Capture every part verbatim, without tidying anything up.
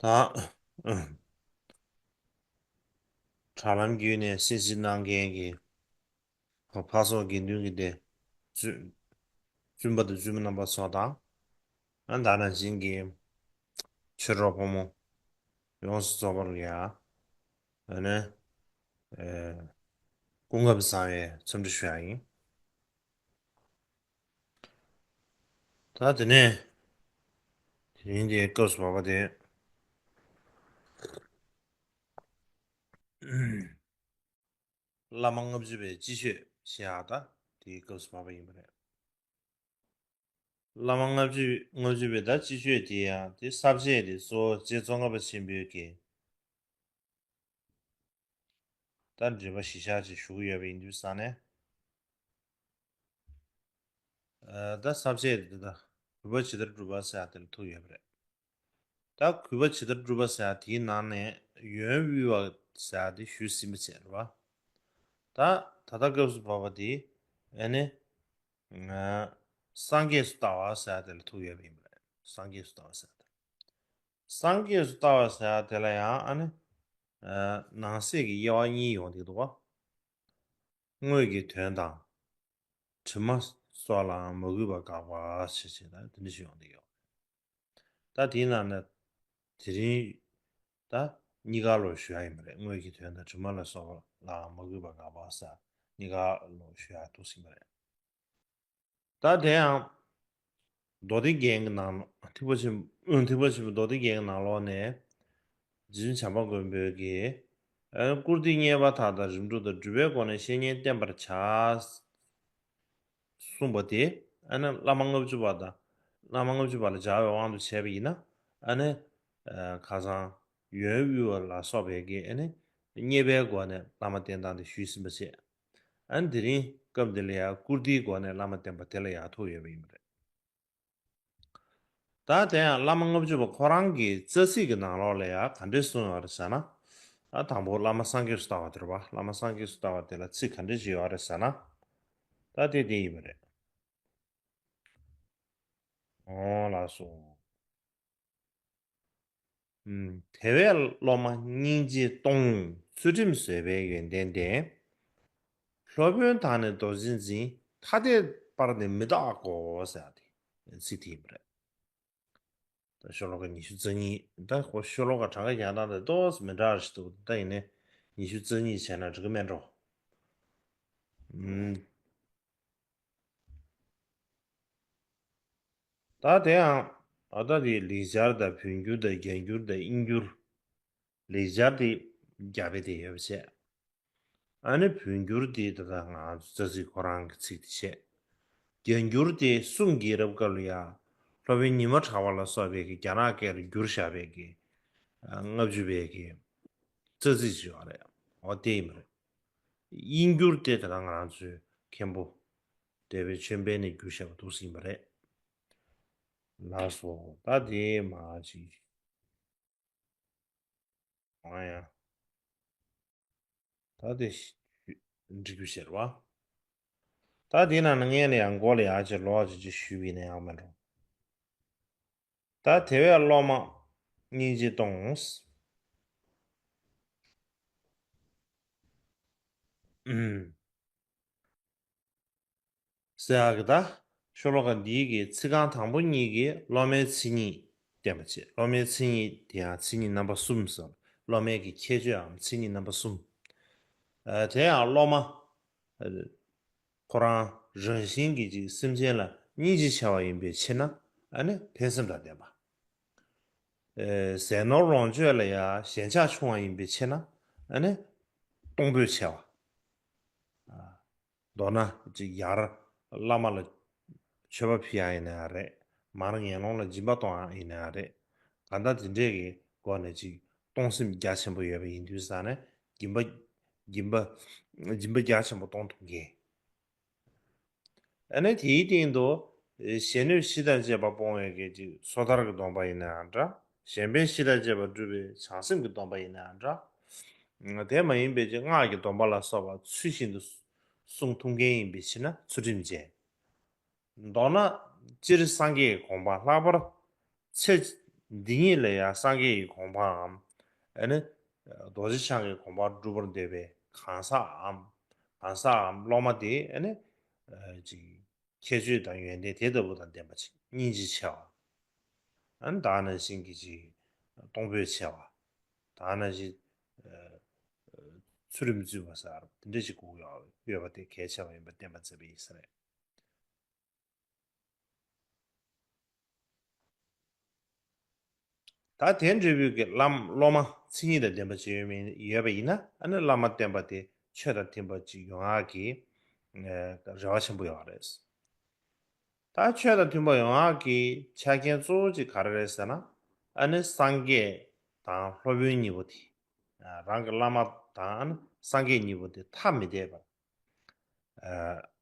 ད། དྲ་ལམ་བརྒྱུད་ནས་གསན་གཟིགས་གནང་མཁན་གྱི་ཕ་ཕ་སོགས་དགེ་འདུན་གྱི་སྡེ། བཙུན་བཙུན་པ་དང་བཙུན་མོ་རྣམ་པ་ཚོ་དང་། ཨ་ད་ནང་བཞིན་གྱི་ཆོས་གྲོགས་ཕོ་མོ་ཡོངས་སུ་རྫོགས་པ་ལ་ཡ། ཨ་ནི། ཨེ། སྐུ་ཁམས་བཟང་བའི་འཚམས་འདྲི་ཞུ་ཡ་ཡིན། ད་དེ་ནས་དེ་རིང་འདིའི་སྐབས་སུ་བབ་པ་དེ། བླ་མ་ལྔ་བཅུ་པའི་སྤྱི་ཆོས་ཞེས་ཡང་ད་དེའི་སྐབས་སུ་བབ་པ་ཡིན་པ་རེད། བླ་མ་ལྔ་བཅུ་ལྔ་བཅུ་པའི་ད་སྤྱི་ཆོས་དེ་ཡང་དེ་ས་བཅད་དེ་གཙོ་བོ་རྗེ་ཙོང་ཁ་པ་ཆེན་པོའི་གི་ད་འགྲེལ་པ་གཞི་བཞག་ཅིག་ཞུ་གི་ཡོད་པ་ཡིན་དུས་ཙང་ནས། ཨ་ད་ས་བཅད་དེ་ད་གུས་པ་ཇི་ལྟར་བསྒྲུབ་པ་ཟེར་ཡ་དེ་ལ་ཐུག་ཡོད་པ་རེད། ད་གུས་པ་ཇི་ལྟར་བསྒྲུབ་པ་ཟེར་ཡ་དེའི་ནང་ནས་ཡོན་དབུལ་བ་ཟེར་ཡ་དེ་ཞུས་ཟིན་པ་བྱས་རེད་བ། ད་ད་ལྟ་སྐབས་སུ་བབ་པ་དེ་ཨ་ནི། ང་སངས་རྒྱས་སུ་ལྟ་བ་ཟེར་ཡ་དེ་ལ་ཐུག་ཡོད་པ་ཡིན་པ་རེད། སངས་རྒྱས་སུ་ལྟ་བ་ཟེར་ཡ་དེ། སངས་རྒྱས་སུ་ལྟ་བ་ཟེར་ཡ་དེ་ལ་ཡང་ཨ་ནི། ཨ་ནང་གསེས་ཀྱི་དབྱེ་བ་གཉིས་ཡོང་གི་འདུག་བ། དངོས་ཀྱི་དོན་དང་། དྲི་མ་སོགས་ལའང་མ་གུས་པ་དགག་པ་ཞེས་བྱས་ད་དེ་འདྲ་ཞིག་ཡོང་གི་ཡོད། ད་དེའི་ནང་ནས་དེ་རིང་ད་གཉིས་ཀ་ལོ་ཞུ་ཡ་ཡིན་པ་རེད། དངོས་ཀྱི་དོན་དང་དྲི་མ་ལ་སོགས་པ་ལའང་མ་གུས་པ་དགག་པ་ཟེར་གཉིས་ཀ་ལོ་ཞུ་ཡ་འདུག་ཟིན་པ་རེད། ད་དེ་ཡང་མདོ་སྡེ་རྒྱན་གྱི་ནང་ཐེག་པ་ཆེན་ཐེག་པ་ཆེན་པོ་མདོ་སྡེ་རྒྱན་གྱི་ནང་ལོགས་ནས་རྗེ་བཙུན་བྱམས་པ་མགོན་པོའི་གི་ཨ་བཀུར་སྟི་རྙེད་པ་མཐའ་དག་རིམ་གྲོ་དང་སྒྲུབ་པའི་སྒོ་ནས་བཤེས་གཉེན་བསྟེན་པར་བྱ། གསུངས་པ་དེ་ཨ་ནི་བླ་མ་ལྔ་བཅུ་པ་དང་བླ་མ་ལྔ་བཅུ་པ་ལ་སྦྱར་བའི་དབང་དུ་བྱས་པ་ཡིན་ན། ཨ་ནི་ཁ་སང་ཡོན་དབུལ་བ་ལ་སོགས་པའི་གི་ཨ་ནི་རྙེད་པའི་སྒོ་ནས་བླ་མ་བསྟེན་སྟངས་དེ་ཞུས་ཟིན་པ་བྱས། ཨ་ནི་དེ་རིང་སྐབས་འདི་ལ་ཡང་བཀུར་སྟིའི་སྒོ་ནས་བླ་མ་བསྟེན་པ་དེ་ལ་ཡང་ཐུག་ཡོད་པ་ཡིན་པ་རེད། ད་དེ་ཡང་བླ་མ་ལྔ་བཅུ་པ་ཁོ་རང་གི་རྩ་ཚིག་གི་ནང་ལོགས་ལ་ཡང་ག་འདྲས་གསུངས་ཡོད་རེད་ཟེར་ན། ཨ་དང་པོ་བླ་མ་སངས་རྒྱས་སུ་ལྟ་བ་དེ་རེད་བ། བླ་མ་སངས་རྒྱས་སུ་ལྟ་བ་དེ་ལ་ཚིག་ག་འདྲས་ཅིག་ཡོད་རེད་ཟེར་ན། ད་དེ་དེ་ཡིན་པ་རེད། འོ་ལགས་སོ། དེ་བས་སློབ་མ་སྙིང་རྗེ་གཏོང་། ཚུལ་ཁྲིམས་བཟོད་པའི་ཡོན་ཏན་ལྡན། སློབ་དཔོན་དག་ནི་རྡོ་རྗེ་འཛིན། ཐ་དད་པར་ནི་མི་རྟག་གོ་ཟེར་ཏེ་ཚིག་དེ་ཡིན་པ་རེད། ད་ཤོ་ལོ་ཀ་ཉི་ཤུ་རྩ་གཉིས། ད་ཁོ་ཤོ་ལོ་ཀ་གྲངས་ཀ་རྒྱག་སྟངས་དེ་ཏོག་ཙམ་མི་འདྲ་བ་ཞིག་འདུག་ད་ཡིན་ནའི་ཉི་ཤུ་རྩ་གཉིས་བྱས་ན་འགྲིག་གི་མེད་འགྲོ། ད་དེའང་ཨ་ད་དེ་ལེགས་སྦྱར་དང་བོད་འགྱུར་དང་རྒྱ་འགྱུར་དང་དབྱིན་འགྱུར། ལེགས་སྦྱར་དེ་རྒྱ་བོད་དེ་ཡོད་པ་བྱས། ཨ་ནི་བོད་འགྱུར་དེ་ད་ལྟ་ང་ཚོ་རྩ་ཚིག་ཁོ་རང་གི་ཚིག་དེ་བྱས། རྒྱ་འགྱུར་དེ་གསུང་རྒྱལ་རབས་སྐབས་ལ་ཡ་སློབ་དཔོན་ཉི་མ་གྲགས་པ་ལ་སོགས་པའི་གི་རྒྱ་ནག་སྐད་ལ་བསྒྱུར་བཞག་པའི་གི་ལྔ་བཅུ་པའི་གི་རྩ་ཚིག་ཅིག་ཡོད་རེད། འོ་དེ་ཡིན་པ་རེད། དབྱིན་འགྱུར་དེ་ད་ལྟ་ང་རང་ཚོའི་མཁན་པོ་འདས་པའི་ཆོས་འཕེལ་ནས་བསྒྱུར་བཞག་པ་འདུག་ཟིན་པ་རེད། ལགས་སོ། ད་དེ་མ་ཅིག་ཨ་ཡ། ད་དེ་འབྲི་རྒྱུ་བྱེད་རོགས། ད་དེ་ནང་ནས་ངས་ལ་ཡང་མགོ་ལ་ཡག་ཅིག་ལོག་ཅིག་ཅིག་ཞུས་པ་ཡིན་ན་ཡག་མེད་འགྲོ། ད་དེ་བས་སློབ་མ་སྙིང་རྗེ་གཏོང་། ཟེར་ཡག་གི་ད་ཤོ་ལོ་ཀ་འདིའི་གི་ཚིག་རྐང་དང་པོ་གཉིས་ཀྱིས་སློབ་མའི་མཚན་ཉིད་བསྟན་པ་བྱས། སློབ་མའི་མཚན་ཉིད་དེ་ཡང་མཚན་ཉིད་རྣམ་པ་གསུམ་ཟེར། སློབ་མའི་གི་ཁྱད་ཆོས་འམ་མཚན་ཉིད་རྣམ་པ་གསུམ། ཨ་དེ་ཡང་སློབ་མ་ཨ་ཁོ་རང་རང་བཞིན་གྱིས་ཅིག་སེམས་ཅན་ལ་སྙིང་རྗེ་ཆེ་བ་ཡིན་པའི་ཕྱིར་ན་ཨ་ནི་ཕན་སེམས་དང་ལྡན་པ། ཨེ་ཟས་ནོར་ལོངས་སྤྱོད་ལ་ཡང་ཞེན་ཆགས་ཆུང་བ་ཡིན་པའི་ཕྱིར་ན་ཨ་ནི་གཏོང་ཕོད་ཆེ་བ། ཨ་མདོར་ན་ཅིག་ཡར་བླ་མ་ལ་མཆོད་པ་ཕུལ་ཡག་ཡིན་ན་ཡང་རེད། མར་ངན་སློང་ལ་སྦྱིན་པ་གཏོང་ཡག་ཡིན་ན་ཡང་རེད། གང་ལྟར་དེ་འདྲས་ཀྱི་སྒོ་ནས་ཅིག་གཏོང་སེམས་རྒྱ་ཆེན་པོ་ཡོད་པ་ཡིན་དུས་ཙང་ནས་སྦྱིན་པ་སྦྱིན་པ་སྦྱིན་པ་རྒྱ་ཆེན་པོ་གཏོང་ཐུབ་མཁན། ཨ་ནི་དེའི་སྟེང་དུ་གཞན་གནོད་གཞི་དང་བཅས་པ་སྤོང་བའི་གི་ཅིག་སོ་ཐར་གྱི་སྡོམ་པ་ཡིན་ན་ཡང་འདྲ། གཞན་ཕན་གཞི་དང་བཅས་པ་སྒྲུབ་པའི་བྱང་སེམས་ཀྱི་སྡོམ་པ་ཡིན་ན་ཡང་འདྲ། དེ་མ་ཡིན་པའི་ཅིག་སྔགས་ཀྱི་སྡོམ་པ་ལ་སོགས་པ་ཚུལ་བཞིན་དུ་སྲུང་ཐུབ་མཁན་ཡིན་པའི་ཕྱིར་ན་ཚུལ་ཁྲིམས་ཅན། མདོར་ན་སྤྱིར་སངས་རྒྱས་ཀྱི་དགོངས་པ་ལྷག་པར་ཚེ་ འདི་ཉིད་ལ་ཡང་སངས་རྒྱས་ཀྱི་གོ་འཕང་ངམ། ཨ་ནི། རྡོ་རྗེ་འཆང་གི་གོ་འཕང་སྒྲུབ་པར་འདོད་པའི་གང་ཟག་གམ། གང་ཟག་གམ་སློབ་མ་དེ་ཨ་ནི། ཅིག་ཁྱད་ཆོས་དང་ཡོན་ཏན་དེ་ལྟ་བུ་དང་ལྡན་པ་ཅིག་སྙིང་རྗེ་ཆེ་བ། ཨ་ནི་ད་ནང་བཞིན་གྱི་ཅིག་གཏོང་ཕོད་ཆེ་བ། ད་ནང་བཞིན། ཚུལ་ཁྲིམས་བརྩི་བ་ཟེར་དེ་འདྲ་ཞིག་དགོས་ཡོད་པ་དེ་གལ་ཆེ་བ་ཡིན་པ་བསྟན་པ་མཛད་པ་ཡིན་ས་རེད། ད་དེ་འདྲ་བོའི་གི་བླ་སློབ་མ་མཚན་ཉིད་དང་ལྡན་པ་ཅིག་ཡོད་མིན་ཡོད་པ་ཡིན་ན། ཨ་ནི་བླ་མ་བསྟེན་པ་དེ་ཆོས་དང་མཐུན་པ་ཅིག་ཡོང་ཡག་གི་རེ་བ་ཆེན་པོ་ཡོད་རེད། ད་ཆོས་དང་མཐུན་པ་ཡོང་ཡག་གི་ཆ་རྐྱེན་གཙོ་བོ་ཅིག་ག་རེ་རེད་ཟེར་ན། ཨ་ནི་སངས་རྒྱས་དང་སློབ་དཔོན་གཉིས་པོ་དེ། རང་གི་བླ་མ་དང་སངས་རྒྱས་གཉིས་པོ་དེ་ཐ་མི་དད་པ།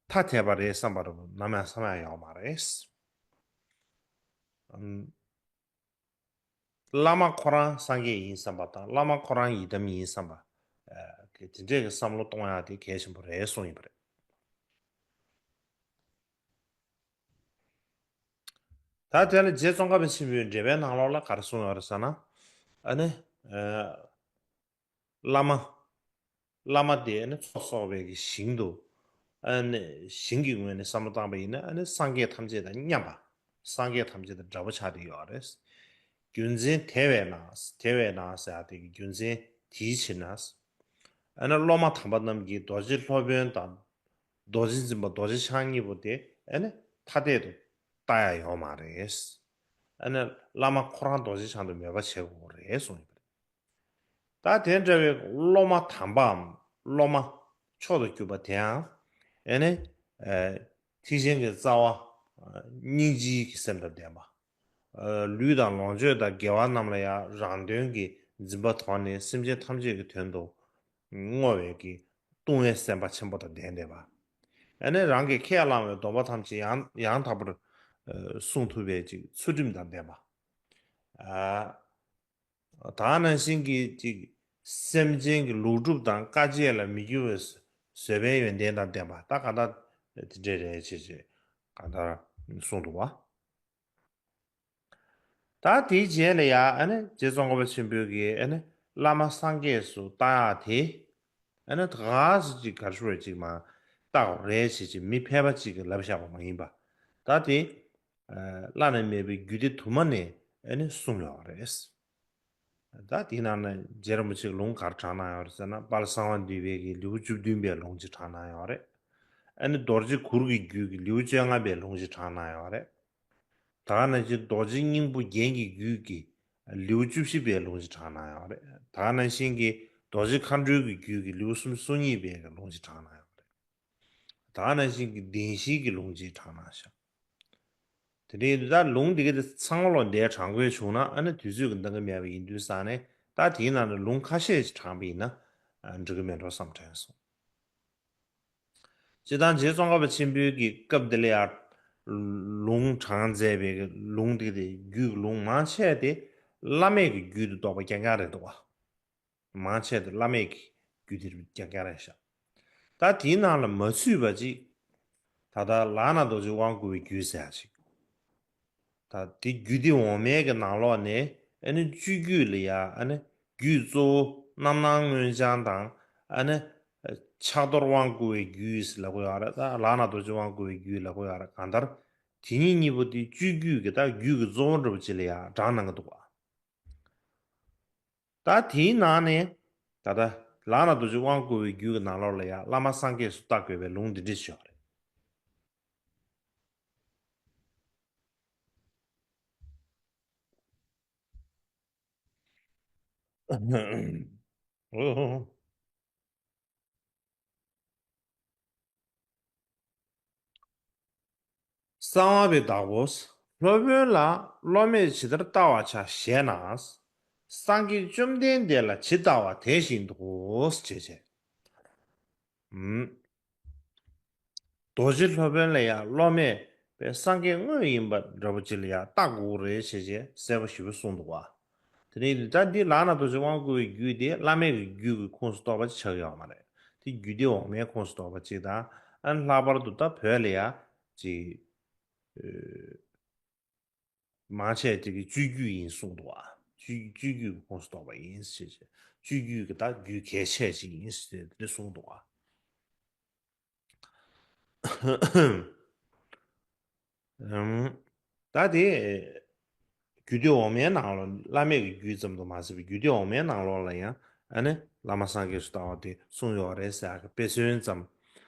ཐ་དད་པ་རེད་བསམ་པ་ནམ་ཡང་བསམ་ཡག་ཡོད་མ་རེད། བླ་མ་ཁོ་རང་སངས་རྒྱས་ཡིན་བསམ་པ་དང་། བླ་མ་ཁོ་རང་ཡི་དམ་ཡིན་བསམ་པ། དེ་འདྲས་ཀྱི་བསམ་བློ་གཏོང་ཡག་དེ་གལ་ཆེན་པོ་རེད་གསུངས་ཡིན་པ་རེད། ད་དེ་ལ་རྗེ་ཙོང་ཁ་པ་ཆེན་པོའི་འགྲེལ་པའི་ནང་ལོགས་ལ་ག་རེ་གསུངས་ཡོད་རེད་ཟེར་ན། ཨ་ནི། བླ་མ། བླ་མ་དེ་ཨ་ནི་ཚོགས་གསོག་པའི་གི་ཞིང་དུ། ཨ་ནི་ཞིང་གི་ངོས་ནས་བསམ་བློ་བཏང་པ་ཡིན་ན། ཨ་ནི་སངས་རྒྱས་ཐམས་ཅད་དང་མཉམ་པ། སངས་རྒྱས་ཐམས་ཅད་དང་འདྲ་པོ་ཆགས་བསྡད་ཡོད་རེད། རྒྱུ་མཚན་དེ་བས་ན། དེ་བས་ན་ཟེར་ཡག་དེ་གི་རྒྱུ་མཚན་དེའི་ཕྱིར་ན། ཨ་ནི་སློབ་མ་དམ་པ་རྣམས་ཀྱིས་རྡོ་རྗེ་སློབ་དཔོན་དང་། རྡོ་རྗེ་འཛིན་པ་རྡོ་རྗེ་འཆང་གཉིས་པོ་དེ་ཨ་ནི་ཐ་དད་དུ་ལྟ་ཡག་ཡོད་མ་རེད། ཨ་ནི་བླ་མ་ཁོ་རང་རྡོ་རྗེ་འཆང་དུ་མོས་པ་བྱེད་དགོས་རེད་གསུངས་ཡོད་པ་རེད། ད་དེ་འདྲ་བའི་སློབ་མ་དམ་པའམ་སློབ་མ་མཆོག་ཏུ་གྱུར་པ་དེའང་ཨ་ནི། ཨ། ཐེག་ཆེན་གྱི་རྩ་བ། སྙིང་རྗེའི་གི་སེམས་དང་ལྡན་པ། ལུས་དང་ལོངས་སྤྱོད་དང་དགེ་བ་རྣམས་ལ་ཡང་རང་དོན་གྱི་འཛིན་པ་དོར་ནས་སེམས་ཅན་ཐམས་ཅད་ཀྱི་དོན་དུ་བསྔོ་བའི་གི་ལྟུང་བའི་སེམས་དཔའ་ཆེན་པོ་དང་ལྡན་བསྡད་པ། ཨ་ནི་རང་གིས་ཁས་བླངས་པའི་སྡོམ་པ་ཐམས་ཅད་ཡང་ཡང་དག་པར་སྲུང་ཐུབ་པའི་ཅིག་ཚུལ་ཁྲིམས་དང་ལྡན་པ། ཨ། ད་ག་ནང་བཞིན་གྱི་ཅིག་སེམས་ཅན་གྱི་ལུས་སྒྲུབ་དང་དཀའ་སྤྱད་ལ་མི་འགྱུར་བའི་བཟོད་པའི་ཡོན་ཏན་དང་ལྡན་པ། ད་གང་ལྟར་དེ་འདྲས་རེད་ཅེས་ཅེས་གང་ལྟར་གསུངས་འདུག་བ། ད་དེའི་རྗེས་ལ་ཡང་ཨ་ནི་རྗེ་ཙོང་ཁ་པ་ཆེན་པོས་ཀྱིས་ཨ་ནི་བླ་མ་སངས་རྒྱས་སུ་བཏགས་ཡག་དེ། ཨ་ནི་ད་ག་སེ་ཅིག་ག་རེ་ཞུ་དགོས་རེད། ཅིག་མ་བཏགས་རེད་ཅེས་ཅིག་མི་ཕལ་པ་ཅིག་གིས་ལབ་བཞག་པ་མ་ཡིན་པ། ད་དེ་བླ་ན་མེད་པའི་རྒྱུད་སྡེ་དུ་མ་ནས་ཨ་ནི་གསུངས་ཡོད་རེད། ད་དེའི་ནང་ན་རྗེ་རིན་པོ་ཆེས་ལུང་ག་རེ་དྲངས་གནང་ཡོད་རེད་ཟེར་ན། དཔལ་གསང་བ་འདུས་པའི་གི་ལེའུ་བཅུ་བདུན་པའི་ལུང་ཅིག་དྲངས་གནང་ཡོད་རེད། ཨ་ནི་རྡོ་རྗེ་གུར་གྱི་རྒྱུད་ཀྱི་ལེའུ་བཅོ་ལྔ་པའི་ལུང་ཅིག་དྲངས་གནང་ཡོད་རེད། ད་ག་ནང་བཞིན་རྡོ་རྗེ་སྙིང་པོ་རྒྱན་གྱི་རྒྱུད་ཀྱི་ལེའུ་བཅུ་བཞི་པའི་ལུང་ཅིག་དྲངས་གནང་ཡོད་རེད། ད་ག་ནང་བཞིན་གྱི་རྡོ་རྗེ་མཁའ་འགྲོའི་གི་རྒྱུད་ཀྱི་ལེའུ་སུམ་ཅུ་སོ་གཉིས་པའི་གི་ལུང་ཅིག་དྲངས་གནང་ཡོད་རེད། ད་ག་ནང་བཞིན་གྱི་བདེན་བཞིའི་གི་ལུང་ཅིག་དྲངས་གནང་ཤག་དེ་འདྲའི་ད་ལུང་འདི་ག་དེ་ཚང་མ་ལོ་འདིར་དྲངས་དགོས་བྱུང་ན། ཨ་ནི་དུས་ཚོད་ཀྱི་འདང་གི་མེད་པ་ཡིན་དུས་ཙང་ནས། ད་དེའི་ནང་ནས་ལུང་ཁ་ཤས་ཤིག་དྲངས་པ་ཡིན་ན་ཨ་འགྲིག་གི་མེད་འགྲོ་བསམ་དྲན་སོང་། སྤྱིར་བཏང་རྗེ་ཙོང་ཁ་པ་ཆེན་པོའི་གི་སྐབས་འདི་ལ་ཡང་ལུང་དྲངས་མཛད་པའི་གི་ལུང་འདི་ག་དེ་རྒྱུད་ཀྱི་ལུང་མང་ཆེ་དེ་བླ་མེད་ཀྱི་རྒྱུད་དུ་གཏོགས་པ་རྐྱང་རྐྱང་རེད་འདུག་བ། མང་ཆེ་དེ་བླ་མེད་ཀྱི་རྒྱུད་དེ་རྐྱང་རྐྱང་རེད་ཤག་ད་དེའི་ནང་ལ་མ་ཚུད་པ་ཅིག་ད་ལྟ་ལག་ན་རྡོ་རྗེ་དབང་བསྐུར་བའི་རྒྱུད་ཟེར་ཡག་ཅིག་ད་དེ་རྒྱུད་སྡེ་འོག་མའི་གི་ནང་ལོགས་ནས་ཨ་ནི་སྤྱོད་རྒྱུད་ལ་ཡ། ཨ་ནི་རྒྱུད་གཙོ་བོ་རྣམ་སྣང་མངོན་བྱང་དང་། ཨ་ནི་ཕྱག་རྡོར་དབང་བསྐུར་བའི་རྒྱུད་ལབ་དགོས་ཡག་རེད། ད་ལག་ན་རྡོ་རྗེ་དབང་བསྐུར་བའི་རྒྱུད་ལབ་དགོས་ཡག་རེད། གང་ལྟར་དེ་གཉིས་གཉིས་པོ་དེ་སྤྱོད་རྒྱུད་ཀྱི་ད་རྒྱུད་ཀྱི་གཙོ་བོ་འདྲ་པོ་ཅིག་ལ་ཡ་དྲངས་གནང་གི་འདུག་བ། ད་དེའི་ནང་ནས་ད་ལྟ་ལག་ན་རྡོ་རྗེ་དབང་བསྐུར་བའི་རྒྱུད་ཀྱི་ནང་ལོགས་ལ་ཡང་བླ་མ་སངས་རྒྱས་སུ་བཏགས་དགོས་པའི་ལུང་འདི་འདྲ་ཞིག་ཡོད་རེད། གསང་བ་པའི་བདག་པོས། སློབ་དཔོན་ལ་སློབ་མས་ཇི་ལྟར་བལྟ་བར་བྱ་ཞེ་ན། སངས་རྒྱས་བཅོམ་ལྡན་འདས་ལ་ཇི་ལྟ་བ་དེ་བཞིན་དུ་ཞེས་བྱས། ཨུམ། རྡོ་རྗེ་སློབ་དཔོན་ལ་ཡང་སློབ་མས་པའི་སངས་རྒྱས་དངོས་ཡིན་པ་འདྲ་པོ་ཅིག་ལ་ཡང་བལྟ་དགོས་རེད་ཞེས་བྱས་གསལ་པོ་ཞེ་པོ་གསུངས་འདུག་བ། དེ་ནས་ད་འདི་ལག་ན་རྡོ་རྗེ་དབང་བསྐུར་བའི་རྒྱུད་དེ་བླ་མེད་ཀྱི་རྒྱུད་ཀྱི་ཁོངས་སུ་གཏོགས་པ་ཆགས་ཀྱི་ཡོད་མ་རེད། དེ་རྒྱུད་སྡེ་འོག་མའི་ཁོངས་སུ་གཏོགས་པ་ཅིག་དང་། ཨ་ནི་ལྷག་པར་དུ་ད་བོད་ལ་ཡ་ཅིག་མང་ཆེ་དེ་གི་སྤྱོད་རྒྱུད་ཡིན་གསུངས་འདུག་བ། སྤྱོད་སྤྱོད་རྒྱུད་ཀྱི་ཁོངས་སུ་གཏོགས་པ་ཡིན་ཞེས་བྱས། སྤྱོད་རྒྱུད་ཀྱི་ད་རྒྱུད་གལ་ཆེ་ཞིག་ཡིན་ཞེས་དེ་འདྲ་གསུངས་འདུག་བ། ཨམ། ད་དེ་རྒྱུད་སྡེ་འོག་མའི་ནང་ལོགས། བླ་མེད་ཀྱི་རྒྱུད་ཙམ་དུ་མ་ཟད་པའི་རྒྱུད་སྡེ་འོག་མའི་ནང་ལོགས་ལ་ཡང་ཨ་ནི་བླ་མ་སངས་རྒྱས་སུ་ལྟ་བ་དེ་གསུངས་ཡོད་རེད་ཟེར་ཡག་གི་དཔེ་མཚོན་ཙམ་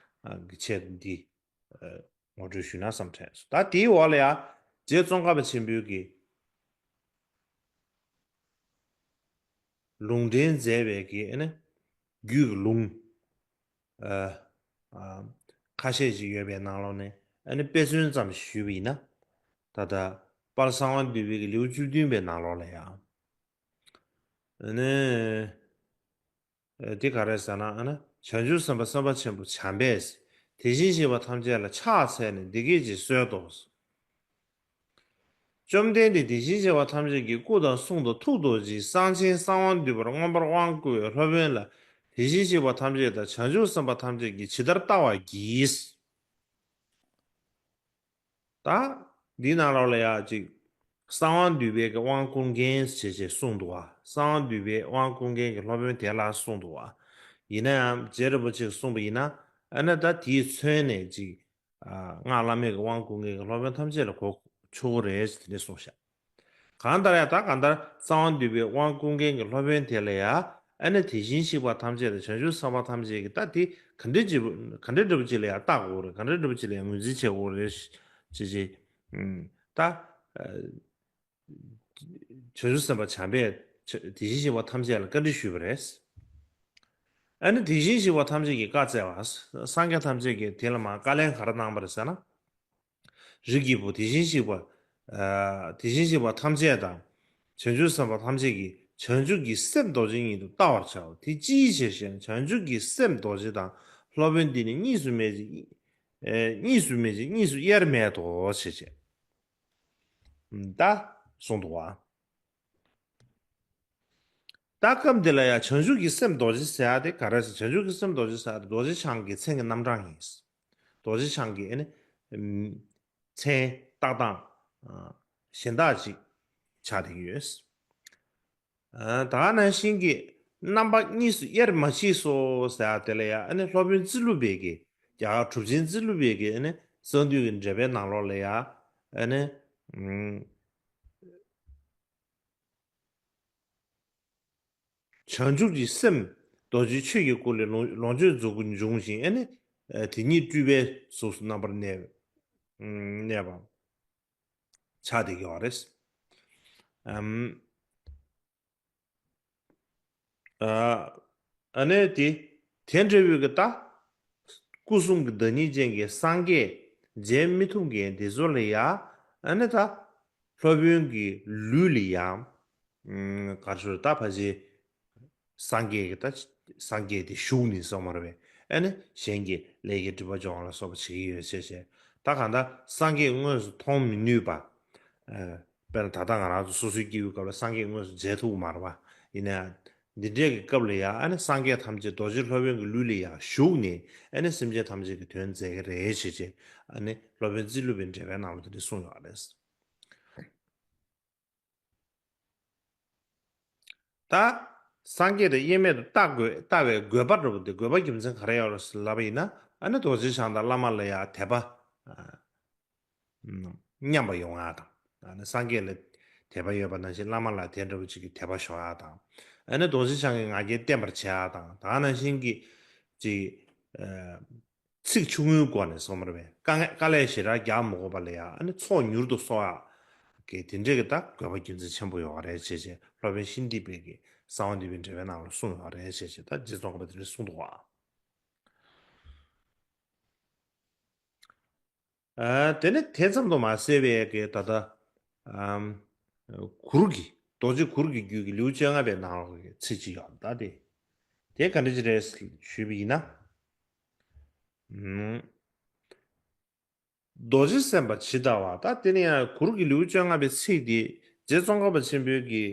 གྱི་ཆེད་དུ་འདི་ངོ་སྤྲོད་ཞུས་ན་བསམ་དྲན་སོང་། ད་དེའི་འོག་ལ་ཡང་རྗེ་ཙོང་ཁ་པ་ཆེན་པོའི་གི་ལུང་འདྲེན་མཛད་པའི་གི་ཨ་ནི་རྒྱུད་ཀྱི་ལུང་ཨ་ཨ་ཁ་ཤས་ཅིག་ཡོད་པའི་ནང་ལོགས་ནས་ཨ་ནི་དཔེ་མཚོན་ཙམ་ཞིག་ཞུས་པ་ཡིན་ན། ད་ལྟ་དཔལ་གསང་བ་འདུས་པའི་གི་ལེའུ་བཅུ་བདུན་པའི་ནང་ལོགས་ལ་ཡང་ཨ་ནི། ཨ་འདི་ག་རེ་ཟེར་ན། ཨ་ནི་བྱང་ཆུབ་སེམས་དཔའ་སེམས་དཔའ་ཆེན་པོ་བྱམས་པས་དེ་བཞིན་གཤེགས་པ་ཐམས་ཅད་ལ་ཕྱག་འཚལ་ནས་འདི་སྐད་ཅེས་གསོལ་ཏོ། བཅོམ་ལྡན་འདས་དེ་བཞིན་གཤེགས་པ་ཐམས་ཅད་ཀྱི་སྐུ་དང་གསུང་དང་ཐུགས་རྡོ་རྗེ་གསང་ཆེན་གསང་བ་འདུས་པར་མངོན་པར་དབང་བསྐུར་བའི་སློབ་དཔོན་ལ་དེ་བཞིན་གཤེགས་པ་ཐམས་ཅད་དང་བྱང་ཆུབ་སེམས་དཔའ་ཐམས་ཅད་ཀྱིས་ཇི་ལྟར་བལྟ་བར་བགྱི། ད་འདི་ནང་ལོགས་ལ་ཡང་ཅིག་གསང་བ་འདུས་པའི་གི་དབང་བསྐུར་མཁན་ཞེས་བྱས་གསུངས་འདུག་བ། གསང་བ་འདུས་པའི་དབང་བསྐུར་མཁན་གྱི་སློབ་དཔོན་དེ་ལ་གསུངས་འདུག་བ། ཡིན་ན་ཡང་རྗེ་རིན་པོ་ཆེས་གསུངས་པ་ཡིན་ན། ཨ་ནི་ད་དེས་མཚོན་ནས་ཅིག་ཨ་སྔགས་བླ་མེད་ཀྱི་དབང་བསྐུར་མཁན་གྱི་སློབ་དཔོན་ཐམས་ཅད་ལ་གོ་ཆོག་གི་རེད་ཟེར་དེ་འདྲ་གསུངས་ཤག། གང་ལྟར་ཡང་ད་གང་ལྟར་གསང་བ་འདུས་པའི་དབང་བསྐུར་མཁན་གྱི་སློབ་དཔོན་དེ་ལ་ཡང་ཨ་ནི་དེ་བཞིན་གཤེགས་པ་ཐམས་ཅད་དང་བྱང་ཆུབ་སེམས་དཔའ་ཐམས་ཅད་ཀྱིས་ད་དེ་ག་འདྲ་ཅིག་ག་འདྲ་འདྲ་པོ་ཅིག་ལ་ཡང་བལྟ་དགོས་རེད། ག་འདྲ་འདྲ་པོ་ཅིག་ལ་ཡང་ངོས་འཛིན་བྱེད་དགོས་རེད་ཅེས་ཅེས། ཨུམ། ད་ཨ་བྱང་ཆུབ་སེམས་དཔའ་བྱམས་པས་དེ་བཞིན་གཤེགས་པ་ཐམས་ཅད་ལ་བཀའ་འདྲི་ཞུས་པ་རེད། ཨ་ནི་དེ་བཞིན་གཤེགས་པ་ཐམས་ཅད་ཀྱིས་བཀའ་སྩལ་བ། སངས་རྒྱས་ཐམས་ཅད་ཀྱིས་དེ་ལ་མར་བཀའ་ལན་ག་རེ་གནང་བ་རེད་ཟེར་ན། རིགས་ཀྱི་བུ་དེ་བཞིན་གཤེགས་པ། ཨ་དེ་བཞིན་གཤེགས་པ་ཐམས་ཅད་དང་། བྱང་ཆུབ་སེམས་དཔའ་ཐམས་ཅད་ཀྱིས་བྱང་ཆུབ་ཀྱི་སེམས་རྡོ་རྗེ་ཉིད་དུ་བལྟ་བར་བྱའོ། དེ་ཅིའི་ཕྱིར་ཞེ་ན། བྱང་ཆུབ་ཀྱི་སེམས་རྡོ་རྗེ་དང་སློབ་དཔོན་འདི་ནི་གཉིས་སུ་མེད་ཅིང་། ཨེ་གཉིས་སུ་མེད་ཅིང་གཉིས་སུ་དབྱེར་མེད་དོ་ཞེས་བྱས། ད་གསུངས་འདུག་བ། ད་སྐབས་འདི་ལ་ཡང་བྱང་ཆུབ་ཀྱི་སེམས་རྡོ་རྗེ་ཟེར་ཡ་དེ་ག་རེ་ཟེར། བྱང་ཆུབ་ཀྱི་སེམས་རྡོ་རྗེ་ཟེར་ཡ་དེ་རྡོ་རྗེ་འཆང་གི་མཚན་གྱི་རྣམ་གྲངས་ཡིན། རྡོ་རྗེ་འཆང་གི་ཨ་ནི་མཚན་བཏགས་སྟངས་གཞན་དག་ཅིག་ཆགས་བསྡད་ཀྱི་ཡོད། ད་ག་ནང་བཞིན་གྱི་རྣམ་པ་གཉིས་སུ་དབྱེར་མ་མཆིས་སོ་ཟེར་ཡ་དེ་ལ་ཡང་ཨ་ནི་སློབ་དཔོན་ཙི་ལུ་པའི་གི་རྒྱ་གར་གྲུབ་ཆེན་ཙི་ལུ་པའི་གི་ཨ་ནི་གསང་འདུས་ཀྱི་འགྲེལ་པའི་ནང་ལོགས་ལ་ཡང་ཨ་ནི། བྱང་ཆུབ་ཀྱི་སེམས་རྡོ་རྗེ་ཆོས་ཀྱི་སྐུ་ལས་ལོངས་ལོངས་སྤྱོད་རྫོགས་སྐུ་འབྱུང་ཞིང་ཨ་ནི་དེ་ཉིད་སྤྲུལ་པའི་གཟུགས་སུ་རྣམ་པར་གནས་གནས་པ་ཆགས་བསྡད་ཀྱི་ཡོད་རེད། ཨམ། ཨ་ཨ་ནི་དེ་དེ་འདྲ་བའི་གི་ད་སྐུ་གསུམ་གྱི་བདག་ཉིད་ཅན་གྱི་སངས་རྒྱས་མཇལ་མི་ཐུབ་མཁན་དེ་ཚོ་ལ་ཡང་ཨ་ནི་ད་སློབ་དཔོན་གྱི་ལུས་ལ་ཡང་ག་རེ་ཞུ་རེད། ད་ཕལ་ཆེར་སངས་རྒྱས་ཀྱི་ད་སངས་རྒྱས་དེ་བཞུགས་ནས་སོང་མ་རེད་པས། ཨ་ནི་གཞན་གྱི་ལས་ཀྱི་སྒྲིབ་པ་སྦྱོང་བ་ལ་སོགས་པ་བྱེད་ཀྱི་ཡོད་ཅེས་བྱས། ད་གང་ལྟར་སངས་རྒྱས་དངོས་སུ་མཐོང་མི་ནུས་པ། ཨ་དཔེར་ན་ད་ལྟ་ང་རང་ཚོ་སོ་སོའི་སྐྱེ་བོའི་སྐབས་ལ་སངས་རྒྱས་དངོས་སུ་མཇལ་ཐུབ་ཀྱི་མ་རེད་པ། ཡིན་ན་ཡང་འདི་འདྲའི་གི་སྐབས་ལ་ཡང་ཨ་ནི་སངས་རྒྱས་ཐམས་ཅད་རྡོ་རྗེ་སློབ་དཔོན་གྱི་ལུས་ལ་ཡང་བཞུགས་ནས་ཨ་ནི་སེམས་ཅན་ཐམས་ཅད་ཀྱི་དོན་མཛད་ཀྱི་རེད་ཅེས་བྱས། ཨ་ནི་སློབ་དཔོན་ཙི་ལུ་པའི་འགྲེལ་པའི་ནང་ལ་དེ་འདྲ་གསུངས་ཡོད་རེད། ད་སངས་རྒྱས་དེ་དབྱེར་མེད་དུ་བལྟ་དགོས། བལྟ་བའི་དགོས་པ་འདྲ་པོ་དེ། དགོས་པ་རྒྱུ་མཚན་ག་རེ་ཡོད་རེད་ལབ་པ་ཡིན་ན། ཨ་ནི་རྡོ་རྗེ་འཆང་དང་བླ་མ་ལ་ཡང་དད་པ་མཉམ་པ་ཡོང་ཡ་དང་། ཨ་ནི་སངས་རྒྱས་ལ་དད་པ་ཡོད་པ་ནང་བཞིན་བླ་མ་ལ་དེ་འདྲ་པོ་ཅིག་གི་དད་པ་ཤོར་ཡ་དང་། ཨ་ནི་རྡོ་རྗེ་འཆང་གི་ང་རྒྱལ་བརྟན་པར་བྱེད་ཡ་དང་། ད་ག་ནང་བཞིན་གྱི་ཅིག་ཨ་ཚིག་ཆུང་ངུའི་སྒོ་ནས་སོང་མ་རེད་པས། དཀའ་ངལ་དཀའ་ལས་ཞེ་དྲག་རྒྱག་མ་དགོས་པ་ལ་ཡང་ཨ་ནི་ཚོགས་མྱུར་དུ་གསོག་ཡག་གི་དེ་འདྲས་ཀྱི་ད་དགོས་པ་རྒྱུ་མཚན་ཆེན་པོ་ཡོད་རེད་ཅེས་བྱས། སློབ་དཔོན་ཤཱནྟི་པའི་གི་གསང་བ་འདུས་པའི་འགྲེལ་པའི་ནང་ལ་གསུངས་ཡོད་རེད་ཅེས་བྱས། ད་རྗེ་ཙོང་ཁ་པ་དེ་འདྲས་གསུངས་འདུག་བ། ཨ་དེ་ནས་དེ་ཙམ་དུ་མ་ཟད་པའི་གི་ད་ལྟ་ཨམ་གུར་གྱི་རྡོ་རྗེ་གུར་གྱི་རྒྱུད་ཀྱི་ལེའུ་བཅོ་ལྔ་པའི་ནང་ལོགས་ཀྱི་ཚིག་ཅིག་ཡོད། ད་དེ་དེ་ག་འདྲ་ཅིག་རེད་ཞུས་པ་ཡིན་ན། ཨམ། རྡོ་རྗེ་སེམས་དཔའ་ཇི་ལྟ་བ། ད་དེ་ནས་ཡང་གུར་གྱི་ལེའུ་བཅོ་ལྔ་པའི་ཚིག་འདི་རྗེ་ཙོང་ཁ་པ་ཆེན་པོའི་གི་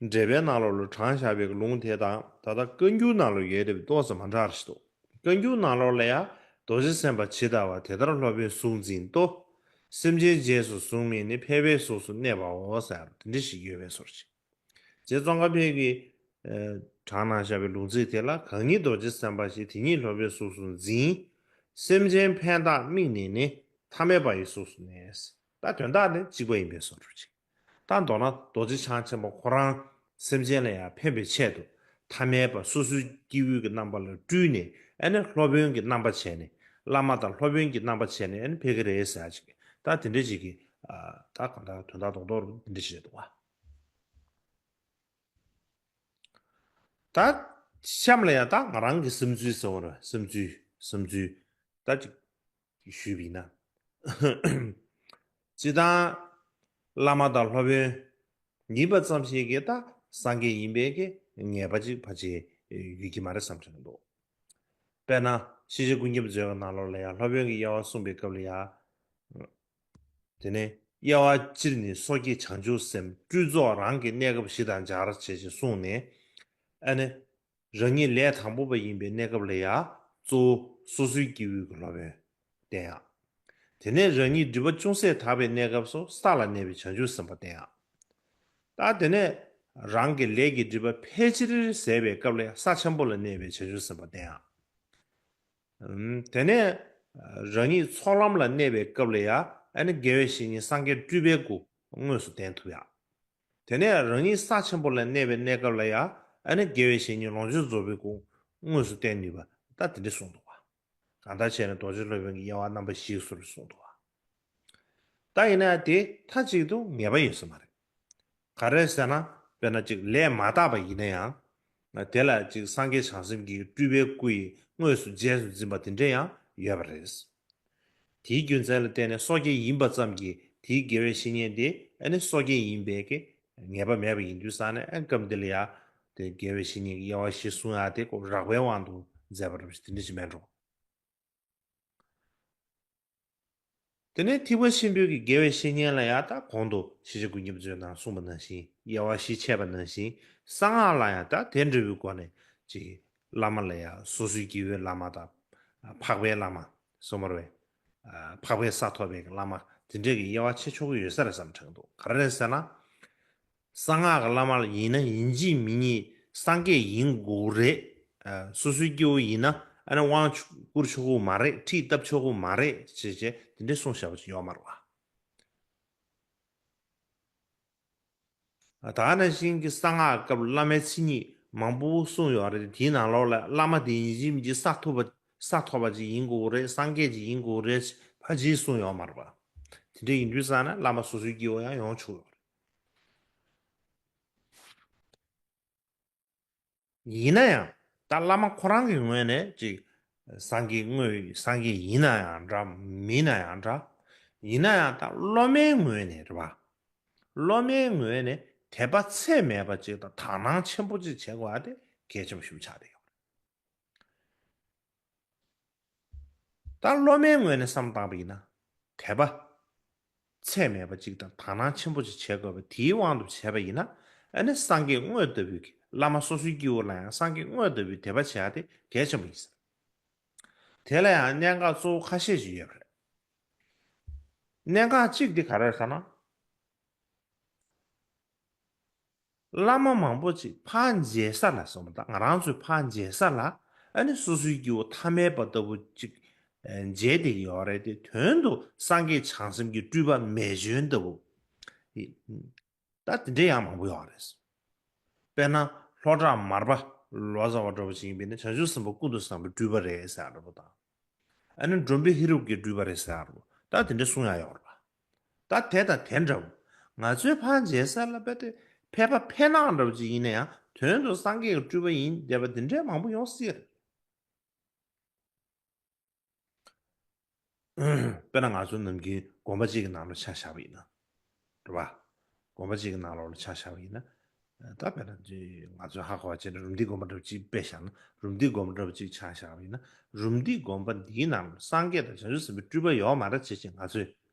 འགྲེལ་པའི་ནང་ལོགས་ལ་དྲངས་བཞག་པའི་ལུང་དེ་དང་ད་ལྟ་བཀའ་འགྱུར་ནང་ལ་ཡོད་བསྡད་པ་ཏོག་ཙམ་མ་འདྲ་བ་ཞིག་འདུག། བཀའ་འགྱུར་ནང་ལོགས་ལ་ཡང་རྡོ་རྗེ་སེམས་དཔའ་ཇི་ལྟ་བ། དེ་ལྟར་སློབ་དཔོན་གཟུགས་འཛིན་ཏོ། སེམས་ཅན་རྗེས་སུ་བཟུང་མིན་ནི། ཕལ་པའི་གཟུགས་སུ་གནས་པའོ་ཟེར་དེ་འདྲ་ཞིག་ཡོད་པའི་བཟོ་འདྲ་ཅིག་རྗེ་ཙོང་ཁ་པའི་གི་ཨ་དྲངས་གནང་བཞག་པའི་ལུང་ཚིག་དེ་ལ། གང་ཉིད་རྡོ་རྗེ་སེམས་དཔའ་ཞེས། དེ་ཉིད་སློབ་པའི་གཟུགས་སུ་འཛིན། སེམས་ཅན་ཕན་བཏགས་དམིགས་ནས་ནི། ཐ་མལ་པ་ཡི་གཟུགས་སུ་གནས། ད་དོན་དག་ནི་གཅིག་པ་ཡིན་པའི་བཟོ་འདྲ་ཅིག་ད་མདོར་ན་རྡོ་རྗེ་འཆང་ཆེན་པོ་ཁོ་རང་སེམས་ཅན་ལ་ཡང་ཕན་པའི་ཆེད་དུ་ཐ་མལ་པ་སོ་སོའི་སྐྱེ་བོའི་གི་རྣམ་པ་ལ་སྤྲུལ་ནས། ཨ་ནི་སློབ་དཔོན་གྱི་རྣམ་པ་བྱས་ནས། བླ་མ་དང་སློབ་དཔོན་གྱི་རྣམ་པ་བྱས་ནས་ཨ་ནི་ཕེབས་ཀྱི་རེད་ཟེར་ཅིག་ད་དེ་འདྲ་ཅིག་གི་ཨ་ད་གང་ལྟར་དོན་དག་རྡོག་རྡོག་རེད། འདི་འདྲ་ཞིག་རེད་འདུག་བ། ད་གཤམ་ལ་ཡང་ད་ང་རང་གི་བསམ་ཚུལ་ཟེར་བ་རེད། བསམ་ཚུལ་བསམ་ཚུལ་ད་ཅིག་ཞུས་པ་ཡིན་ན། སྤྱིར་བཏང་བླ་མ་དང་སློབ་དཔོན་ཡིན་པ་ཙམ་ཞིག་གིས་ད་སངས་རྒྱས་ཡིན་པའི་གི་ངེས་པ་ཅིག་ཕལ་ཆེར་ཡོད་ཀྱི་མ་རེད་བསམ་དྲན་འདུག་དཔེར་ན་ཤེས་བྱ་ཀུན་ཁྱབ་མཛོད་ཀྱི་ནང་ལོགས་ལ་ཡང་སློབ་དཔོན་གྱི་དབྱེ་བ་གསུངས་པའི་སྐབས་ལ་ཡང་། དེ་ནས་དབྱེ་བ་སྤྱིར་ནི་སོ་སྐྱེ་བྱང་ཆུབ་སེམས་སྤྲུལ་ཚོགས་རང་གི་གནས་སྐབས་བཞི་དང་སྦྱར་བྱས་ཅིག་གསུངས་ནས། ཨ་ནི། རང་ཉིད་ལས་དང་པོ་པ་ཡིན་པའི་གནས་སྐབས་ལ་ཡང་གཙོ་བོ་སོ་སོའི་སྐྱེ་བོའི་གི་སློབ་དཔོན་བསྟན་ཡག་དེ་ནས་རང་ཉིད་སྒྲིབ་པ་ཅུང་ཟད་དག་པའི་གནས་སྐབས་སུ་ས་ལ་གནས་པའི་བྱང་ཆུབ་སེམས་དཔའ་བསྟན་ཡག་ད་དེ་ནས་རང་གི་ལས་ཀྱི་སྒྲིབ་པ་ཕལ་ཆེར་ཟད་པའི་སྐབས་ལ་ཡང་ས་ཆེན་པོ་ལ་གནས་པའི་བྱང་ཆུབ་སེམས་དཔའ་བསྟན་ཡག་ཨམ། དེ་ནས་རང་ཉིད་ཚོགས་ལམ་ལ་གནས་པའི་སྐབས་ལ་ཡང་ཨ་ནི་དགེ་བའི་བཤེས་གཉེན་སངས་རྒྱས་སྤྲུལ་པའི་སྐུ་དངོས་སུ་བསྟན་ཐུབ་ཡག་དེ་ནས་རང་ཉིད་ས་ཆེན་པོ་ལ་གནས་པའི་གནས་སྐབས་ལ་ཡང་ཨ་ནི་དགེ་བའི་བཤེས་གཉེན་ལོངས་སྤྱོད་རྫོགས་པའི་སྐུ་དངོས་སུ་བསྟན་ནུས་པ་ད་དེ་འདྲ་གསུངས་འདུག་བ། གང་ལྟར་བྱས་ན་རྡོ་རྗེ་སློབ་དཔོན་གྱི་དབྱེ་བ་རྣམ་པ་བཞིའི་ཟུར་གསུངས་འདུག་བ། ད་ཡིན་ན་དེ་མཐའ་གཅིག་ཏུ་ངེས་པ་ཡོད་ས་མ་རེད། ག་རེ་ཟེར་ན། དཔེར་ན་གཅིག་ལས་མ་དག་པ་ཡིན་ན་ཡང་། དེ་ལ་གཅིག་སངས་རྒྱས་བྱང་སེམས་ཀྱི་སྤྲུལ་པའི་སྐུ་ཡིས་དངོས་སུ་རྗེས་སུ་འཛིན་པ་དེ་འདྲ་ཡང་ཡོད་པ་རེད། དེའི་རྒྱུ་མཚན་ལ་བརྟེན་ནས་སོ་སྐྱེ་ཡིན་པ་ཙམ་གྱིས་དེའི་དགེ་བའི་བཤེས་གཉེན་དེ་ཨ་ནི་སོ་སྐྱེ་ཡིན་པའི་གི་ངེས་པ་མེད་པ་ཡིན་དུས་ཙང་ནས་ཨ་སྐབས་འདི་ལ་ཡང་དེ་དགེ་བའི་བཤེས་གཉེན་གྱི་དབྱེ་བ་བཞི་གསུང་ཡག་དེ་ཁོ་རགས་པའི་དབང་དུ་མཛད་པ་རེད། དེ་འདྲ་ཞིག་མེད་འགྲོ། དེ་ནས་ཐེག་པ་ཆེན་པོའི་གི་དགེ་བའི་བཤེས་གཉེན་ལ་ཡང་ད་གོང་དུ་ཤེས་བྱ་ཀུན་ཁྱབ་མཛོད་ནང་གསུངས་པ་ནང་བཞིན་དབྱེ་བ་བཞི་འཆད་པ་ནང་བཞིན་གསང་སྔགས་ལ་ཡང་ད་དེ་འདྲ་བའི་སྒོ་ནས་ཅིག་བླ་མ་ལ་ཡང་སོ་སོའི་སྐྱེ་བོའི་བླ་མ་དང་། འཕགས་པའི་བླ་མ། སོ་མར་བའི། འཕགས་པའི་ས་ཐོབ་པའི་བླ་མ་དེ་འདྲས་ཀྱི་དབྱེ་བ་ཕྱེ་ཆོག་གི་ཡོད་ས་རེད་བསམ་དྲན་འདུག་ག་རེ་རེད་ཟེར་ན། གསང་སྔགས་ཀྱི་བླ་མ་ལ་ཡིན་ན་ཡིན་གཅིག་མིན་གཉིས་སངས་རྒྱས་ཡིན་དགོས་རེད། ཨ། སོ་སོའི་སྐྱེ་བོ་ཡིན་ན་ཨ་ནི་དབང་ཆོ་བསྐུར་ཆོག་གི་མ་རེད། ཁྲིད་བཏབ་ཆོག་གི་མ་རེད་ཅེས་བྱས་དེ་འདྲས་གསུངས་བཞག་པ་ཅིག་ཡོད་མ་རེད་བ། ཨ། ད་ནང་བཞིན་གྱི་གསང་སྔགས་སྐབས་བླ་མའི་མཚན་ཉིད་མང་པོ་གསུངས་ཡོད་རེད། དེའི་ནང་ལོགས་ལ་བླ་མ་དེ་ཡིན་གཅིག་མིན་གཅིག་ས་ཐོབ་པ་ས་ཐོབ་པ་ཅིག་ཡིན་དགོས་རེད། སངས་རྒྱས་ཅིག་ཡིན་དགོས་རེད་ཕལ་ཆེར་གསུངས་ཡོད་མ་རེད་བ། དེ་འདྲས་ཡིན་དུས་ཙང་ན་བླ་མ་སོ་སོའི་སྐྱེ་བོ་ཡང་ཡོང་ཆོག་ཡོད་རེད། ཡིན་ན་ཡང་ད་བླ་མ་ཁོ་རང་གི་ངོས་ནས་ཅིག་སངས་རྒྱས་དངོས་སངས་རྒྱས་ཡིན་ན་ཡང་འདྲ་མིན་ན་ཡང་འདྲ། ཡིན་ན་ཡང་ད་སློབ་མའི་ངོས་ནས་རེད་བ། སློབ་མའི་ངོས་ནས་དད་པ་ཚད་མེད་པ་ཅིག་དང་དག་སྣང་ཆེན་པོ་ཅིག་བྱེད་དགོས་པ་དེ་གལ་ཆེན་པོ་ཞིག་ཆགས་བསྡད་ཡོད་རེད། ད་སློབ་མའི་ངོས་ནས་བསམ་བཏང་བ་ཡིན་ན། དད་པ་ཚད་མེད་པ་ཅིག་དང་དག་སྣང་ཆེན་པོ་ཅིག་བྱེད་དགོས་པ་དེའི་དབང་དུ་བྱས་པ་ཡིན་ན། ཨ་ནི་སངས་རྒྱས་དངོས་ལྟ་བུའི་གི་བླ་མ་སོ་སོའི་སྐྱེ་བོ་ལ་ཡང་སངས་རྒྱས་དངོས་ལྟ་བུའི་དད་པ་བྱེད་ཡ་དེ་གལ་ཆེན་པོ་ཡིན་ཟེར། དེ་ལ་ཡང་གནད་འགག་གཙོ་བོ་ཁ་ཤས་ཤིག་ཡོད་པ་རེད། གནད་འགག་གཅིག་དེ་ག་རེ་རེད་ཟེར་ན། བླ་མ་མང་པོ་ཅིག་ཕར་མཇལ་ས་ལ་སོང་བ་དང་ང་རང་ཚོས་ཕར་མཇལ་ས་ལ་ཨ་ནི་སོ་སོའི་སྐྱེ་བོ་ཐ་མལ་པ་ལྟ་བུ་ཅིག་ཨ་མཇལ་བསྡད་ཀྱི་ཡོད་རེད་དེ། དོན་དུ་སངས་རྒྱས་བྱང་སེམས་ཀྱི་སྤྲུལ་པ་མེ་སྐྱོན་ལྟ་བུ། ད་དེ་འདྲའི་ཡང་མང་པོ་ཡོད་རེད། དཔེར་ན་ལྷོ་བྲག་མར་པ་ལོ་ཙཱ་བ་འདྲ་བོ་ཞིག་ཡིན་པས་ན་བྱང་ཆུབ་སེམས་དཔའ་ཀུན་ཏུ་བཟང་པོའི་སྤྲུལ་པ་རེད་ཟེར་ཡ་འདྲ་བོ་དང་། ཨ་ནི་འབྲོམ་པའི་ཧེ་རུ་ཀའི་སྤྲུལ་པ་རེད་ཟེར་ཡ་འདྲ་བོ་ད་དེ་འདྲ་གསུང་ཡ་ཡོད་རེད་པ། ད་དེ་དང་དེ་འདྲ་བོ། ང་ཚོའི་ཕར་མཇལ་ས་ལ་རྦད་དེ་ཕལ་པ་ཕལ་ནག་འདྲ་བོ་ཅིག་ཡིན་ན་ཡང་དོན་དུ་སངས་རྒྱས་ཀྱི་སྤྲུལ་པ་ཡིན་བསྡད་པ་དེ་འདྲའི་མང་པོ་ཡོང་སྲིད་རེད། དཔེར་ན་ང་ཚོ་ནམ་རྒྱུན་དགོན་པ་གཅིག་གི་ནང་ལ་ཆ་བཞག་པ་ཡིན་ན། རེད་པ། དགོན་པ་གཅིག་གི་ནང་ལོགས་ལ་ཆ་བཞག་པ་ཡིན་ན། ད་དཔེར་ན་ང་ཚོས་ཧ་གོ་བ་བྱས་ན་རུམ་བཏེག་དགོན་པ་འདྲ་བོ་གཅིག་དཔེ་བཞག་ན་རུམ་བཏེག་དགོན་པ་འདྲ་བོ་གཅིག་ཆ་བཞག་པ་ཡིན་ན་རུམ་བཏེག་དགོན་པ་འདིའི་ནང་ལ་སངས་རྒྱས་དང་བྱང་ཆུབ་སེམས་དཔའི་སྤྲུལ་པ་ཡོད་མ་རེད་ཅེས་ང་ཚོས་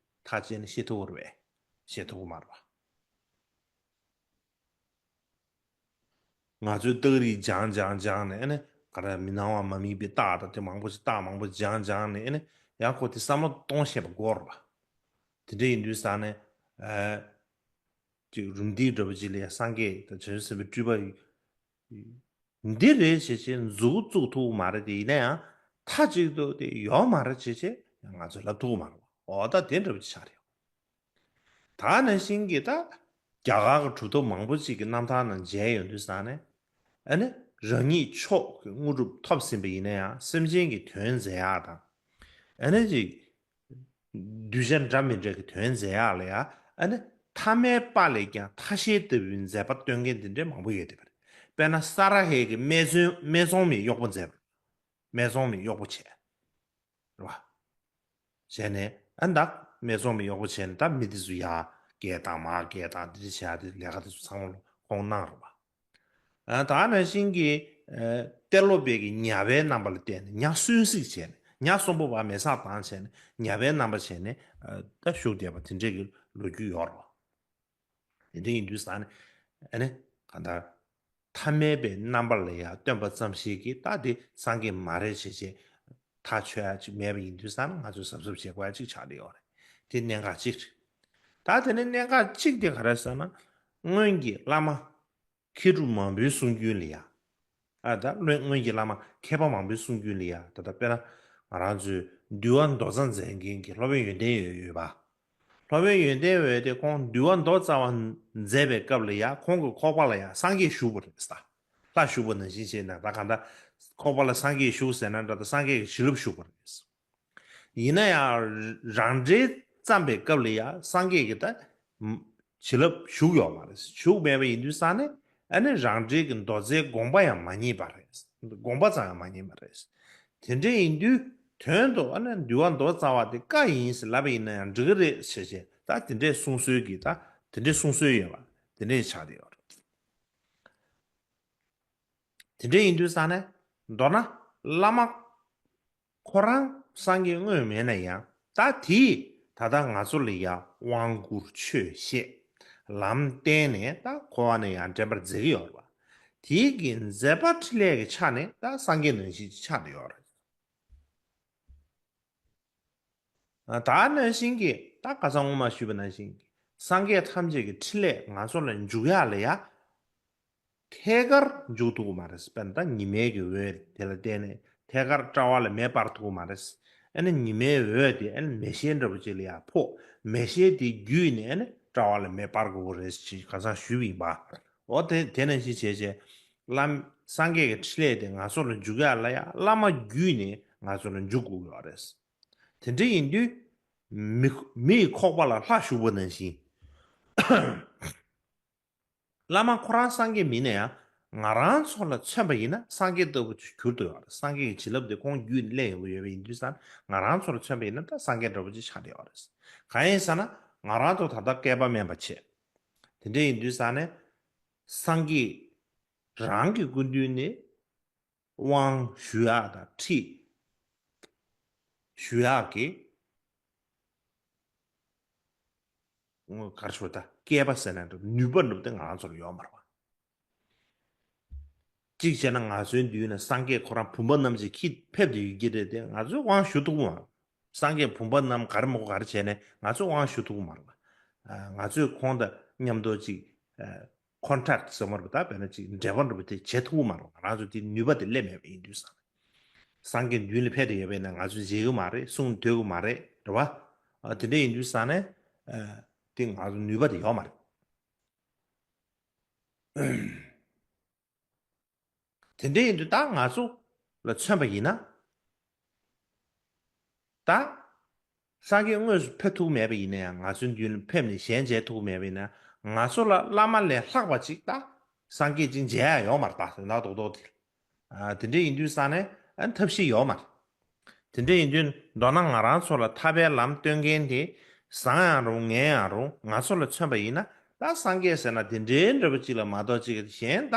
ཐག་བཅད་ནས་བཤད་ཐུབ་ཀྱི་རེད་པས། བཤད་ཐུབ་ཀྱི་མ་རེད་པ། ང་ཚོས་རྟགས་རིས་སྦྱངས་སྦྱངས་སྦྱངས་ནས་ཨ་ནི་ག་རེ་མི་སྣང་བ་མ་དམིགས་པའི་རྟགས་དང་དེ་མང་པོ་ཞིག་རྟགས་མང་པོ་སྦྱངས་སྦྱངས་ནས་ཨ་ནི་ཡང་ཁོ་དེ་བསམ་བློ་གཏོང་ཤེས་པ་དགོས་རེད་པ། དེ་འདྲ་ཡིན་དུས་ཙང་ནས་ཨ་ཅིག་རུམ་བཏེག་འདྲ་པོ་ཅིག་ལ་ཡ་སངས་རྒྱས་དང་བྱང་ཆུབ་སེམས་དཔའི་སྤྲུལ་པ་འདི་རེད་ཞེས་བྱས་མཛུབ་བཙུགས་ཐུབ་ཀྱི་མ་རེད་དེ། ཡིན་ན་ཡང་མཐའ་གཅིག་ཏུ་དེ་ཡོད་མ་རེད་ཅེས་བྱས་ང་ཚོས་ལབ་ཐུབ་ཀྱི་མ་རེད་པ། འོ་ད་དེ་འདྲ་པོ་ཅིག་ཆགས་རེད། ད་ནང་བཞིན་གྱི་ད་རྒྱ་གར་གྱི་གྲུབ་ཐོབ་མང་པོ་ཅིག་གི་རྣམ་ཐར་ནང་མཇལ་ཡོང་དུས་ཙང་ནས་ཨ་ནི་རང་ཉིད་མཆོག་གི་དངོས་གྲུབ་ཐོབ་ཟིན་པ་ཡིན་ན་ཡང་སེམས་ཅན་གྱི་དོན་མཛད་ཡག་དང་ཨ་ནི་ཅིག་གདུལ་བྱ་འདྲ་མི་འདྲ་གི་དོན་མཛད་ཡག་ལ་ཡ་ཨ་ནི་ཐ་མལ་པ་ལས་ཀྱང་ཐ་ཤལ་ལྟ་བུའི་མཛད་པ་སྟོན་མཁན་དེ་འདྲའི་མང་པོ་ཡོད་བསྡད་པ་རེད། དཔེར་ན་ས་ར་ཧའི་གི་སྨད་འཚོང་སྨད་འཚོང་མའི་གཡོག་པོ་མཛད་པ་སྨད་འཚོང་མའི་གཡོག་པོ་བྱས། རེད་བ། བྱས་ནས་ཨ་ནི་ད་སྨད་འཚོང་མའི་གཡོག་པོ་བྱས་ནས་ད་མི་དེ་ཚོ་ཡར་བསྐྱལ་བཏང་མར་བསྐྱལ་བཏང་དེ་འདྲ་བྱས་ཡག་དེ་ལས་ཀ་དེ་ཚོ་ཚང་མ་ཁོང་གནང་རེད་བ། ཨ་ད་ནང་བཞིན་གྱི་ཨ་ཏེ་ལོ་པའི་གི་ཉ་པའི་རྣམ་པ་ལ་བལྟས་ནས་ཉ་གསོན་བསྲེགས་བྱས་ནས་ཉ་གསོན་པོ་བ་མེ་སྲེག་བཏང་བྱས་ནས་ཉ་པའི་རྣམ་པ་བྱས་ནས་ཨ་ད་བཞུགས་བསྡད་པ་དེ་འདྲས་ཀྱི་ལོ་རྒྱུས་ཡོད་རེད་བ། དེ་འདྲ་ཡིན་དུས་ཙང་ནས་ཨ་ནི་གང་ལྟར་ཐ་མལ་པའི་རྣམ་པ་ལ་ཡང་སྟོན་པ་ཙམ་ཞིག་གིས་ད་དེ་སངས་རྒྱས་མ་རེད་ཅེས་བྱས་ཐག་ཆོད་ཡ་ཅིག་མེད་པ་ཡིན་དུས་ཙང་ན་ང་ཚོས་གཟབ་གཟབ་བྱེད་དགོས་ཡ་ཅིག་ཆགས་བསྡད་ཡོད་རེད། དེ་གནད་འགག་གཅིག་རེད། ད་དེ་ནས་གནད་འགག་གཅིག་དེ་ག་རེ་ཟེར་ན་སྔོན་གྱི་བླ་མ་མཁས་གྲུབ་མང་པོའི་གསུང་རྒྱུན་ལ་ཡ། ཨ་ད་སྔོན་གྱི་བླ་མ་མཁས་པ་མང་པོའི་གསུང་རྒྱུན་ལ་ཡ་ད་ལྟ་དཔེར་ན་ང་རང་ཚོའི་འདུལ་བ་མདོ་རྩ་མཛད་མཁན་གྱི་སློབ་དཔོན་ཡོན་ཏན་ཡོད་ཡོད་པ། སློབ་དཔོན་ཡོན་ཏན་འོད་དེ་ཁོང་འདུལ་བ་མདོ་རྩ་བ་མཛད་པའི་སྐབས་ལ་ཡང་ཁོང་གི་ཁོག་པ་ལ་ཡང་སངས་རྒྱས་བཞུགས་པ་རེད་ཟེར། ལྷ་བཞུགས་པ་ནང་བཞིན་བྱས་ན་ད་གང་ལྟར་ཁོག་པ་ལ་སངས་རྒྱས་བཞུགས་ཟེར་ན་འདྲ་ད་སངས་རྒྱས་ཀྱི་བྱིན་རླབས་ཞུགས་པ་རེད། ཡིན་ན་ཡང་རང་འགྲེལ་བརྩམས་པའི་སྐབས་ལ་ཡང་སངས་རྒྱས་ཀྱི་ད་བྱིན་རླབས་ཞུགས་ཡོད་མ་རེད། ཞུགས་མེད་པ་ཡིན་དུས་ཙང་ནས་ཨ་ནི་རང་འགྲེལ་གྱི་མདོ་རྩའི་དགོངས་པ་ཡང་མ་རྙེད་པ་རེད། དགོངས་པ་ཙམ་ཡང་མ་རྙེད་པ་རེད། དེ་འདྲ་ཡིན་དུས་དོན་དུ་ཨ་ནི་འདུལ་བ་མདོ་རྩ་བ་དེ་བཀའ་ཡིན་ཟེར་ལབ་པ་ཡིན་ན་ཡང་འགྲིག་གི་རེད་ཟེར་བྱས་ད་དེ་འདྲའི་གསུང་སྲོལ་གྱི་ད་དེ་འདྲའི་གསུང་སྲོལ་ཡོད་པ་དེ་འདྲའི་ཆགས་བསྡད་ཡོད་རེད། དེ་འདྲ་ཡིན་དུས་ཙང་ནས་མདོར་ན་བླ་མ་ཁོ་རང་སངས་རྒྱས་དངོས་མེད་ན་ཡང་ད་དེས་ད་ལྟ་ང་ཚོ་ལ་ཡང་དབང་བསྐུར་ཆོས་བཤད་ལམ་བསྟན་ནས་ད་འཁོར་བ་ནས་ཡང་འདྲེན་པར་མཛད་ཀྱི་ཡོད་རེད་བ། དེའི་གི་མཛད་པ་འཕྲིན་ལས་ཀྱི་ཆ་ནས་ད་སངས་རྒྱས་ནང་བཞིན་ཆགས་བསྡད་ཡོད་རེད། ད་ནང་བཞིན་གྱི་ད་ཁ་སང་སྔོན་མ་ཞུས་པ་ནང་བཞིན་གྱི་སངས་རྒྱས་ཐམས་ཅད་ཀྱི་འཕྲིན་ལས་ང་ཚོ་ལ་འཇུག་ཡག་ལ་ཡ། ཐད་ཀར་འཇུག་ཐུབ་ཀྱི་མ་རེད། དཔེར་ན་ད་ཉི་མའི་གི་འོད་དེ་ལ་བརྟེན་ནས་ཐད་ཀར་དཔྲལ་བ་ལ་མེ་སྤར་ཐུབ་ཀྱི་མ་རེད། ཨ་ནི་ཉི་མའི་འོད་དེ་ཨ་ནི་མེ་ཤེལ་འདྲ་པོ་ཅིག་ལ་ཡ་ཕོག་མེ་ཤེལ་དེ་བརྒྱུད་ནས་ཨ་ནི་དཔྲལ་བ་ལ་མེ་སྤར་དགོས་ཀྱི་རེད་ཅེས་ཁ་སང་ཞུས་པ་ཡིན་པ། འོ་དེ་དེ་ནང་བཞིན་བྱས་བྱས་བླ་སངས་རྒྱས་ཀྱི་འཕྲིན་ལས་དེ་ང་ཚོ་ལ་འཇུག་ཡག་ལ་ཡ་བླ་མ་བརྒྱུད་ནས་ང་ཚོ་ལ་འཇུག་དགོས་ཀྱི་ཡོད་རེད། དེ་འདྲ་ཡིན་དུས་མི་མིའི་ཁོག་པ་ལ་ལྷ་ཞུགས་པ་ནང་བཞིན། བླ་མ་ཁོ་རང་སངས་རྒྱས་མིན་ན་ཡང་ང་རང་ཚོ་ལ་མཚོན་པ་ཡིན་ན་སངས་རྒྱས་ལྟ་བུ་གྱུར་ཏོ་ཡོད་རེད། སངས་རྒྱས་ཀྱི་བྱིན་རླབས་དེ་ཁོང་བརྒྱུད་ནས་སླེབས་ཡོང་གི་ཡོད་པ་ཡིན་དུས་ཙང་ང་རང་ཚོ་ལ་མཚོན་པ་ཡིན་ན་ད་སངས་རྒྱས་འདྲ་བོ་ཅིག་ཆགས་བསྡད་ཡོད་རེད། གང་ཡིན་ཟེར་ན་ང་རང་ཚོ་ད་ལྟ་བསྐལ་པ་དམན་པ་བྱས། དེ་འདྲ་ཡིན་དུས་ཙང་ནས་སངས་རྒྱས་རང་གི་སྐུ་མདུན་ནས་དབང་ཞུ་ཡག་དང་ཁྲིད་ཞུ་ཡག་གི་ག་རེ་ཞུ་ད་སྐལ་པ་ཟེར་ན་འདྲ་ནུས་པ་འདྲ་པོ་དེ་ང་རང་ཚོ་ལ་ཡོད་མ་རེད་པ། གཅིག་བྱས་ན་ང་ཚོའི་མདུན་ན་སངས་རྒྱས་ཁོ་རང་བུམ་པ་བསྣམས་ཀྱི་ཁྱི་ཕེབས་ཏེ་ཡོད་ཀྱི་རེད་དེ་ང་ཚོས་དབང་ཞུ་ཐུབ་ཀྱི་མ་རེད། སངས་རྒྱས་བུམ་པ་བསྣམས་ག་རེ་མོ་ག་རེ་བྱས་ནས་ང་ཚོས་དབང་ཞུ་ཐུབ་ཀྱི་མ་རེད་པ། ང་ཚོས་ཁོང་དང་མཉམ་དུ་གཅིག་ཀོན་ཊེག་ཟེར་མ་རེད་པ། ད་དཔེར་ན་གཅིག་འབྲེལ་བ་འདྲ་པོ་དེ་བྱེད་ཐུབ་ཀྱི་མ་རེད། ང་རང་ཚོ་དེ་ནུས་པ་དེ་སླེབས་མེད་པ་ཡིན་དུས་ཙང་། སངས་རྒྱས་མདུན་ལ་ཕེབས་ཏེ་ཡོད་པས་ན་ང་ཚོས་མཇལ་གྱི་མ་རེད། གསུང་ཐོས་ཀྱི་མ་རེད། རེད་པ། དེ་འདྲ་ཡིན་དུས་ཙང་ནས་དེ་ང་ཚོ་ནུས་པ་དེ་ཡོད་མ་རེད། དེ་འདྲ་ཡིན་དུས་ད་ང་ཚོ་ལ་མཚོན་པ་ཡིན་ན། ད། སངས་རྒྱས་དངོས་སུ་ཕེབས་ཐུབ་མེད་པ་ཡིན་ན་ཡང་ང་ཚོའི་མདུན་ལ་ཕེབས་ནས་ཞལ་མཇལ་ཐུབ་མེད་པ་ཡིན་ན་ང་ཚོ་ལ་བླ་མ་ལས་ལྷག་པ་ཅིག་ད། སངས་རྒྱས་ཅིག་མཇལ་ཡ་ཡོད་མ་རེད་ད་དོན་དག་རྡོག་རྡོག་དེ། དེ་འདྲ་ཡིན་དུས་ཙང་ནས་ཐབས་ཤེས་ཡོད་མ་རེད། དེ་འདྲ་ཡིན་དུས་མདོར་ན་ང་རང་ཚོ་ལ་ཐར་པའི་ལམ་སྟོན་མཁན་དེ་བཟང་ཡང་རུང་ངན་ཡང་རུང་ང་ཚོ་ལ་མཚོན་པ་ཡིན་ན་ད་སངས་རྒྱས་ཟེར་ན་དེ་འདྲའི་འདྲ་པོ་ཅིག་ལ་མ་གཏོགས་ཅིག་གཞན་ད་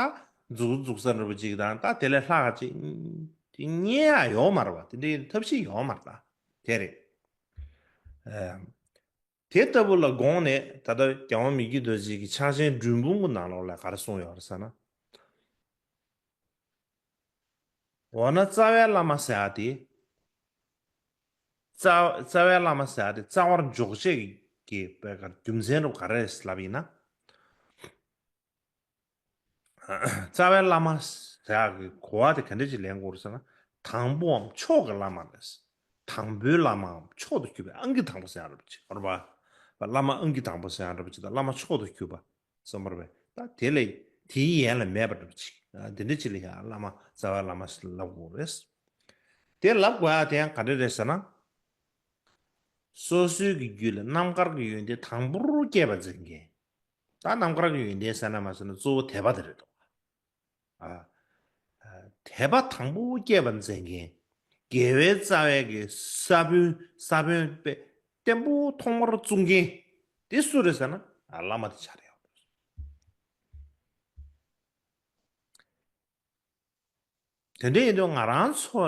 མཛུབ་མོ་འཛུགས་ས་འདྲ་པོ་ཅིག་དང་ད་དེ་ལས་ལྷག་ཅིག་དེ་རྙེད་ཡ་ཡོད་མ་རེད་པ། དེ་འདྲའི་ཐབས་ཤེས་ཡོད་མ་རེད་ད། དེ་རེད། དེ་ལྟ་བུ་ལ་དགོངས་ནས་ད་ལྟ་རྒྱལ་དབང་མི་བསྐྱོད་རྡོ་རྗེ་གི་ཕྱག་ཆེན་སྒྲོལ་འབུམ་གྱི་ནང་ལོགས་ལ་ག་རེ་གསུངས་ཡོད་རེད་ཟེར་ན། འོ་ན་རྩ་བའི་བླ་མ་ཟེར་ཡ་དེ། རྩ་རྩ་བའི་བླ་མ་ཟེར་ཡ་དེ་རྩ་བར་འཇོག་བྱེད་ཀྱི་ གི་པའི་ག་རྒྱུ་མཚན་རུ་ག་རེ་ལབ་ཡིན་ན། རྩ་བའི་བླ་མ་ཟེར་ཡག་གི་གོ་བ་དེ་ག་འདྲ་ཅིག་ལེན་དགོས་རེད་ཟེར་ན། དང་པོའམ་མཆོག་གི་བླ་མ་རེད། དང་པོའི་བླ་མའམ་མཆོག་ཏུ་གྱུར་པའི་ཨང་ཀི་དང་པོ་ཟེར་ཡག་རེད་པ་ཅིག་རེད་པ། བླ་མ་ཨང་ཀི་དང་པོ་ཟེར་ཡག་རེད་པ་ཅིག་དང་། བླ་མ་མཆོག་ཏུ་གྱུར་པ་གསུམ་པ་རེད་པས། ད་དེ་ལས་དེའི་ཡན་ལ་མེད་པ་འདྲ་པོ་ཅིག་དེ་འདྲ་ཅིག་ལ་ཡང་བླ་མ་རྩ་བའི་བླ་མ་ཟེར་ལབ་དགོས་རེད། དེ་ལབ་དགོས་ཡག་དེ་ཡང་ག་འདྲ་རེད་ཟེར་ན། སོ་སོའི་གི་རྒྱུད་ལ་རྣམ་དཀར་གྱི་ཡོན་ཏན་དང་པོར་སྐྱེས་པ་འཛིན་མཁན། ད་རྣམ་དཀར་གྱི་ཡོན་ཏན་ཟེར་ན་མ་ཟེར་ན་གཙོ་བོ་དད་པ་དེ་རེད་དོ། ཨ། ཨ། དད་པ་དང་པོ་སྐྱེས་པ་འཛིན་མཁན། དགེ་བའི་རྩ་བའི་གི་ས་བོན་ས་བོན་དཔེ་བརྟན་པོ་ཐོག་མར་བཙུགས་མཁན། དེ་སུ་རེད་ཟེར་ན། ཨ། བླ་མ་དེ་ཆགས་རེད། དེ་འདྲ་ཡིན་དུས་ང་རང་ཚོ་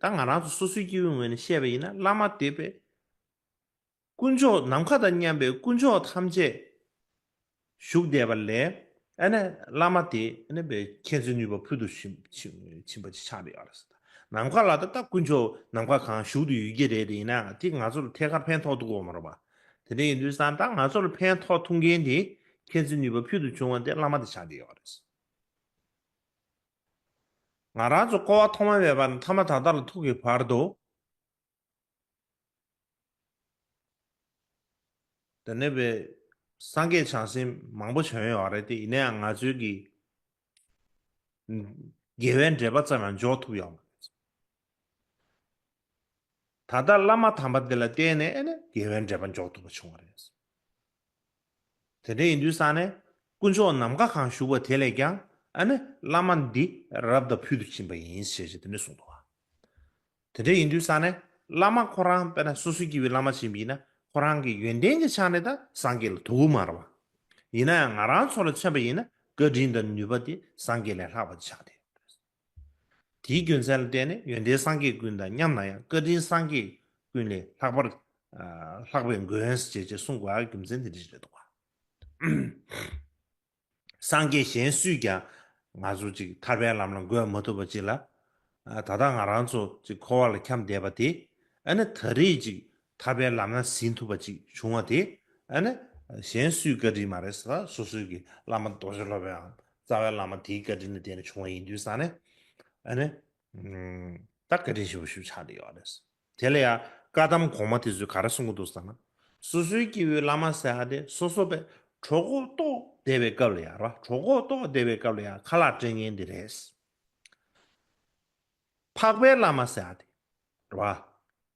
ད་ང་རང་ཚོ་སོ་སོའི་སྐྱེ་བོའི་ངོས་ནས་བཤད་པ་ཡིན་ན། བླ་མ་དེ་དཔེ་དཀོན་མཆོག་ནམ་མཁའ་དང་མཉམ་པའི་དཀོན་མཆོག་ཐམས་ཅད་བཞུགས་བསྡད་པ་ལས། ཨ་ནི་བླ་མ་དེ་ཨ་ནི་དཔེ་མཁྱེན་བརྩེ་ནུས་པ་ཕུལ་དུ་ཕྱིན་ཕྱིན་ཕྱིན་པ་ཅིག་ཆགས་བསྡད་ཡོད་རེད་ཟེར། ནམ་མཁའ་ལ་ད་ལྟ་དཀོན་མཆོག་ནམ་མཁའ་གང་བཞུགས་ཏུ་ཡོད་ཀྱི་རེད། དེ་ཡིན་ན་དེ་ང་ཚོ་ལ་ཐད་ཀར་ཕན་ཐོགས་ཐུབ་ཀྱི་ཡོད་མ་རེད་པ། དེ་འདྲ་ཡིན་དུས་ཙང་ད་ང་ཚོ་ལ་ཕན་ཐོགས་ཐུབ་མཁན་དེ་མཁྱེན་བརྩེ་ནུས་པ་ཕུལ་དུ་བྱུང་བ་དེ་བླ་མ་དེ་ཆགས་བསྡད་ཡོད་རེད། ང་རང་ཚོ་སྐོར་བ་ཐོག་མ་མེད་པ་ནས་ཐ་མ་ད་ལྟ་ལ་ཐུག་གི་བར་དུ། དེ་ནས་པའི་སངས་རྒྱས་བྱང་སེམས་མང་པོ་བྱོན་ཡོད་རེད་དེ། ཡིན་ན་ཡང་ང་ཚོའི་གི་དགེ་བའི་འབྲས་བུ་ཙམ་ཡང་འཇོག་ཐུབ་ཡོད་མ་རེད། ད་ལྟ་བླ་མ་དམ་པ་འདི་ལ་བརྟེན་ནས་ཨ་ནི་དགེ་བའི་འབྲས་བུ་འཇོག་ཐུབ་པ་བྱུང་བ་རེད། དེ་འདྲ་ཡིན་དུས་ཙང་ནས་དཀོན་མཆོག་ནམ་མཁའ་གང་བཞུགས་པ་དེ་ལས་ཀྱང་ཨ་ནི་བླ་མ་འདི་རབ་ཏུ་ཕུལ་དུ་ཕྱིན་པ་ཡིན་ཞེས་བྱས་དེ་འདྲ་གསུངས་འདུག་བ། དེ་འདྲ་ཡིན་དུས་ཙང་ནས་བླ་མ་ཁོ་རང་དཔེར་ན་སོ་སོའི་སྐྱེ་བོའི་བླ་མ་ཅིག་ཡིན་ན་ཁོ་རང་གི་ཡོན་ཏན་གྱི་ཆ་ནས་ད་སངས་རྒྱས་ལ་ཐུག་གི་མ་རེད་བ། ཡིན་ན་ཡང་ང་རང་ཚོ་ལ་མཚོན་པ་ཡིན་ན་བཀའ་དྲིན་དང་ནུས་པ་དེ་སངས་རྒྱས་ལས་ལྷག་པ་ཆགས་ཏེ། དེའི་རྒྱུ་མཚན་ལ་བརྟེན་ནས་ཡོན་ཏན་སངས་རྒྱས་ཀུན་དང་མཉམ་ན་ཡང་བཀའ་དྲིན་སངས་རྒྱས་ཀུན་ལས་ལྷག་པར། ཨ། ལྷག་པའི་མགོན་ཞེས་བྱས་གསུངས་དགོས་པའི་རྒྱུ་མཚན་དེ་འདྲ་ཞིག་རེད་འདུག་བ། སངས་རྒྱས་གཞན་སུས་ཀྱང་ང་ཚོ་ཅིག་ཐར་པའི་ལམ་ལ་འགོད་མ་ཐུབ་པ་ཅིག་ལ། ཨ། ད་ལྟ་ང་རང་ཚོ་ཅིག་འཁོར་བ་ལ་འཁྱམས་བསྡད་པ་དེ། ཨ་ནི་ད་རེས་ཅིག་ཐར་པའི་ལམ་སྣ་ཟིན་ཐུབ་པ་ཅིག་བྱུང་བ་དེ། ཨ་ནི་གཞན་སུའི་བཀའ་དྲིན་མ་རེད་ཟེར། སོ་སོའི་གི་བླ་མ་རྡོ་རྗེ་སློབ་དཔོན་རྩ་བའི་བླ་མ་དེའི་བཀའ་དྲིན་ལ་བརྟེན་ནས་བྱུང་བ་ཡིན་དུས་ཙང་ནས། ཨ་ནི། ཨུམ། ད་བཀའ་དྲིན་ཆེན་པོ་ཞིག་ཆགས་བསྡད་ཡོད་རེད། དེ་ལ་ཡང་བཀའ་གདམས་གོང་མ་དེ་ཚོས་ག་རེ་གསུང་གི་འདུག་ཟེར་ན། སོ་སོའི་སྐྱེ་བོའི་བླ་མ་ཟེར་ཡ་དེ་སོ་སོ་པའི་གྲོད་ཁོག་ལྟོགས་བསྡད་པའི་སྐབས་ལ་ཡང་རེད་བ། གྲོད་ཁོག་ལྟོགས་བསྡད་པའི་སྐབས་ལ་ཡང་ཁ་ལག་སྤྲད་མཁན་དེ་རེད། འཕགས་པའི་བླ་མ་ཟེར་ཡ་དེ་རེད་བ།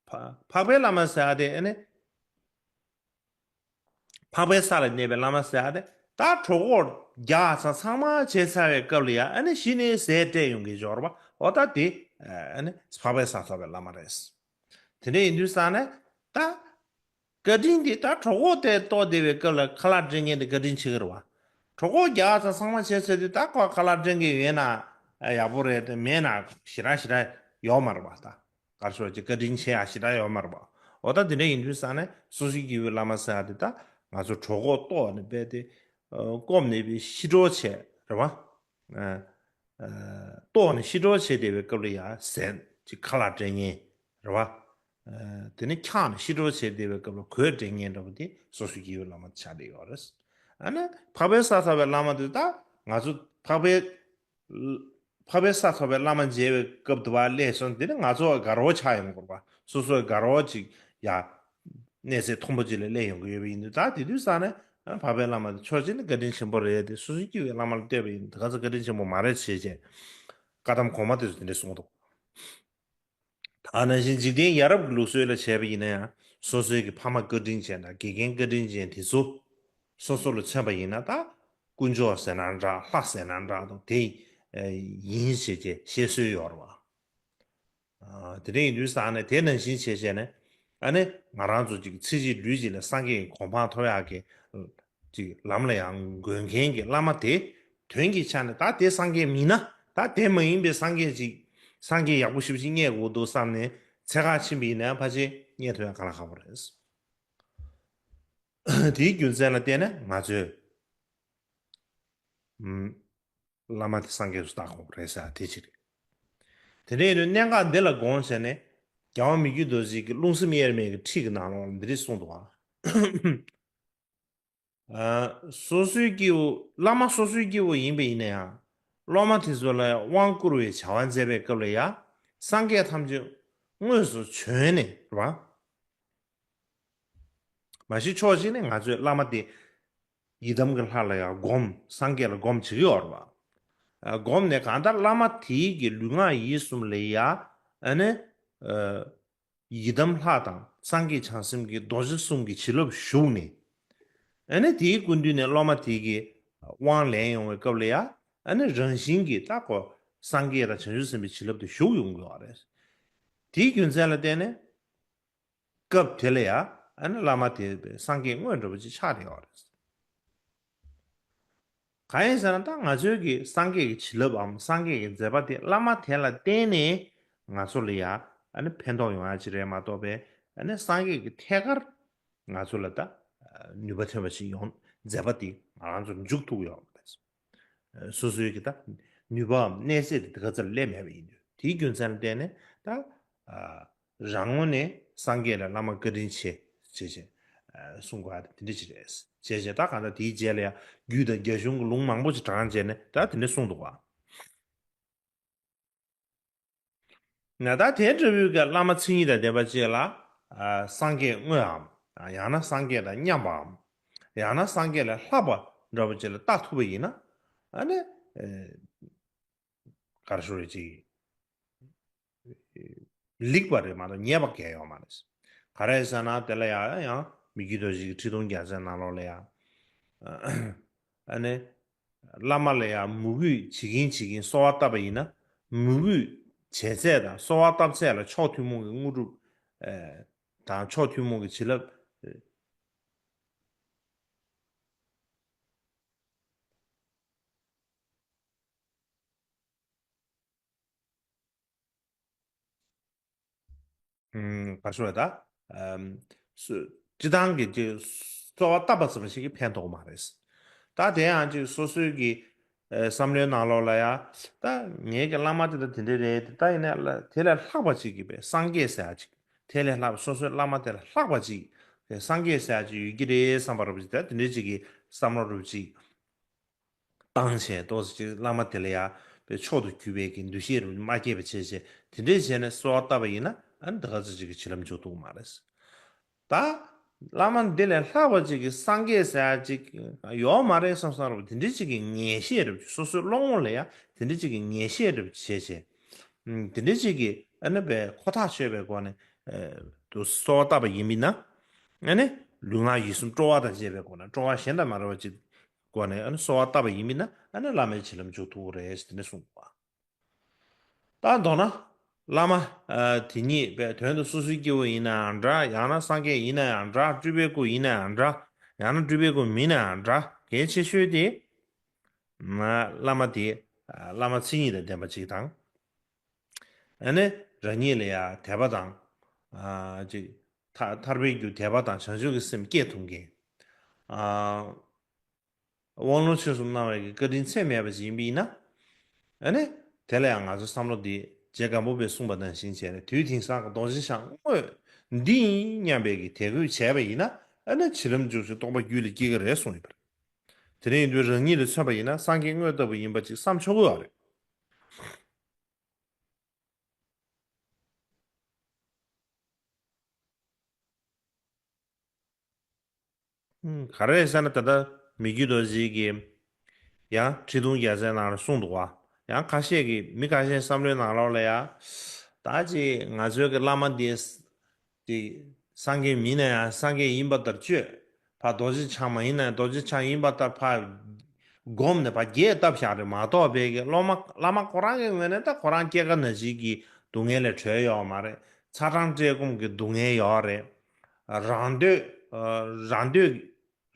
འཕགས་པའི་བླ་མ་ཟེར་ཡ་དེ་ཨ་ནི། འཕགས་པའི་ས་ལ་གནས་པའི་བླ་མ་ཟེར་ཡ་དེ། ད་གྲོད་ཁོག་རྒྱགས་ཚང་ཚང་མ་བྱས་ཚར་བའི་སྐབས་ལ་ཡང་ཨ་ནི་གཞི་ནས་ཟས་སྤྲད་ཡོང་གི་འབྱོར་བ། འོ་ད་དེ་ཨ་ནི་འཕགས་པའི་ས་ཐོབ་པའི་བླ་མ་རེད། དེ་འདྲ་ཡིན་དུས་ཙང་ནས་ད་བཀའ་དྲིན་དེ། ད་གྲོད་ཁོག་དེ་ལྟོགས་བསྡད་པའི་སྐབས་ལ་ཁ་ལག་སྤྲད་མཁན་དེ་བཀའ་དྲིན་ཆེ་གི་རེད་བ། གྲོད་ཁོག་རྒྱགས་ཚང་ཚང་མ་བྱས་ཚར་དུས་ད་ཁོ་ཁ་ལག་སྤྲད་མཁན་ཡོད་ན་ཡག་པོ་རེད་དེ། མེད་ན་ཞེ་དྲག་ཞེ་དྲག་ཡོད་མ་རེད་བ་ད། ག་རེ་ཟེར་ཅིག་བཀའ་དྲིན་ཆེ་ཡ་ཞེ་དྲག་ཡོད་མ་རེད་པ། འོ་ད་དེ་འདྲ་ཡིན་དུས་ཙང་ནས་སོ་སོའི་སྐྱེ་བོའི་བླ་མ་ཟེར་ཡ་དེ་ད་ང་ཚོ་གྲོད་ཁོག་ལྟོགས་ནས་རྦད་དེ། ཨ། སྐོམ་ནས་རྦད་ཤི་འགྲོ་བྱས་རེད་པ། ཨ། ཨ། ལྟོགས་ནས་ཤི་འགྲོ་བྱས་བསྡད་པའི་སྐབས་ལ་ཡ་ཟས་ཅིག་ཁ་ལག་སྤྲད་མཁན་རེད་པ། ཨ། དེ་ནས་འཁྱགས་ནས་ཤི་འགྲོ་བྱས་བསྡད་པའི་སྐབས་ལ་གོས་སྤྲད་མཁན་འདྲ་པོ་དེ་སོ་སོའི་སྐྱེ་བོའི་བླ་མ་ཆགས་བསྡད་ཡོད་རེད། ཨ་ནི་འཕགས་པའི་ས་ཐོབ་པའི་བླ་མ་དེ་ད་ང་ཚོ་འཕགས་པའི། འཕགས་པའི་ས་ཐོབ་པའི་བླ་མ་མཇལ་བའི་སྐབས་དུ་བ་སླེབས་སོང་། དེ་ནི་ང་ཚོ་དགའ་རོགས་ཆགས་ཡོང་གི་རེད་པ། སོ་སོའི་དགའ་རོགས་ཅིག་ཡ་གནས་ཚད་མཐོན་པོ་ཅིག་ལ་སླེབས་ཡོང་གི་ཡོད་པ་ཡིན་དུས། ད་དེ་དུས་ཙང་ནས་འཕགས་པའི་བླ་མ་དེ་ཕྱོགས་གཅིག་ནས་བཀའ་དྲིན་ཆེན་པོ་རེད་དེ། སོ་སོའི་སྐྱེ་བོའི་བླ་མ་ལ་བསྟོད་པ་ཡིན་དུས་ག་ཚོད་བཀའ་དྲིན་ཆེན་པོ་མ་རེད་ཞེས་བྱས་བཀའ་གདམས་གོང་མ་དེ་ཚོ་དེ་འདྲས་གསུངས་འདུག། ད་ནང་བཞིན་འཇིག་རྟེན་ཡ་རབས་ཀྱི་ལུགས་སྲོལ་ལ་བྱས་པ་ཡིན་ན་ཡང་། སོ་སོའི་གི་ཕ་མ་བཀའ་དྲིན་ཅན་དང་དགེ་རྒན་བཀའ་དྲིན་ཅན་དེ་ཚོ་སོ་སོ་ལ་མཚོན་པ་ཡིན་ན། ད་དཀོན་མཆོག་ཟེར་ན་འདྲ། ལྷ་ཟེར་ན་འདྲ་དང་དེ་ཡིན་ཞེས་བྱས་བཤད་སྲོལ་ཡོད་རེད་བ། ཨ། དེ་འདྲ་ཡིན་དུས་ཙང་ནས་དེ་ནང་བཞིན་བྱས་བྱས་ནས། ཨ་ནི་ང་རང་ཚོ་ཅིག་ཚེ་གཅིག་ལུས་གཅིག་ལ་སངས་རྒྱས་ཀྱི་གོ་འཕང་ཐོབ་ཡག་གི་ཅིག་ལམ་ལ་ཡང་འགོད་མཁན་གྱི་བླ་མ་དེ། དོན་གྱི་ཆ་ནས་ད་དེ་སངས་རྒྱས་མིན་ན། ད་དེ་མ་ཡིན་པའི་སངས་རྒྱས་ཅིག་སངས་རྒྱས་ཡག་པོ་ཞེ་པོ་ཅིག་རྙེད་དགོས་འདུག་བསམ་ནས་འཚོལ་ག་ཕྱིན་པ་ཡིན་ན་ཕལ་ཆེར་རྙེད་ཐུབ་ཡག་དཀའ་ལས་ཁག་པོ་རེད། དེའི་རྒྱུ་མཚན་ལ་བརྟེན་ནས་ང་ཚོས། ཨུམ། བླ་མ་དེ་སངས་རྒྱས་སུ་བལྟ་དགོས་རེད་ཟེར་དེ་གཅིག་རེད། དེ་འདྲ་ཡིན་དུས་གནད་འགག་འདི་ལ་དགོངས་བྱས་ནས། རྒྱལ་བ་མི་བསྐྱོད་རྡོ་རྗེ་གི་རླུང་སེམས་དབྱེར་མེད་ཀྱི་ཁྲིད་ཀྱི་ནང་ལོགས་ལ་འདི་འདྲ་གསུངས་འདུག་ཨ། ཨ། སོ་སོའི་སྐྱེ་བོ། བླ་མ་སོ་སོའི་སྐྱེ་བོ་ཡིན་པ་ཡིན་ན་ཡང་། སློབ་མ་དེ་ཚོ་ལ་དབང་བསྐུར་བའི་བྱ་བ་མཛད་པའི་སྐབས་ལ་ཡང་སངས་རྒྱས་ཐམས་ཅད་དངོས་སུ་བྱོན་ནས་རེད་བ། མ་གཞི་ཕྱོགས་གཅིག་ནས་ང་ཚོས་བླ་མ་དེ་ཡི་དམ་གྱི་ལྷ་ལ་ཡང་སྒོམ། སངས་རྒྱས་ལ་སྒོམ་བྱེད་ཀྱི་ཡོད་རེད་བ། ཨ། སྒོམ་ནས་གང་ལྟར་བླ་མ་དེའི་གི་ལུས་ངག་ཡིད་གསུམ་ལ་ཡང་། ཨ་ནི། ཨ། ཡི་དམ་ལྷ་དང་སངས་རྒྱས་བྱང་སེམས་ཀྱི་རྡོ་རྗེ་གསུམ་གྱི་བྱིན་རླབས་ཞུགས་ནས། ཨ་ནི་དེའི་སྐུ་མདུན་ནས་སློབ་མ་དེ་གིས་དབང་ལེན་ཡོང་བའི་སྐབས་ལ་ཡང་། ཨ་ནི་རང་བཞིན་གྱིས་ད་ཁོ་སངས་རྒྱས་དང་བྱང་ཆུབ་སེམས་དཔའི་བྱིན་རླབས་དེ་ཞུགས་ཡོང་གི་ཡོད་རེད། དེའི་རྒྱུ་མཚན་ལ་བརྟེན་ནས། སྐབས་དེ་ལ་ཡང་། ཨ་ནི་བླ་མ་དེ་སངས་རྒྱས་དངོས་འདྲ་པོ་ཅིག་ཆགས་བསྡད་ཡོད་རེད། གང་ཡིན་ཟེར་ན། ད་ང་ཚོའི་གི་སངས་རྒྱས་ཀྱི་བྱིན་རླབས་འམ་སངས་རྒྱས་ཀྱི་མཛད་པ་དེ་བླ་མ་དེ་ལ་བརྟེན་ནས་ང་ཚོ་ལ་ཡང་། ཨ་ནི་ཕན་ཐོགས་ཡོང་ཡ་ཅིག་རེད་མ་གཏོགས་པས། ཨ་ནི་སངས་རྒྱས་ཀྱི་ཐད་ཀར་ང་ཚོ་ལ་ད་ནུས་པ་ཐོན་པ་ཞིག་ཡོང་། མཛད་པ་དེ་ང་རང་ཚོར་འཇུག་ཐུབ་ཡོད་མ་རེད། སོ་སོའི་གི་ད་ནུས་པའམ་གནས་ཚད་དེ་དེ་ག་ཚོད་སླེབས་མེད་པ་ཡིན་དུས། དེའི་རྒྱུ་མཚན་ལ་བརྟེན་ནས་ད། ཨ། རང་ངོས་ནས་སངས་རྒྱས་ལ་བླ་མ་བཀའ་དྲིན་ཆེ་ཞེས་བྱས། ཨ། གསུང་དགོས་པ་དེ་འདྲ་ཅིག་རེད། བྱས་བྱས་ད་གང་ལྟར་དེའི་རྗེས་ལ་ཡང་རྒྱུད་དང་རྒྱ་གཞུང་གི་ལུང་མང་པོ་ཅིག་དྲངས་བྱས་ནས་ད་དེ་འདྲ་གསུངས་འདུག་བ། ན་ད་དེ་འདྲ་བོའི་གི་བླ་མ་མཚན་ཉིད་དང་ལྡན་པ་ཅིག་ལ། ཨ། སངས་རྒྱས་དངོས་འམ། ཡང་ན་སངས་རྒྱས་དང་མཉམ་པའམ། ཡང་ན་སངས་རྒྱས་ལས་ལྷག་པ་འདྲ་པོ་ཅིག་ལ་བལྟ་ཐུབ་པ་ཡིན་ན། ཨ་ནི། ཨེ། ག་རེ་ཞུ་རེད། ཅིག་ལེགས་པ་རེད་མ་གཏོགས་ཉེས་པ་གང་ཡང་ཡོད་མ་རེད། ག་རེ་ཟེར་ན། དེ་ལ་ཡང་ཡང་མི་བསྐྱོད་རྡོ་རྗེ་གི་ཁྲི་གདུང་རྒྱལ་མཚན་ནང་ལོགས་ལ་ཡང་། ཨ་ནི། བླ་མ་ལ་ཡང་མོས་གུས་བྱེད་ཀྱིན་བྱེད་ཀྱིན་གསོལ་བ་བཏབ་པ་ཡིན་ན། མོས་གུས་བྱེད་ཚད་དང་གསོལ་བ་བཏབ་ཚད་ལ་མཆོག་ཐུན་མོང་གི་དངོས་གྲུབ། ཨེ། དང་མཆོག་ཐུན་མོང་གི་བྱིན་རླབས། ཨུམ། ག་རེ་ཞུ་དགོས་རེད་ད། ཨམ། སུ། སྤྱིར་བཏང་གི་ཅིག་གསོལ་བ་བཏབ་པ་ཙམ་ཞིག་གིས་ཕན་ཐོགས་མ་རེད། ད་དེ་ཡང་ཅིག་སོ་སོའི་གི། ཨེ། བསམ་བློའི་ནང་ལོགས་ལ་ཡང་། ད་ངའི་གི་བླ་མ་དེ་ད་དེ་འདྲ་རེད། ད་ཡིན་ན་ལ། དེ་ལས་ལྷག་པ་ཅིག་གི་བའི་སངས་རྒྱས་ཟེར་ཡ་ཅིག་དེ་ལས་ལྷག་པ། སོ་སོའི་བླ་མ་དེ་ལས་ལྷག་པ་ཅིག་གི་སངས་རྒྱས་ཟེར་ཡ་ཅིག་ཡོད་ཀྱི་རེད་བསམ་པ་རུ་ཅིག་ད་དེ་འདྲ་ཅིག་གི་བསམ་བློ་རུ་ཅིག་བཏང་བྱས། ཏོག་ཙམ་ཅིག་བླ་མ་དེ་ལ་ཡང་པའི་མཆོག་ཏུ་གྱུར་པའི་གི་འདུ་ཤེས་རུ་མ་སྐྱེས་པ་བྱས་བྱས། དེ་འདྲས་བྱས་ནས་གསོལ་བ་བཏབ་པ་ཡིན་ན། ཨ་ནི་དེ་ག་ཚོད་ཅིག་གི་བྱིན་རླབས་འཇུག་ཐུབ་མ་རེད། ད་བླ་མ་འདི་ལས་ལྷག་པ་ཅིག་གི་སངས་རྒྱས་ཟེར་ཡ་ཅིག་ཡོད་མ་རེད་བསམ་བསམ་རུ། དེ་འདྲས་ཅིག་གི་ངེས་ཤེས་རུ། སོ་སོའི་བློ་ངོ་ལ་ཡང་དེ་འདྲས་ཅིག་གི་ངེས་ཤེས་རུ་བྱས་བྱས། ཨ། དེ་འདྲས་ཅིག་གི། ཨ་ནི་པའི་ཁོ་ཐག་ཆོད་པའི་སྒོ་ནས། ཨ། དུ་གསོལ་བ་བཏབ་པ་ཡིན་པ་ཡིན་ན། ཨ་ནི་ལུས་ངག་ཡིད་གསུམ་སྤྲོ་བ་དང་བཅས་པའི་སྒོ་ནས། སྤྲོ་བ་གཞན་དང་མ་འདྲ་བ་ཅིག་སྒོ་ནས། ཨ་ནི་གསོལ་བ་བཏབ་པ་ཡིན་པ་ཡིན་ན། ཨ་ནི་བླ་མའི་བྱིན་རླབས་འཇུག་ཐུབ་ཀྱི་རེད་ཟེར་དེ་འདྲ་གསུངས་པ། ད་མདོར་ན། བླ་མ། ཨ། དེ་ཉིད་པའི་དོན་དུ་སོ་སོའི་སྐྱེ་བོ་ཡིན་ནའང་འདྲ། ཡང་ན་སངས་རྒྱས་ཡིན་ནའང་འདྲ། སྤྲུལ་པའི་སྐུ་ཡིན་ནའང་འདྲ། ཡང་ན་སྤྲུལ་པའི་སྐུ་མིན་ནའང་འདྲ། གལ་ཆེ་ཤོས་དེ། བླ་མ་དེ་བླ་མ་མཚན་ཉིད་དང་ལྡན་པ་ཅིག་དང་། ཨ་ནི་རང་ཉིད་ལ་ཡང་དད་པ་དང་། ཨ། ཅིག་ཐར་ཐར་པའི་རྒྱུ་དད་པ་དང་བྱང་ཆུབ་ཀྱི་སེམས་སྐྱེ་ཐུབ་མཁན། ཨ། དབང་ལུང་ཆོས་གསུམ་གནང་བའི་བཀའ་དྲིན་ཚད་མེད་པ་ཞིག་ཡིན་པ་ཡིན་ན། ཨ་ནི་དེ་ལ་ཡང་ང་ཚོ་བསམ་བློ་འདི་རྗེ་སྒམ་པོ་པས་གསུངས་པ་ནང་བཞིན་བྱས་ནས། དུས་དེང་སང་གི་རྡོ་རྗེ་འཆང་དངོས་འདི་ཡིན་སྙམ་པའི་གི་དད་གུས་བྱས་པ་ཡིན་ན། ཨ་ནི་བྱིན་རླབས་འཇུག་ཕྱིར་རྟོགས་པ་རྒྱུད་ལ་སྐྱེ་གི་རེད་གསུངས་ཡོད་པ་རེད། དེ་འདྲ་ཡིན་དུས་རང་ཉིད་ལ་མཚོན་པ་ཡིན་ན། སངས་རྒྱས་དངོས་ལྟ་བུ་ཡིན་པ་ཅིག་བསམ་ཆོག་གི་ཡོད་རེད། ཨུམ། ག་རེ་ཟེར་ན། ད་ལྟ་མི་བསྐྱོད་རྡོ་རྗེ་གིས་ཡང་ཁྲི་གདུང་རྒྱལ་མཚན་ནང་ལ་གསུངས་འདུག་བ། ཡང་ཁ་ཤས་ཀྱིས། མི་ཁ་ཤས་བསམ་བློའི་ནང་ལོགས་ལ་ཡང་། ད་ཅིག་ང་ཚོའི་གི་བླ་མ་འདི་ཅིག་སངས་རྒྱས་མིན་ན་ཡང་སངས་རྒྱས་ཡིན་པ་ལྟར་སྤྱོད། ཕར་རྡོ་རྗེ་འཆང་མ་ཡིན་ན་ཡང་རྡོ་རྗེ་འཆང་ཡིན་པ་ལྟར་ཕར་སྒོམ་ནས་ཕར་རྒྱས་བཏབ་བཞག་རེད་མ་གཏོགས། བོད་ཀྱི་སློབ་མ། བླ་མ་ཁོ་རང་གི་ངོས་ནས་ད་ཁོ་རང་སྐྱེ་རྒ་ན་འཆི་གི་སྡུག་བསྔལ་ལས་གྲོལ་ཡོད་མ་རེད། ཚ་གྲང་བཀྲེས་སྐོམ་གྱི་སྡུག་བསྔལ་ཡོད་རེད། རང་འདོད། ཨ། རང་འདོད།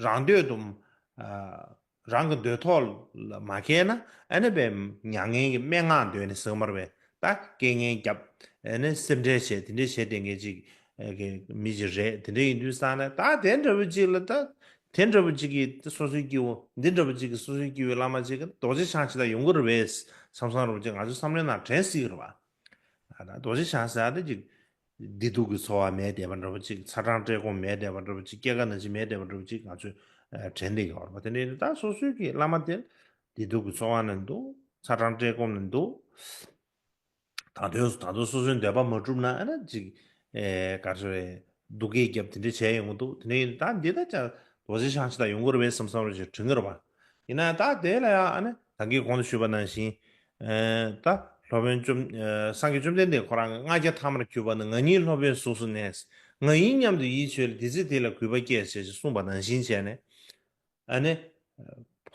རང་འདོད་དུ། ཨ། རང་གི་འདོད་ཐོག་ལ་མ་འཁེལ་ན། ཨ་ནི་པའི་མྱ་ངན་གྱི་སྨྲེ་སྔགས་འདོན་ནས་ཟེར་གྱི་མ་རེད་པས། ད་སྐད་ངན་རྒྱབ། ཨ་ནི་སེམས་ཁྲལ་བྱས། དེ་འདྲ་བྱས་བསྡད་མཁན་ཅིག་གི་མི་ཅིག་རེད། དེ་འདྲ་ཡིན་དུས་ཙང་ནས། ད་དེ་འདྲ་བོ་ཅིག་ལ། ད་དེ་འདྲ་བོ་ཅིག་གིས་སོ་སོའི་སྐྱེ་བོ། འདི་འདྲ་བོ་ཅིག་གིས་སོ་སོའི་སྐྱེ་བོའི་བླ་མ་ཅིག་གི་རྡོ་རྗེ་འཆང་ཅིག་ད་ཡོང་གི་རེད་པས་བསམ་བསམ་འདྲ་བོ་ཅིག་ང་ཚོའི་བསམ་བློའི་ནང་དྲན་སྲིད་ཀྱི་རེད་པ། ཨ། ད་རྡོ་རྗེ་འཆང་ཟེར་ཡ་དེ་ཅིག་བདེ་སྡུག་གི་ཚོར་བ་མེད་བསྡད་པ་འདྲ་པོ་ཅིག་ཚ་གྲང་བཀྲེས་སྐོམ་མེད་བསྡད་པ་འདྲ་པོ་ཅིག་སྐྱེ་རྒ་ན་འཆི་མེད་བསྡད་པ་འདྲ་པོ་ཅིག་ང་ཚོས་ཨ་དྲན་བསྡད་ཀྱི་ཡོད་རེད་པ། དེ་འདྲ་ཡིན་ད་སོ་སོའི་གི་བླ་མ་དེ་བདེ་སྡུག་གི་ཚོར་བ་ནང་འདུག་ཚ་གྲང་བཀྲེས་སྐོམ་ནང་འདུག་ད་དུང་ད་དུང་སོ་སོའི་འདོད་པ་མ་འགྲུབ་ན་ཨ་ན་ཅིག་ཨེ་ག་རེ་ཟེར་རེད། སྡུག་སྐད་རྒྱབ་དེ་འདྲ་བྱས་ཡོང་གི་འདུག་དེ་ནས་ད་འདི་ད་ཅག་རྡོ་རྗེ་འཆང་ཆེན་དང་ཡོང་གི་རེད་པས་བསམ་བསམ་རེ་ཞིག་དྲན་གི་རེད་པ། ཡིན་ན་ད་དེ་ལ་ཡང་ཨ་ནི་ད་གིན་གོང་དུ་ཞུས་པ་ནང་བཞིན་ཨེ་ད་སློབ་དཔོན་བཅོམ་ཨེ་སངས་རྒྱས་བཅོམ་ལྡན་འདས་ཁོ་རང་གི་ལྔ་བརྒྱ་ཐ་མར་གྱུར་པ་ནི་ང་ཉིད་སློབ་དཔོན་གཟུགས་སུ་གནས། ང་ཡིན་སྙམ་དུ་ཡིད་ཆེས་ལ་དེ་ཚེ་དེ་ལ་གུས་པ་སྐྱེས་ཞེས་གསུངས་པ་ནང་བཞིན་བྱས་ནས། ཨ་ནི།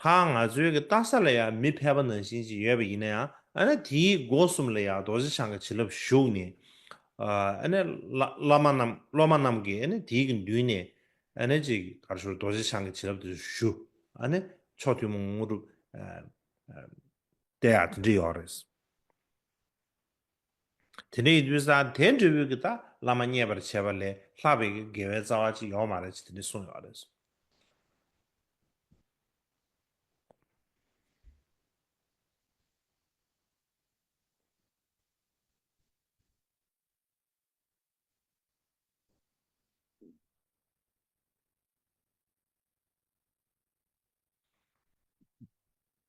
ཕར་ང་ཚོའི་གི་ལྟ་ས་ལ་ཡང་མི་ཕལ་པ་ནང་བཞིན་ཅིག་ཡོད་པ་ཡིན་ན་ཡང་ཨ་ནི་དེའི་སྒོ་གསུམ་ལ་ཡང་རྡོ་རྗེ་འཆང་གི་བྱིན་རླབས་ཞུགས་ནས། ཨ་ནི་བླ་བླ་མ་རྣམས་སློབ་མ་རྣམས་ཀྱིས་ཨ་ནི་དེའི་གི་མདུན་ནས་ཨ་ནི་ཅིག་ག་རེ་ཞུ་རྡོ་རྗེ་འཆང་གི་བྱིན་རླབས་དེ་ཞུ། ཨ་ནི་མཆོག་ཐུན་མོང་དངོས་གྲུབ་ཨ་ཨ་སྟེར་ཡག་དེ་འདྲ་ཡོད་རེད། དེ་འདྲ་ཡིན་དུས་ཙང་དེ་འདྲ་བོའི་གི་ད་བླ་མ་མཉེས་པར་བྱས་པ་ལས་ལྷག་པའི་གི་དགེ་བའི་རྩ་བ་ཅིག་ཡོད་མ་རེད་ཅེས་དེ་འདྲ་གསུངས་ཡོད་རེད།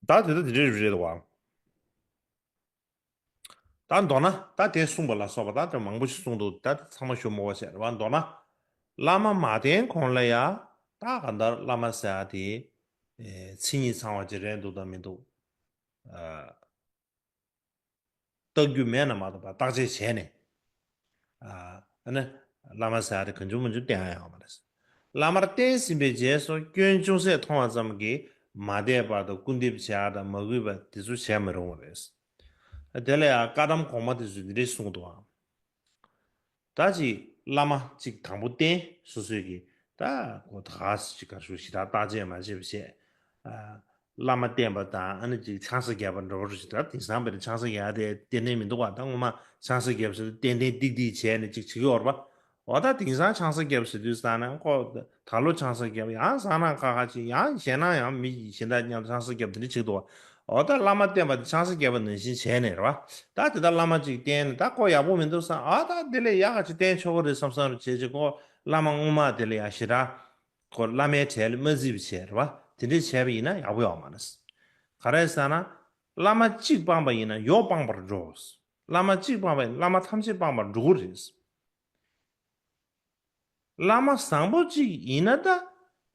ད་དེ་ལྟ་དེ་འདྲའི་རེད་བ། ད་མདོར་ན་ད་དེ་གསུངས་པ་ལ་སོགས་པ་ད་དེ་མང་པོ་ཞིག་གསུངས་འདུག་ད་དེ་ཚང་མ་ཞུ་མི་དགོས་བྱས་རེད་བ། མདོར་ན་བླ་མ་མ་བསྟེན་གོང་ལ་ཡ་ད་ག་འདར་བླ་མ་ཟེར་ཡ་དེ་མཚན་ཉིད་ཚང་བ་ཅིག་རེད་འདུག་དང་མི་འདུག་བརྟག་རྒྱུ་མེད་ན་མ་གཏོགས་པ་བརྟག་དཔྱད་བྱས་ནས། ཨ་ནི་བླ་མ་ཟེར་ཡ་དེ་གང་བྱུང་མང་བྱུང་བསྟེན་ཡ་ཡོད་མ་རེད། བླ་མར་བསྟེན་ཟིན་པའི་རྗེས་སུ་སྐྱོན་ཅུང་ཟད་མཐོང་བ་ཙམ་གྱིས་མ་དད་པ་དང་སྐུར་འདེབས་བྱེད་ཡ་དང་མ་གུས་པ་དེ་ཚོ་བྱེད་མི་རུང་བ་རེད། དེ་ལ་ཡང་བཀའ་གདམས་གོང་མ་དེ་ཚོས་འདི་འདྲས་གསུངས་འདུག་ཨང་། ད་ཅིག་བླ་མ་ཅིག་དང་པོ་བསྟེན་སོ་སོས་ཀྱི་ད་གོ་ད་ག་ཅིག་ག་ཞུ་ཞེ་དྲག་བརྟག་དཔྱད་མ་བྱས་པ་བྱས། བླ་མ་བསྟེན་པ་དང་ཨ་ནི་ཅིག་ཆང་ས་བརྒྱབ་པ་འགྲོ་བ་རུ་ཞིག་ད་དེང་སང་བར་ཆང་ས་བརྒྱབ་དེ་ཏན་ཏན་མི་འདུག་བ། ད་ངོ་མ་ཆང་ས་བརྒྱབ་ཟེར་ཏན་ཏན་ཏིག་ཏིག་བྱས་ནས་ཅིག་བྱེད་ཀྱི་ཡོད་རེད་པ། འོ་ད་དེང་སང་ཆང་ས་བརྒྱབ་ཟེར་དུས་ཙང་ནས་ཁོ་ད་ལོ་ཆང་ས་བརྒྱབ་ཡང་ཟ་ན་ཁ་ཁ་ཅིག་ཡང་གཞན་ན་ཡང་མི་གཞན་དག་མཉམ་ཆང་ས་བརྒྱབ་དེ་འདྲ་བྱེད་ཀྱི་འདུག་བ། འོ་ད་བླ་མ་བསྟེན་པ་དེ་ཆང་ས་བརྒྱབ་པ་ནང་བཞིན་བྱས་ནས་རེད་བ། ད་དེ་ད་བླ་མ་ཅིག་བསྟེན་ནས་ད་ཁོ་ཡག་པོ་མི་འདུག་བསམ་ཨ་ད་དེ་ལས་ཡག་ག་ཅིག་བསྟེན་ཆོག་གི་རེད་བསམ་བསམ་རེ་བྱས་ཅིག་ཁོ་བླ་མ་སྔོན་མ་དེ་ལས་ཡག་ཞེ་དྲག་ཁོ་བླ་མའི་གྲལ་ལ་མ་བརྩིས་པ་བྱས་རེད་བ། དེ་འདྲས་བྱས་པ་ཡིན་ན་ཡག་པོ་ཡོད་མ་རེད། ག་རེ་ཟེར་ན། བླ་མ་གཅིག་སྤངས་པ་ཡིན་ན་ཡོངས་སྤངས་པར་འགྲོ། བླ་མ་གཅིག་སྤངས་པ་ཡིན་ན་བླ་མ་ཐམས་ཅད་སྤངས་པར་འགྲོ་གི་རེད། བླ་མ་བཟང་པོ་གཅིག་ཡིན་ན་ད་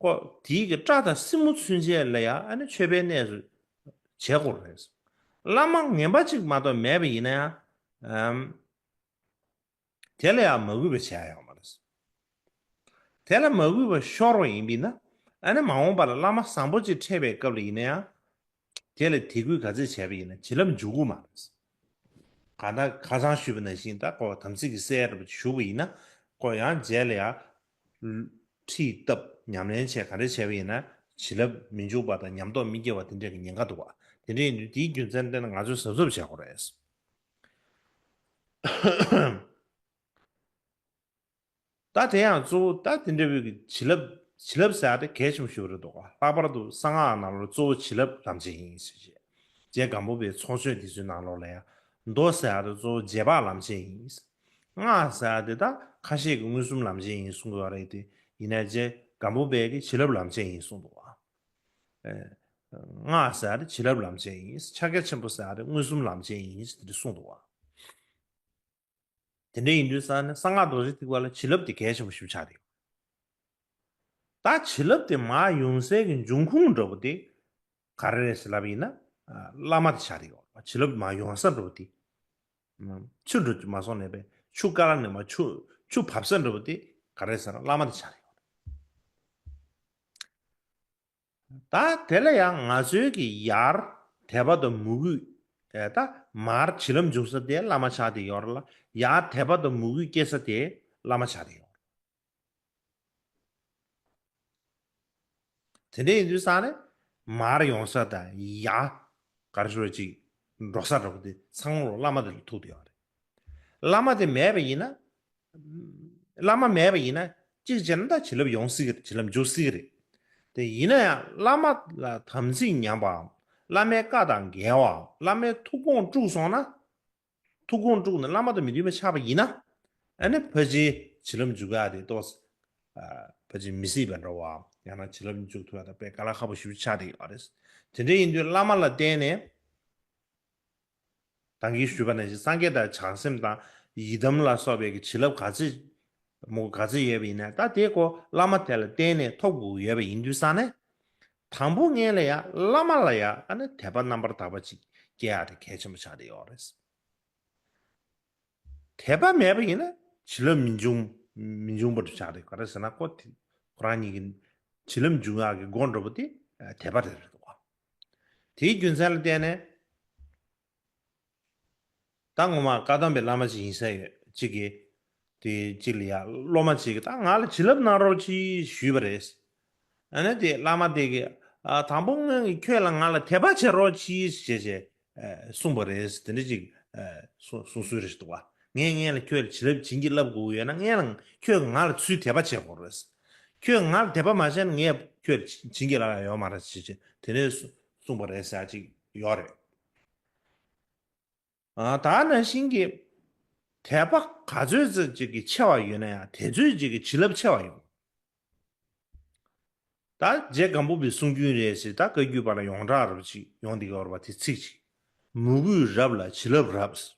ཁོ་དེའི་གི་སྐྲ་དང་སེན་མོ་ཚུན་ཆད་ལ་ཡང་ཨ་ནི་མཆོད་པའི་གནས་སུ་བྱེད་དགོས་རེད། བླ་མ་ངན་པ་གཅིག་མ་གཏོགས་མེད་པ་ཡིན་ན་ཡང་། དེ་ལ་ཡང་མ་གུས་པ་བྱས་ཡོད་མ་རེད། དེ་ལ་མ་གུས་པ་ཤོར་བ་ཡིན་པས་ན་ཨ་ནི་མ་འོངས་པ་ལ་བླ་མ་བཟང་པོ་ཅིག་འཕྲད་པའི་སྐབས་ལ་ཡིན་ན་ཡང་། དེ་ལ་དད་གུས་ག་ཚད་བྱས་པ་ཡིན་ན་བྱིན་རླབས་འཇུག་གི་མ་རེད། གང་ལྟར་ཁ་སང་ཞུས་པ་ནང་བཞིན་ད་ཁོ་དམ་ཚིག་གི་སེལ་རབ་ཞུ་བ་ཡིན་ན་ཁོ་ཡང་རྗེས་ལ་ཡང་ཁྲིད་བཏབ་ཉམས་ལེན་བྱས་ག་འདྲ་བྱས་པ་ཡིན་ན་བྱིན་རླབས་མི་འཇུག་པ་དང་ཉམས་རྟོགས་མི་སྐྱེ་བ་དེ་འདྲ་གི་ཉེན་ཁ་འདུག་བ། དེ་འདྲ་ཡིན་དུས་དེའི་རྒྱུ་མཚན་བརྟེན་ནས་ང་ཚོས་གཟབ་གཟབ་བྱེད་དགོས་རེད། ད་དེ་ཡང་གཙོ་བོ་ད་དེ་འདྲ་བོའི་གི་བྱིན་རླབས་བྱིན་རླབས་ཟེར་ཡ་དེ་གལ་ཆེན་པོ་ཞིག་རེད་འདུག་ག་ལྷག་པར་དུ་གསང་སྔགས་ནང་ལོགས་གཙོ་བོ་བྱིན་རླབས་ལམ་བྱེད་ཡིན་ཟེར་བྱས། རྗེ་སྒམ་པོ་པའི་ཚོགས་ཆོས་འདི་ཚོའི་ནང་ལོགས་ལ་ཡང་མདོ་ཟེར་ཡ་དེ་གཙོ་བོ་རྗེས་དཔག་ལམ་བྱེད་ཡིན། སྔགས་ཟེར་ཡ་དེ་ད་ཁ་ཤས་ཀྱིས་མངོན་སུམ་ལམ་བྱེད་ཡིན་གསུང་གི་ཡོད་རེད་དེ་ཡིན་ན་རྗེ་སྒམ་པོ་པའི་གི་བྱིན་རླབས་ལམ་བྱེད་ཡིན་གསུངས་འདུག་ག་ཨེ། སྔགས་ཟེར་ཡ་དེ་བྱིན་རླབས་ལམ་བྱེད་ཡིན། ཕྱག་རྒྱ་ཆེན་པོ་ཟེར་ཡ་དེ་མངོན་སུམ་ལམ་བྱེད་ཡིན་ཟེར་དེ་གསུངས་འདུག་ག་དེ་འདྲ་ཡིན་དུས་ཙང་ནས་གསང་སྔགས་རྡོ་རྗེ་ཐེག་པ་ལ་བྱིན་རླབས་དེ་གལ་ཆེན་པོ་ཞིག་ཆགས་ཡོད། ད་བྱིན་རླབས་དེ་མར་ཡོང་སའི་གི་འབྱུང་ཁུངས་འདྲ་པོ་དེ་ག་རེ་རེད་ཟེར་ལབ་ཡིན་ན་བླ་མ་དེ་ཆགས་ཡོད། བྱིན་རླབས་མར་ཡོང་ས་འདྲ་པོ་དེ། ཆུ་འགྲོ་མ་སོང་ནས་པས་ཆུ་དཀར་ལ་ནས་མ་ཆུ་ཆུ་བབས་ས་འདྲ་པོ་དེ་ག་རེ་ཟེར་ན་བླ་མ་དེ་ཆགས་ཡོད། ད་དེ་ལ་ཡང་ང་ཚོའི་གི་ཡར་དད་པ་དང་མོས་གུས་ཨེ་ད་མར་བྱིན་རླབས་འཇུག་ས་དེ་བླ་མ་ཆགས་བསྡད་ཡོད་རེད་ལ། ཡར་དད་པ་དང་མོས་གུས་སྐྱེ་ས་དེ་བླ་མ་ཆགས་བསྡད་ཡོད་རེད། དེ་འདྲ་ཡིན་དུས་ཙང་ནས་མར་ཡོང་ས་དང་ཡར་ག་རེ་ཞུ་བ་ཅིག་འགྲོ་ས་འདྲ་པོ་དེ་ཚང་མ་བླ་མ་དེ་ལ་ཐུག་བསྡད་ཡོད་རེད། བླ་མ་དེ་མེད་པ་ཡིན་ན། བླ་མ་མེད་པ་ཡིན་ན་གཅིག་བྱས་ན་ད་བྱིན་རླབས་ཡོང་སྲིད་ཀྱི་རེད། བྱིན་རླབས་འཇུག་སྲིད་ཀྱི་རེད། དེ་ཡིན་ན་ཡང་བླ་མ་ལ་དམ་ཚིག་ཉམས་པའམ་བླ་མའི་བཀའ་དང་འགལ་བའམ་བླ་མའི་ཐུགས་དགོངས་དཀྲུགས་སོང་ན། ཐུགས་དགོངས་དཀྲུགས་ནས་བླ་མ་དང་མི་མཐུན་པ་ཆགས་པ་ཡིན་ན། ཨ་ནི་ཕལ་ཆེར་བྱིན་རླབས་འཇུག་ཡག་དེ་ཏོག་ཙམ་ཕལ་ཆེར་མི་སྲིད་པ་འདྲ་བ། ཡང་ན་བྱིན་རླབས་འཇུག་ཐུབ་ཡག་དེ་དཔེ་དཀའ་ལས་ཁག་པོ་ཞེ་པོ་ཆགས་བསྡད་ཡོད་རེད། དེ་འདྲ་ཡིན་དུས་བླ་མ་ལ་བརྟེན་ནས། ད་གིན་ཞུས་པ་ནང་བཞིན་སངས་རྒྱས་དང་བྱང་སེམས་དང་ཡི་དམ་ལ་སོགས་པའི་གི་བྱིན་རླབས་ག་ཚོད་མོ་ག་ཚོད་ཡོད་པ་ཡིན་ན། ད་དེ་ཁོ་བླ་མ་དེ་ལ་བརྟེན་ནས་ཐོབ་དགོས་ཡོད་པ་ཡིན་དུས་ཙང་ནས། དང་པོ་ངེད་ལ་ཡ་བླ་མ་ལ་ཡ་ཨ་ནི་དད་པ་རྣམ་པར་དག་པ་ཅིག་སྐྱེ་ཡག་དེ་གལ་ཆེན་པོ་ཆགས་བསྡད་ཡོད་རེད། དད་པ་མེད་པ་ཡིན་ན་བྱིན་རླབས་མི་འབྱུང་མི་འབྱུང་བ་འདྲ་ཆགས་རེད། ག་རེ་ཟེར་ན་ཁོ་དེ་ཁོ་རང་ཉིད་ཀྱི་བྱིན་རླབས་འབྱུང་ཡག་གི་སྒོ་འདྲ་པོ་དེ་དད་པ་རེད་རེད་འདུག་ག། དེའི་རྒྱུ་མཚན་ལ་བརྟེན་ནས། ད་ངོ་མ་བཀའ་གདམས་པའི་བླ་མ་ཅིག་ཡིན་ས་ཡོད་ཅིག་གིས། དེ་ཅིག་ལ་ཡ་སློབ་མ་ཅིག་གིས་ད་ང་ལ་བྱིན་རླབས་གནང་རོགས་གྱིས་ཞུས་པ་རེད། ཨ་ནི་དེ་བླ་མ་དེ་གིས་ཨ་དང་པོ་ངས་ཁྱོད་ལ་ང་ལ་དད་པ་བྱེད་རོགས་གྱིས་ཞེས་བྱས་ཨ་གསུངས་པ་རེད། དེ་འདྲ་ཅིག་ཨ་གསུང་གསུང་སྲོལ་རེ་ཞིག་འདུག་བ། ངས་ངས་ལ་ཁྱོད་ལ་བྱིན་རླབས་བྱིན་གྱིས་བརླབ་དགོས་ཡོད་ན། ངས་ལ་ཁྱོད་ང་ལ་ཚུར་དད་པ་བྱེད་དགོས་རེད། ཁྱོད་ང་ལ་དད་པ་མ་བྱས་ན་ངས་ཁྱོད་ལ་བྱིན་གྱིས་བརླབ་ཡག་ཡོད་མ་རེད་ཅེས་བྱས་དེ་ནས་གསུངས་པ་རེད་ཟེར་ཅིག་ཡོད་རེད། ཨ་ད་ནང་བཞིན་གྱི་དད་པ་ག་ཚོད་ཙམ་ཅིག་གི་ཆེ་བ་ཡོད་ན་ཡང་དེ་ཚོད་ཅིག་གི་བྱིན་རླབས་ཆེ་བ་ཡོང་། ད་རྗེ་སྒམ་པོ་པའི་གསུང་རྒྱུན་རེད་ཟེར། ད་བཀའ་བརྒྱུད་པ་ལ་ཡོངས་གྲགས་རབ་ཅིག་ཡོང་བསྡད་ཡོད་རེད་པ། དེ་ཚིག་ཅིག་མོས་གུས་རབ་ལ་བྱིན་རླབས་རབ།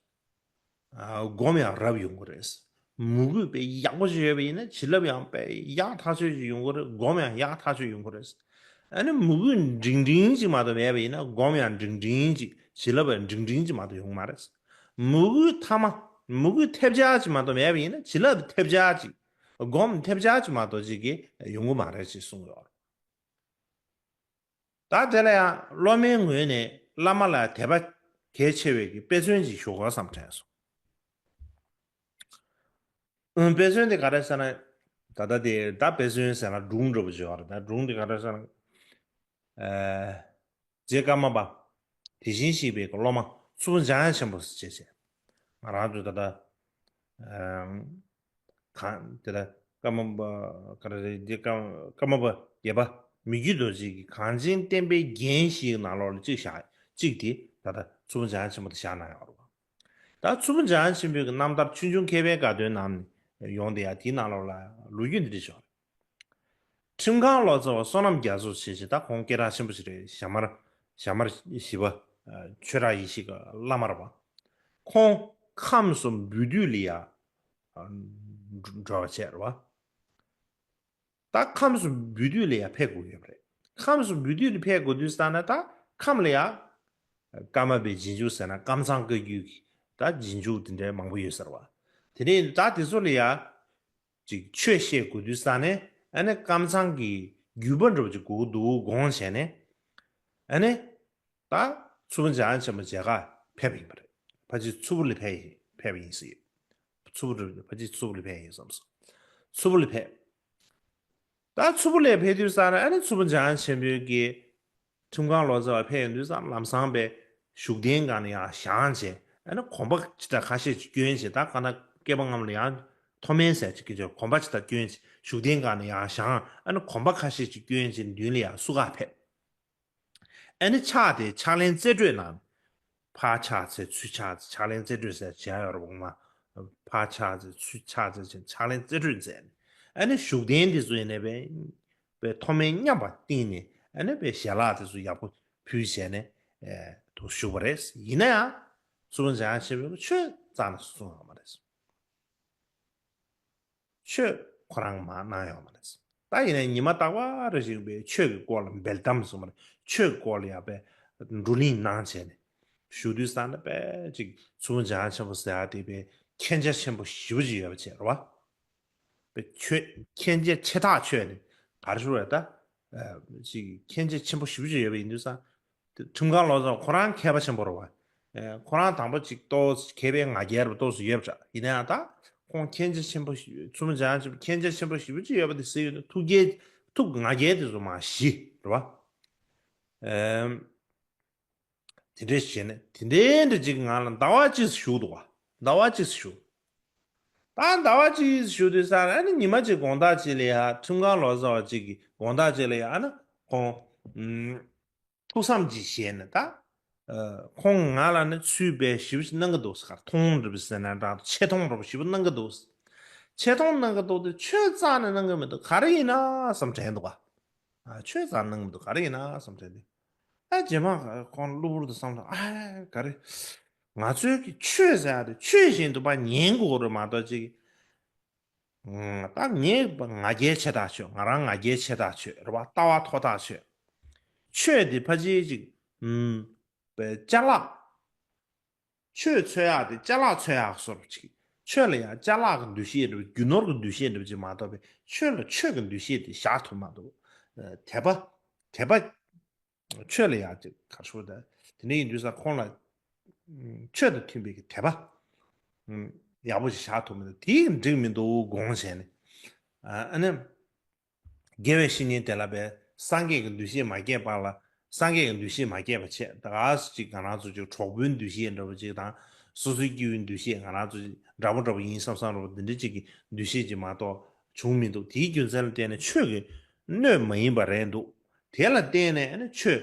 ཨ་སྒོམ་ཡང་རབ་ཡོང་གི་རེད། མོས་གུས་དཔེ་ཡག་པོ་ཞིག་ཡོད་པ་ཡིན་ན་བྱིན་རླབས་ཡང་དཔེ་ཡག་ཐག་ཆོད་ཅིག་ཡོང་གི་རེད། སྒོམ་ཡང་ཡག་ཐག་ཆོད་ཡོང་གི་རེད། ཨ་ནི་མོས་གུས་འབྲིང་འབྲིང་ཅིག་མ་གཏོགས་མེད་པ་ཡིན་ན་སྒོམ་ཡང་འབྲིང་འབྲིང་ཅིག་བྱིན་རླབས་ཡང་འབྲིང་འབྲིང་ཅིག་མ་གཏོགས་ཡོང་གི་མ་རེད། མོས་གུས་ཐ་མ་མོས་གུས་ཐེབས་ཆག་ཅིག་མ་གཏོགས་མེད་པ་ཡིན་ན་བྱིན་རླབས་ཐེབས་ཆག་ཅིག་སྒོམ་ཐེབས་ཆག་ཅིག་མ་གཏོགས་ཅིག་གིས་ཡོང་གི་མ་རེད་ཅེས་གསུངས་ཡོད། ད་དེ་ལ་ཡང་སློབ་མའི་ངོས་ནས་བླ་མ་ལ་དད་པ་གལ་ཆེ་བའི་གི་དཔེ་མཚོན་ཅིག་ཞུ་དགོས་བསམ་དྲན་སོང་། ཨུམ། དཔེ་མཚོན་དེ་ག་རེ་ཟེར་ན། ད་ལྟ་དེ་ད་དཔེ་མཚོན་ཟེར་ན་སྒྲུང་འདྲ་པོ་ཅིག་ཡོད་རེད། ད་སྒྲུང་དེ་ག་རེ་ཟེར་ན། ཨ་རྗེ་ཀརྨ་པ། དེ་བཞིན་གཤེགས་པའི་སློབ་མ་མཚུར་ཕུ་འཇམ་དབྱངས་ཆེན་པོ་ཟེར་བྱས་བྱས། ང་རང་ཚོ་ད་ལྟ་ཨ་གང་དེ་ལ་ཀརྨ་པ་ག་རེ་རེད། འདི་ཀརྨ་ཀརྨ་པ་བརྒྱད་པ་མི་བསྐྱོད་རྡོ་རྗེ་གི་གངས་ཅན་བསྟན་པའི་རྒྱན་བཞིའི་ནང་ལོགས་ལ་གཅིག་བཞག་གཅིག་དེ་ད་ལྟ་མཚུར་ཕུ་འཇམ་དབྱངས་ཆེན་པོ་དེ་བཞག་གནང་ཡོད་རེད་པ། ད་མཚུར་ཕུ་འཇམ་དབྱངས་ཆེན་པོའི་གི་རྣམ་ཐར་ཆོས་འབྱུང་མཁས་པའི་དགའ་སྟོན་ནང་ཡོང་བསྡད་ཡ་དེའི་ནང་ལོགས་ལ་ལོ་རྒྱུས་འདི་འདྲ་ཞིག་ཡོད་རེད། ཁྲིམས་ཁང་ལོ་ཙཱ་བ་བསོད་ནམས་རྒྱ་མཚོ་ཞེས་བྱ། ད་ཁོང་སྐད་གྲགས་ཆེན་པོ་ཞིག་རེད། ཞྭ་དམར་ཞྭ་དམར་བཞི་པ་ཆོས་གྲགས་ཡེ་ཤེས་ཀྱི་བླ་མ་རེད་པ། ཁོང་ཁམས་སུ་འབུལ་སྡུད་ལ་ཡ་འགྲོ་བ་བྱས་རེད་པ། ད་ཁམས་སུ་འབུལ་སྡུད་ལ་ཡ་ཕེབས་དགོས་ཡོད་པ་རེད། ཁམས་སུ་འབུལ་སྡུད་ལ་ཕེབས་དགོས་དུས་ཙ་ན་ད་ཁམས་ལ་ཡ་ཀརྨ་པའི་རྗེས་འཇུག་ཟེར་ན་ཀམ་ཚང་བཀའ་བརྒྱུད་ཀྱི་ད་རྗེས་འཇུག་དེ་འདྲའི་མང་པོ་ཡོད་ས་རེད་པ། དེ་ནས་ད་དེ་ཚོ་ལ་ཡ་ཅིག་ཆོས་བཤད་དགོས་དུས་ཙ་ནས་ཨ་ནི་ཀམ་ཚང་གི་བརྒྱུད་པ་འདྲ་པོ་ཅིག་དགོས་འདུག་དགོངས་བྱས་ནས། ཨ་ནི་ད་མཚུར་ཕུ་འཇམ་དབྱངས་ཆེན་པོ་མཇལ་ཁ་ཕེབས་པ་ཡིན་པ་རེད། ཕལ་ཆེར་མཚུར་ཕུ་ལ་ཕེབས་ཡིན་ཕེབས་ཡིན་ཟེར། མཚུར་ཕུ་ཕལ་ཆེར་མཚུར་ཕུ་ལ་ཕེབས་ཡིན་བསམ་སོང་། མཚུར་ཕུ་ལ་ཕེབས། ད་མཚུར་ཕུ་ལ་ཕེབས་དུས་ཙ་ན་ཨ་ནི་མཚུར་ཕུ་འཇམ་དབྱངས་ཆེན་པོའི་གི་ཁྲིམས་ཁང་ལོ་ཙཱ་བ་ཕེབས་ཡོང་དུས་ཙང་ལམ་སང་པའི་བཞུགས་གདན་སྒང་ལ་ཡང་བཞེངས་བྱས། ཨ་ནི་གོམ་པ་ཇི་ལྟར་ཁ་ཤས་ཅིག་བསྐྱོན་བྱས། ད་ག་ན་སྐྱེས་པ་རྣམས་ལ་ཡང་མཐོ་དམན་ཟེར་ཅིག་གི་ཅིག་གོམ་པ་ཇི་ལྟར་བསྐྱོན་བྱས་བཞུགས་གདན་སྒང་ལ་ཡང་བཞེངས། ཨ་ནི་གོམ་པ་ཁ་ཤས་ཅིག་བསྐྱོན་བྱས་མདུན་ལ་ཡང་བསུ་ག་ཕེབས། ཨ་ནི་ཕྱག་དེ་ཕྱག་ལེན་རྩེ་སྤྲོད་གནང་། ཕར་ཕྱག་འཚལ་ཚུར་ཕྱག་འཚལ། ཕྱག་ལེན་རྩེ་སྤྲོད་ཟེར་བྱས་ཡོད་རེད་པ། ཕར་ཕྱག་འཚལ་ཚུར་ཕྱག་འཚལ་བྱས་ཕྱག་ལེན་རྩེ་སྤྲོད་མཛད་ནས། ཨ་ནི་བཞུགས་གདན་དེ་ཚོ་ཡིན་ནའི་པའི་པའི་མཐོ་དམན་མཉམ་པ་བསྟན་ནས། ཨ་ནི་པའི་ཞལ་ལག་དེ་ཚོ་ཡག་པོ་ཕུལ་བྱས་ནས་ཨེ་དུ་བཞུགས་པ་རེད། ཡིན་ན་ཡང་མཚུར་ཕུ་འཇམ་དབྱངས་ཆེན་པོས་ཆོས་རྩ་ནས་གསུང་ཡོད་མ་རེད། ཆོས་ཁོ་རང་མར་གནང་ཡོད་མ་རེད། ད་ཡིན་ནའི་ཉི་མ་རྟག་པར་ཞིག་པའི་ཆོས་ཀྱི་སྐོར་ལ་འབེལ་གཏམ་གསུངས་པ་རེད། ཆོས་ཀྱི་སྐོར་ལ་ཡག་པའི་བགྲོ་གླེང་གནང་བྱས་ནས་བཞུགས་དུས་ཙ་ན་པའི་ཅིག་མཚུར་ཕུ་འཇམ་དབྱངས་ཆེན་པོ་ཟེར་ཡག་དེ་པའི་མཁྱེན་རྒྱ་ཆེན་པོ་ཞེ་པོ་ཅིག་ཡོད་པ་བྱས་རེད་པ། པའི་ཆོས་མཁྱེན་རྒྱ་ཆེ་ཐག་ཆོད་ནས་ག་རེ་ཞུ་རེད་ད། ཅིག་མཁྱེན་རྒྱ་ཆེན་པོ་ཞེ་པོ་ཅིག་ཡོད་པ་ཡིན་དུས་ཙང་། དེ་ཁྲིམས་ཁང་ལོ་ཙཱ་ཁོ་རང་མཁས་པ་ཆེན་པོ་རེད་པ། ཨེ་ཁོ་རང་དང་པོ་ཅིག་ཏོག་ཙམ་མཁས་པའི་ང་རྒྱལ་རུ་ཏོག་ཙམ་ཡོད་པ་འདྲ། ཡིན་ན་ཡང་ད་ཁོང་མཁྱེན་རྒྱ་ཆེན་པོ་ཞིག་མཚུར་ཕུ་འཇམ་དབྱངས་ཆེན་པོ་མཁྱེན་རྒྱ་ཆེན་པོ་ཞེ་པོ་ཅིག་ཡོད་པ་དེ་ཟེར་ཡོད་ན་ཐུགས་རྒྱལ་ཐུགས་ང་རྒྱལ་དེ་ཚོ་མར་ཞི་རེད་པ། ཨེམ། དེ་འདྲས་བྱས་ནས་དེ་འདྲས་འདྲ་ཅིག་ང་ལ་ཟླ་བ་གཅིག་བཞུགས་འདུག་པ། ཟླ་བ་གཅིག་བཞུགས། ད་ཟླ་བ་གཅིག་བཞུགས་དུས་ཙ་ན་ཨ་ནི་ཉི་མ་གཅིག་དགོང་དག་ཅིག་ལ་ཡ་ཁྲིམས་ཁང་ལོ་ཙཱ་བ་གཅིག་གིས་དགོང་དག་ཅིག་ལ་ཡ་ཨ་ནི་ཁོང་ཨུམ། ཐུགས་བསམ་ཅིག་བཞེས་ནས་ད། ཨ་ཁོང་ང་ལ་ནི་ཚུལ་དཔེ་ཞེ་པོ་ཞིག་གནང་གི་འདུག་ཟེར། མཐོང་འདྲ་པོ་ཟེར་ན་འདྲ། ཆེ་མཐོང་འདྲ་པོ་ཞེ་པོ་གནང་གི་འདུག། ཆེ་མཐོང་གནང་གི་འདུག་དེ་ཆོས་རྩ་ནས་གནང་གི་མི་འདུག་ག་རེ་ཡིན་ན་བསམ་དྲན་འདུག་ག་ཨ། ཆོས་རྩ་ནས་གནང་གི་མི་འདུག་ག་རེ་ཡིན་ན་བསམ་དྲན་འདུག་ཨ། རྗེས་མ་ཁོང་གློ་བུར་དུ་བསམ་བློ། ཨ། ག་རེ། ང་ཚོའི་གི་ཆོས་ཟེར་ཡ་དེ་ཆོས་བཞིན་དུ་ཕར་ཉན་དགོས་རེད་མ་གཏོགས་ཅིག་ཨང་། ད་ངས་ང་རྒྱལ་ཆེ་ཐག་ཆོད། ང་རང་ང་རྒྱལ་ཆེ་ཐག་ཆོད་རེད་བ། ལྟ་བ་མཐོ་ཐག་ཆོད། ཆོས་དེ་ཕལ་ཆེར་ཅིག་ཨུམ། པའི་ཅ་ལག་ཆོས་འཚོལ་ཡག་དེ་ཅ་ལག་འཚོལ་ཡག་བཟོ་འདྲ་ཅིག་ཆོས་ལ་ཡང་ཅ་ལག་གི་འདུ་ཤེས་འདྲ་བོ། རྒྱུ་ནོར་གྱི་འདུ་ཤེས་འདྲ་བོ་ཅིག་མ་གཏོགས་པའི་ཆོས་ལ་ཆོས་ཀྱི་འདུ་ཤེས་དེ་བཞག་ཐུབ་མ་འདུག་དད་པ། དད་པ། ཆོས་ལ་ཡང་ཅིག་ག་རེ་ཟེར་དགོས་རེད། དེ་འདྲ་ཡིན་དུས་ཙང་ཁོང་ལ་ཆོས་དང་མཐུན་པའི་གི་དད་པ་ཡག་པོ་ཞིག་བཞག་ཐུབ་མི་འདུག་དེ་འགྲིག་མི་འདུག་དགོངས་བྱས་ནས། ཨ་ནི། དགེ་བའི་བཤེས་གཉེན་དེ་ལ་བས་སངས་རྒྱས་ཀྱི་འདུ་ཤེས་མ་སྐྱེས་པ་ལ། སངས་རྒྱས་ཀྱི་འདུ་ཤེས་མ་སྐྱེས་པ་བྱས། ད་ག་ཅིག་ང་རང་ཚོ་ཅིག་གྲོགས་པོའི་འདུ་ཤེས་འདྲ་བོ་ཅིག་དང་། སོ་སོའི་སྐྱེ་བོའི་འདུ་ཤེས། ང་རང་ཚོ་ཅིག་འདྲ་པོ་འདྲ་པོ་ཡིན་བསམ་བསམ་འདྲ་པོ་འདི་འདྲ་ཅིག་གི་འདུ་ཤེས་ཅིག་མ་གཏོགས་བྱུང་མི་འདུག་དེའི་རྒྱུ་མཚན་ལ་བརྟེན་ནས་ཆོས་ཀྱི་སྣོད་མ་ཡིན་པ་རེད་འདུག་དེ་ལ་བརྟེན་ནས་ཨ་ནི་ཆོས་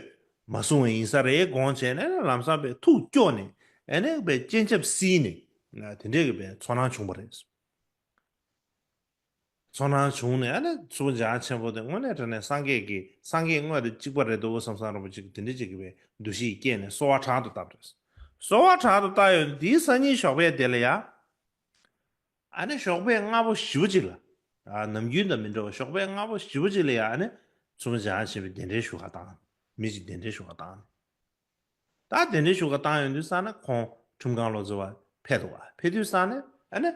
མ་གསུང་བ་ཡིན་ས་རེད་དགོངས་བྱས་ནས། ཨ་ནི་ལམ་སང་བས་ཐུགས་སྐྱོ་ནས། ཨ་ནི་བས་སྤྱན་ཆབ་བསིལ་ནས། དེ་འདྲས་ཀྱི་བས་ཚོར་སྣང་བྱུང་བ་རེད། ཚོར་སྣང་བྱུང་ནས། ཨ་ནི་མཚུར་ཕུ་འཇམ་དབྱངས་ཆེན་པོ་དེ་དངོས་གནས་དྲང་གནས་སངས་རྒྱས་ཀྱི། སངས་རྒྱས་དངོས་དང་གཅིག་པ་རེད་འདུག་བསམ་བསམ་འདྲ་པོ་ཅིག་དེ་འདྲ་ཅིག་གི་བའི་འདུ་ཤེས་སྐྱེས་ནས་གསོལ་བ་དྲག་ཏུ་བཏབ་རེད། གསོལ་བ་དྲག་ཏུ་བཏབ་ཡོད་དེའི་སང་ཉིན་ཞོགས་པའི་དེ་ལ་ཡ། ཨ་ནི་ཞོགས་པའི་སྔ་པོ་ཞེ་པོ་ཅིག་ལ། ཨ། ནམ་རྒྱུན་དང་མི་འདྲ་བ་ཞོགས་པའི་སྔ་པོ་ཞེ་པོ་ཅིག་ལ་ཡ། ཨ་ནི་མཚུར་ཕུ་འཇམ་དབྱངས་ཆེན་པོས་གདན་འདྲེན་ཞུ་ག་བཏང་། མི་ཅིག་གདན་འདྲེན་ཞུ་ག་བཏང་། ད་དེ་འདྲའི་ཞུ་ག་བཏང་ཡོང་དུས་ཙང་ནས་ཁོང་ཁྲིམས་ཁང་ལོ་ཙཱ་བ་ཕེབས་འདུག་བ། ཕེབས་དུས་ཙང་ནས་ཨ་ནི་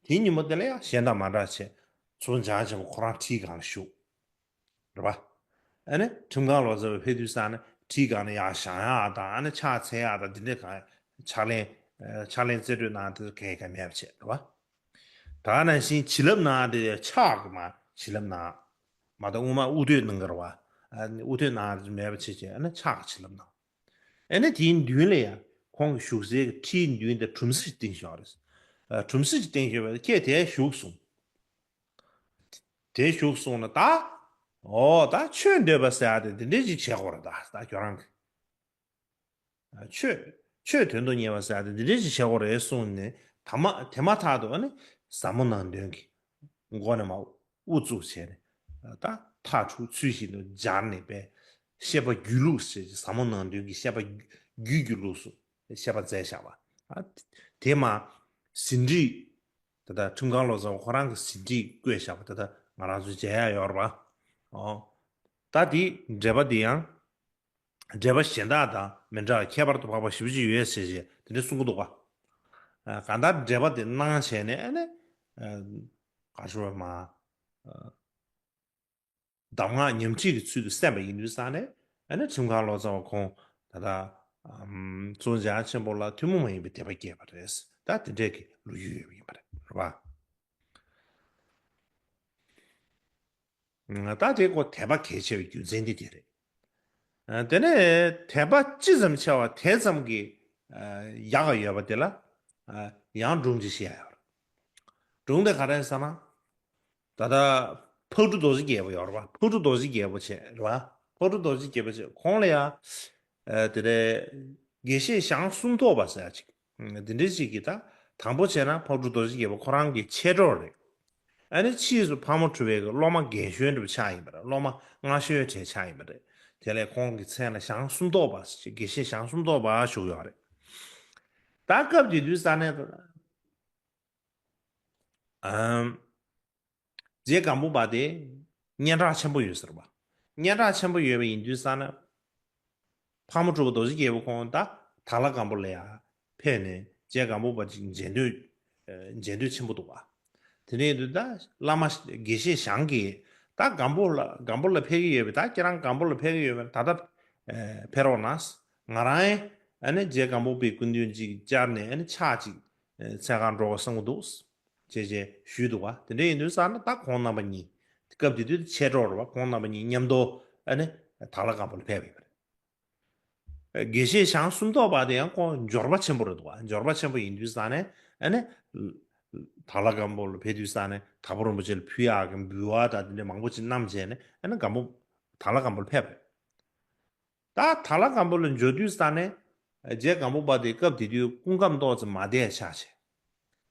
དེའི་ཉིན་མོ་དེ་ལ་ཡང་གཞན་དང་མ་འདྲ་བྱས། མཚུར་ཕུ་འཇམ་དབྱངས་ཆེན་པོ་ཁོ་རང་ཁྲིའི་སྒང་ལ་བཞུགས། རེད་པ། ཨ་ནི་ཁྲིམས་ཁང་ལོ་ཙཱ་བ་ཕེབས་དུས་ཙང་ནས་ཁྲིའི་སྒང་ལ་ཡར་བཞེངས་ཡག་དང་། ཨ་ནི་ཕྱག་འཚལ་ཡག་དང་། དེ་འདྲའི་གང་ཕྱག་ལེན། ཕྱག་ལེན་རྩིས་སྤྲོད་གནང་དེ་གང་ཡང་མེད་པ་བྱས། རེད་པ། ད་ནང་བཞིན་བྱིན་རླབས་གནང་དེ་ཕྱག་གི་མ་བྱིན་རླབས་གནང་། མ་གཏོགས་སྔོན་མ་དབུ་ཐོད་གནང་གི་རེད་པ། ཨ་ནི་དབུ་ཐོད་གནང་མེད་པ་བྱས་བྱས། ཨ་ནི་ཕྱག་གི་བྱིན་རླབས་གནང་། ཨ་ནི་དེའི་མདུན་ལ་ཡང་ཁོང་གི་བཞུགས་སའི་ཁྲིའི་མདུན་དེ་གྲུམ་ཟེ་ཞིག་བཏིང་བཞག་རེད། ཨ། གྲུམ་ཟེ་ཞིག་བཏིང་བཞག་པས་ཁྱེད་དེར་བཞུགས་གསུངས། དེར་བཞུགས་གསུངས་ན་ད། འོ། ད་ཆོས་འདོད་པ་ཟེར་ཡ་དེ་འདི་འདྲས་ཅིག་བྱེད་དགོས་རེད། ད་ད་ཁྱོད་རང་གིས། ཨ། ཆོས། ཆོས་དོན་དུ་གཉེར་བ་ཟེར་ཡ་དེ་འདི་འདྲས་ཅིག་བྱེད་དགོས་རེད་གསུངས་ནས། ད་མ། དེ་མ་ཐག་ཏུ་ཨ་ནི་ཟབ་མོ་ནང་དོན་གྱི་སྒོ་ནས་མར་དབུ་བཙུགས་བྱས་ནས། ད་ཐག་འཁྲུག་ཚུལ་བཞིན་དུ་སྦྱར་ནས་པས་བཤད་པ་སྒྱུ་ལུགས་ཟེར་གྱི། ཟབ་མོ་ནང་དོན་གྱི་བཤད་པ་རྒྱུད་ཀྱི་ལུགས་སུ་བཤད་པ་མཛད་བཞག་པ། ཨ། དེ་མ་ཟིན་བྲིས། ད་ལྟ་ཁྲིམས་ཁང་ལོ་ཙཱ་བ་ཁོ་རང་གི་ཟིན་བྲིས་བཀོད་བཞག་པ་དེ་ད་ང་རང་ཚོས་མཇལ་ཡག་ཡོད་རེད་པ། ཨོ། ད་དེའི་འགྲེལ་པ་དེ་ཡང་འགྲེལ་པ་གཞན་དག་དང་མི་འདྲ་བ་ཁྱད་པར་དུ་འཕགས་པ་ཞེ་པོ་ཅིག་ཡོད་ཟེར་བྱས་དེ་འདྲ་གསུང་གི་འདུག་པ། ཨ། གང་ལྟར་འགྲེལ་པ་དེ་གནང་བྱས་ནས། ཨ་ནི། ཨ། ག་རེ་ཞུ་དགོས་རེད། མ། ཨ། གདམས་ངག་ཉམས་ཁྲིད་ཀྱི་ཚུལ་དུ་གསན་པ་ཡིན་དུས་ཙང་ནས། ཨ་ནི་ཁྲིམས་ཁང་ལོ་ཙཱ་བ་ཁོང་ད་ལྟ། ཨམ། མཚུར་ཕུ་འཇམ་དབྱངས་ཆེན་པོ་ལ་ཐུན་མོང་མ་ཡིན་པའི་དད་པ་སྐྱེས་པ་རེད། ད་དེ་འདྲས་ཀྱི་ལོ་རྒྱུས་ཡོད་པ་ཡིན་པ་རེད། རེད་པ། ད་དེ་ཁོ་དད་པ་གལ་ཆེ་བའི་རྒྱུ་མཚན་དེ་དེ་རེད། ཨ། དེ་ནས་དད་པ་ཅི་ཙམ་ཆེ་བ་དེ་ཙམ་གྱིས། ཨ། ཡག་ག་ཡོད་པ་དེ་ལ། ཨ། ཡང་སྒྲུང་ཅིག་བཤད་ཡག་ཡོད་རེད། སྒྲུང་དེ་ག་རེ་རེད་ཟེར་ན། ད་ལྟ་ཕག་གྲུ་རྡོ་རྗེ་རྒྱལ་པོ་ཡོད་རེད་པ། ཕག་གྲུ་རྡོ་རྗེ་རྒྱལ་པོ་བྱས་རེད་པ། ཕག་གྲུ་རྡོ་རྗེ་རྒྱལ་པོ་བྱས། ཁོང་ལ་ཡ། ཨ། དེ་རེད། དགེ་བཤེས་ཞང་སུམ་མདོ་པ་ཟེར་ཡ་ཅིག་འདི་འདྲ་ཅིག་གིས། ད་དང་པོ་བྱས་ན་ཕག་གྲུ་རྡོ་རྗེ་རྒྱལ་པོ་ཁོ་རང་གི་མཆེད་གྲོགས་རེད། ཨ་ནི་ཕྱིས་སུ་ཕག་མོ་གྲུ་པའི་གི་སློབ་མ་རྒན་གཞོན་འདྲ་པོ་ཆགས་ཡིན་པ་རེད། སློབ་མ་སྔ་ཤོས་གྲས་ཆགས་ཡིན་པ་རེད། དེ་ལས་ཁོང་གི་མཚན་ལ་ཞང་སུམ་མདོ་པ་ཟེར། དགེ་བཤེས་ཞང་སུམ་མདོ་པ་ཞུགས་ཡོད་རེད། ད་སྐབས་དེ་དུས་ས་ནས། ཨམ། རྗེ་སྒམ་པོ་པ་དེ་སྙན་གྲགས་ཆེན་པོ་ཡོད་ཟེར་བ། སྙན་གྲགས་ཆེན་པོ་ཡོད་པ་ཡིན་དུས་ཙང་ནས། ཕག་མོ་གྲུ་པ་རྡོ་རྗེ་རྒྱལ་པོ་ཁོང་ད་དྭགས་ལྷ་སྒམ་པོ་ལ་ཡ་ཕེབས་ནས་རྗེ་སྒམ་པོ་པ་ཅིག་མཇལ་འདོད། ཨ། མཇལ་འདོད་ཆེན་པོ་འདུག་པ། དེ་ནས་དུས་ད་བླ་མ་དགེ་བཤེས་ཞང་གིས་ད་སྒམ་པོ་ལ། སྒམ་པོ་ལ་ཕེབས་ཀྱི་ཡོད་པས། ད་ཁྱེད་རང་སྒམ་པོ་ལ་ཕེབས་ཀྱི་ཡོད་པས། ད་ལྟ། ཨ། ཕེབས་རོགས་གནང་། ང་རང་ཨ་ནི་རྗེ་སྒམ་པོ་པའི་སྐུ་མདུན་ཅིག་བཅར་ནས། ཨ་ནི་ཕྱག་ཅིག་ཨ། འཚལ་གར་འགྲོ་དགོས་བསམ་གྱི་འདུག་ཅེས་བྱས་ཞུས་འདུག་པ། དེ་འདྲ་ཡིན་དུས་ཙང་ནས་ད་ཁོང་རྣམ་པ་གཉིས། སྐབས་དེ་དུས་མཆེད་གྲོགས་རེད་པ། ཁོང་རྣམ་པ་གཉིས་མཉམ་དུ་ཨ་ནི་དྭགས་ལྷ་སྒམ་པོ་ལ་ཕེབས་པ་ཡིན་པ་རེད། དགེ་བཤེས་ཞང་སུམ་མདོ་པ་དེ་ཡང་ཁོང་འབྱོར་པ་ཆེན་པོ་རེད་འདུག་པ། འབྱོར་པ་ཆེན་པོ་ཡིན་དུས་ཙང་ནས། ཨ་ནི་དྭགས་ལྷ་སྒམ་པོ་ལ་ཕེབས་དུས་ཙང་ནས་དྭགས་པོ་རིན་པོ་ཆེ་ལ་ཕུལ་ཡག་གི་འབུལ་བ་དང་དེ་འདྲ་མང་པོ་ཅིག་བསྣམས་བྱས་ནས། ཨ་ནི་སྒམ་པོ། དྭགས་ལྷ་སྒམ་པོ་ལ་ཕེབས་པ་རེད། ད་དྭགས་ལྷ་སྒམ་པོ་ལ་འབྱོར་དུས་ཙང་ནས། རྗེ་སྒམ་པོ་པ་དེ་སྐབས་དེ་དུས་སྐུ་ཁམས་ཏོག་ཙམ་མ་བདེ་ཆགས་བྱས།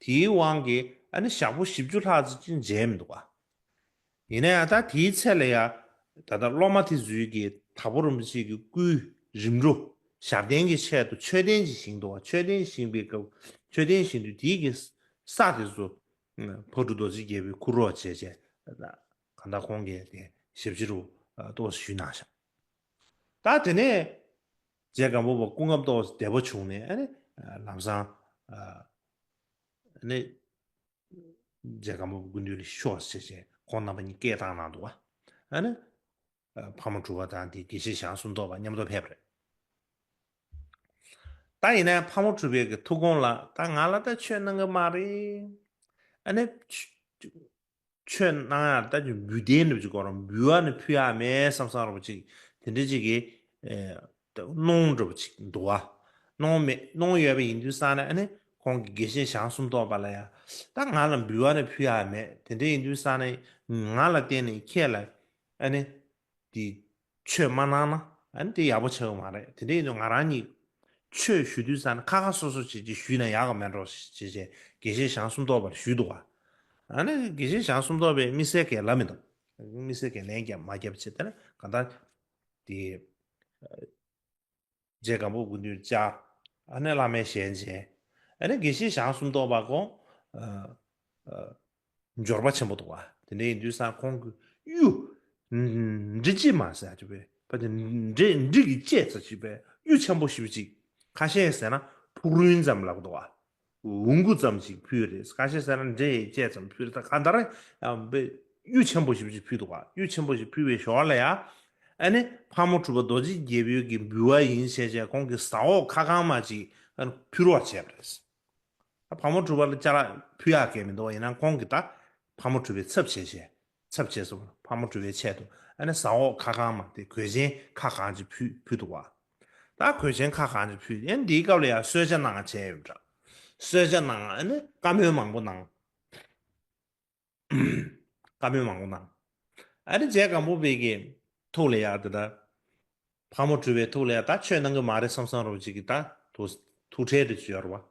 དེའི་དབང་གིས་ ཨ་ནི་ཞག་པོ་བཞི་བཅུ་ལྷག་ཙམ་ཅིག་མཇལ་མི་འདུག་ག། ཡིན་ན་ཡང་ད་དེའི་ཚེ་ལ་ཡང་ད་ལྟ་སློབ་མ་དེ་ཚོའི་གི་དྭགས་པོ་རིན་པོ་ཆེ་གི་སྐུའི་རིམ་གྲོ་ཞབས་བརྟན་གྱི་ཆེད་དུ་མཆོད་རྟེན་ཅིག་བཞེངས་འདུག་ག། མཆོད་རྟེན་བཞེངས་པའི་སྐབས་མཆོད་རྟེན་བཞེངས་དུས་དེའི་གི་ས་དེ་ཚོ་ཕག་གྲུ་རྡོ་རྗེ་རྒྱལ་པོས་ཁུར་རོགས་བྱས་བྱས། གང་ལྟར་ཁོང་གིས་དེ་ཞབས་ཕྱི་རུ་ཏོག་ཙམ་ཞུས་གནང་ཤག། ད་དེ་ནས་རྗེ་སྒམ་པོ་པ་སྐུ་ཁམས་ཏོག་ཙམ་བདེ་པོ་བྱུང་ནས། ཨ་ནི་ལམ་སང་ཨ་ནི་རྗེ་སྒམ་པོ་པ་སྐུ་མདུན་ལ་ཤོག་ཟེར་བྱས་ཁོང་རྣམ་པ་གཉིས་སྐད་བཏང་གནང་འདུག་ག། ཨ་ནི་ཕག་མོ་གྲུ་པ་དང་དེ་དགེ་བཤེས་ཞང་སུམ་མདོ་པ་མཉམ་དུ་ཕེབས་པ་རེད། ད་ཡིན་ན་ཕག་མོ་གྲུ་པའི་གི་ཐུགས་དགོངས་ལ། ད་ང་ལ་ད་ཆོས་གནང་གི་མ་རེད། ཨ་ནི་ཆོས་གནང་ཡག་ད་ཅིག་འབུལ་རྟེན་འདྲ་པོ་ཅིག་དགོས་རེད། འབུལ་བ་ནི་ཕུལ་ཡག་མེད་བསམ་བསམ་འདྲ་པོ་ཅིག་དེ་འདྲ་ཅིག་གི་ཨེ་ད་གནོང་འདྲ་པོ་ཅིག་འདུག་ག། གནོང་མེད་གནོང་ཡོད་པ་ཡིན་དུས་ཙང་ནས། ཨ་ནི་ཁོང་གིས་དགེ་བཤེས་ཞང་སུམ་མདོ་པ་ལ་ཡ། ད་ང་ལ་འབུལ་བ་ནི་ཕུལ་ཡག་མེད། དེ་འདྲ་ཡིན་དུས་ཙང་ནས་ང་ལ་བརྟེན་ནས་ཁྱེད་ལ་ཨ་ནི་དེ་ཆོས་མ་གནང་ན་ཨ་ནི་དེ་ཡག་པོ་ཆགས་ཀྱི་མ་རེད། དེ་འདྲ་ཡིན་དུས་ང་རང་གཉིས་ཆོས་ཞུ་དུས་ཙང་ནས་ཁ་ཁ་སོ་སོ་བྱེད་ཀྱི་ཞུས་ན་ཡག་གི་མེད་འགྲོ་ཞེས་བྱས་དགེ་བཤེས་ཞང་སུམ་མདོ་པར་ཞུས་འདུག་ག། ཨ་ནི་དགེ་བཤེས་ཞང་སུམ་མདོ་པས་དམིགས་བསལ་གྱི་ལབ་མི་འདུག། དམིགས་བསལ་གྱི་ལན་རྒྱབ་མ་རྒྱབ་བྱས། དེ་ནས་གང་ལྟར་དེ་རྗེ་སྒམ་པོ་པ་སྐུ་མདུན་བཅར། ཨ་ནི་བླ་མའི་ཞལ་མཇལ། ཨ་ནི་དགེ་བཤེས་ཞང་སུམ་མདོ་པ་ཁོང་ཨ་ཨ་འབྱོར་པ་ཆེན་པོ་འདུག་ག། དེ་འདྲ་ཡིན་དུས་ཙང་ཁོང་གི་གཡུ་འབྲི་ལྕེ་མ་ཟེར་ཅིག་པས། ཕ་དེ་འབྲི་འབྲི་གི་ལྕེ་ཙམ་ཅིག་པས། གཡུ་ཆེན་པོ་ཞེ་པོ་ཅིག། ཁ་ཤས་ཟེར་ན་ཕུག་རོན་ཙམ་ལབ་ཀྱི་འདུག་ག། འུ་གུ་ཙམ་ཅིག་ཕུལ་རེད། ཁ་ཤས་ཟེར་ན་འབྲི་ཡི་ལྕེ་ཙམ་ཕུལ་རེད། ད་གང་ལྟར་ཡང་པས་གཡུ་ཆེན་པོ་ཞེ་པོ་ཅིག་ཕུལ་འདུག་ག། གཡུ་ཆེན་པོ་ཞིག་ཕུལ་བའི་ཞོར་ལ་ཡ། ཨ་ནི་ཕག་མོ་གྲུ་པ་རྡོ་རྗེ་རྒྱལ་པོའི་གི་འབུལ་བ་ཡིན་བྱས་བྱས་ཁོང་གི་ཟ་འོག་ཁ་གང་མ་ཅིག་ཨ་ནི་ཕུལ་རོགས་བྱས་པ་རེད། ཕག་མོ་གྲུ་པ་ལ་ཅ་ལག་ཕུལ་ཡག་གང་མི་འདུག། ཡིན་ནའང་ཁོང་གིས་ད་ཕག་མོ་གྲུ་པའི་ཚབ་བྱས་བྱས། ཚབ་བྱས་སོང་། ཕག་མོ་གྲུ་པའི་ཆེད་དུ་ཨ་ནི་ཟ་འོག་ཁ་གང་མ་དེ་གོས་ཆེན་ཁ་གང་ཅིག་ཕུལ་ཕུལ་འདུག་ག། ད་གོས་ཆེན་ཁ་གང་ཅིག་ཕུལ། ཨ་ནི་དེའི་སྐབས་ལ་ཡང་གསོལ་ཇ་གནང་བྱས་ཡོད་པ་འདྲ། གསོལ་ཇ་གནང་། ཨ་ནི་བཀའ་མོལ་མང་པོ་གནང་། བཀའ་མོལ་མང་པོ་གནང་། ཨ་ནི་རྗེ་སྒམ་པོ་པའི་གི་ཐུགས་ལ་ཡ་དེ་ལྟར། ཕག་མོ་གྲུ་པའི་ཐུགས་ལ་ཡ་ད་ཆོས་གནང་གི་མ་རེད་བསམ་བསམ་འདྲ་པོ་ཅིག་གི་ད་ཐུགས་ཐུགས་ཁྲལ་དེ་ཅིག་ཡོད་རེད་པ།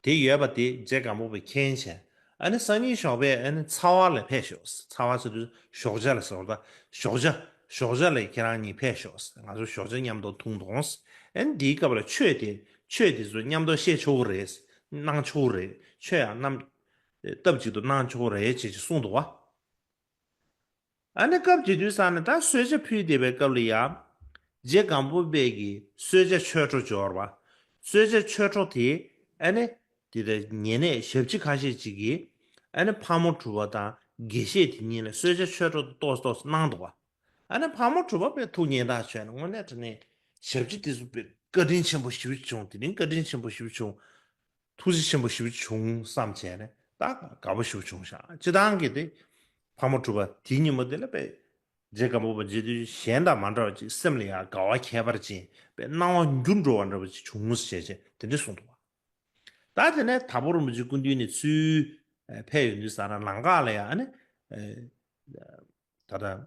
དེ་ཡོད་པ་དེ་རྗེ་སྒམ་པོ་པས་མཁྱེན་བྱས། ཨ་ནི་སང་ཉིན་ཞོགས་པ་ཨ་ནི་ཚ་བ་ལ་ཕེབས་ཤོག། ཚ་བ་ཟེར་དུས་ཞོགས་ཇ་ལ་ཟེར་བ། ད་ཞོགས་ཇ་ཞོགས་ཇ་ལ་ཁྱེད་རང་གཉིས་ཕེབས་ཤོག། ང་ཚོ་ཞོགས་ཇ་མཉམ་དུ་འཐུང་དོང་། ཨ་ནི་དེའི་སྐབས་ལ་ཆོས་དེ་ཆོས་དེ་ཚོ་མཉམ་དུ་བཤད་ཆོག་གི་རེད། གནང་ཆོག་གི་རེད། ཆོས་ཡང་རྣམས་སྟབས་གཅིག་ཏུ་གནང་ཆོག་གི་རེད་ཅེས་ཅིག་གསུངས་འདུག་བ། ཨ་ནི་སྐབས་དེ་དུས་ཙང་ནས་ད་གསོལ་ཇ་ཕུལ་བསྡད་པའི་སྐབས་ལ་ཡ། རྗེ་སྒམ་པོ་པའི་གི་གསོལ་ཇ་མཆོད་གྲོགས་འབྱོར་བ། གསོལ་ཇ་མཆོད་གྲོགས་དེ་ཨ་ནི་དེ་ལ་ཉེ་གནས་ཞབས་ཕྱི་ཁ་ཤས་ཅིག་གིས་ཨ་ནི་ཕག་མོ་གྲུ་པ་དང་དགེ་བཤེས་དེ་གཉིས་ལ་གསོལ་ཇ་མཆོད་གྲོགས་དེ་ཏོག་ཙམ་ཏོག་ཙམ་གནང་འདུག་བ། ཨ་ནི་ཕག་མོ་གྲུ་པ་པས་ཐུགས་མཉེས་ཐག་ཆོད་ནས་དངོས་གནས་དྲང་གནས་ཞབས་ཕྱི་དེ་ཚོ་པས་བཀའ་དྲིན་ཆེན་པོ་ཞེ་པོ་བྱུང་། དེ་རིང་བཀའ་དྲིན་ཆེན་པོ་ཞེ་པོ་བྱུང་། ཐུགས་རྗེ་ཆེན་པོ་ཞེ་པོ་བྱུང་བསམ་བྱས་ནས་ད་དགའ་པོ་ཞེ་པོ་བྱུང་ཤག། སྤྱིར་བཏང་གི་དེ་ཕག་མོ་གྲུ་པ་དེའི་ཉིན་མོ་དེ་ལ་པས་རྗེ་སྒམ་པོ་པ་མཇལ་དུས་གཞན་དང་མ་འདྲ་བ་ཅིག་སེམས་ལ་ཡང་དགའ་བ་ཁྱད་པར་ཅན་པས་སྣང་བ་འགྱུར་འགྲོ་བ་འདྲ་བ་ཅིག་བྱུང་ཟེར་བྱས་དེ་འདྲ་གསུངས་འདུག་བ། ད་དེ་ནས་དྭགས་པོ་རིན་པོ་ཆེ་སྐུ་མདུན་ནས་ཚུར་ཕེབས་ཡོང་དུས་ཙ་ན་ལམ་ཁ་ལ་ཡང་ཨ་ནི་ད་ལྟ།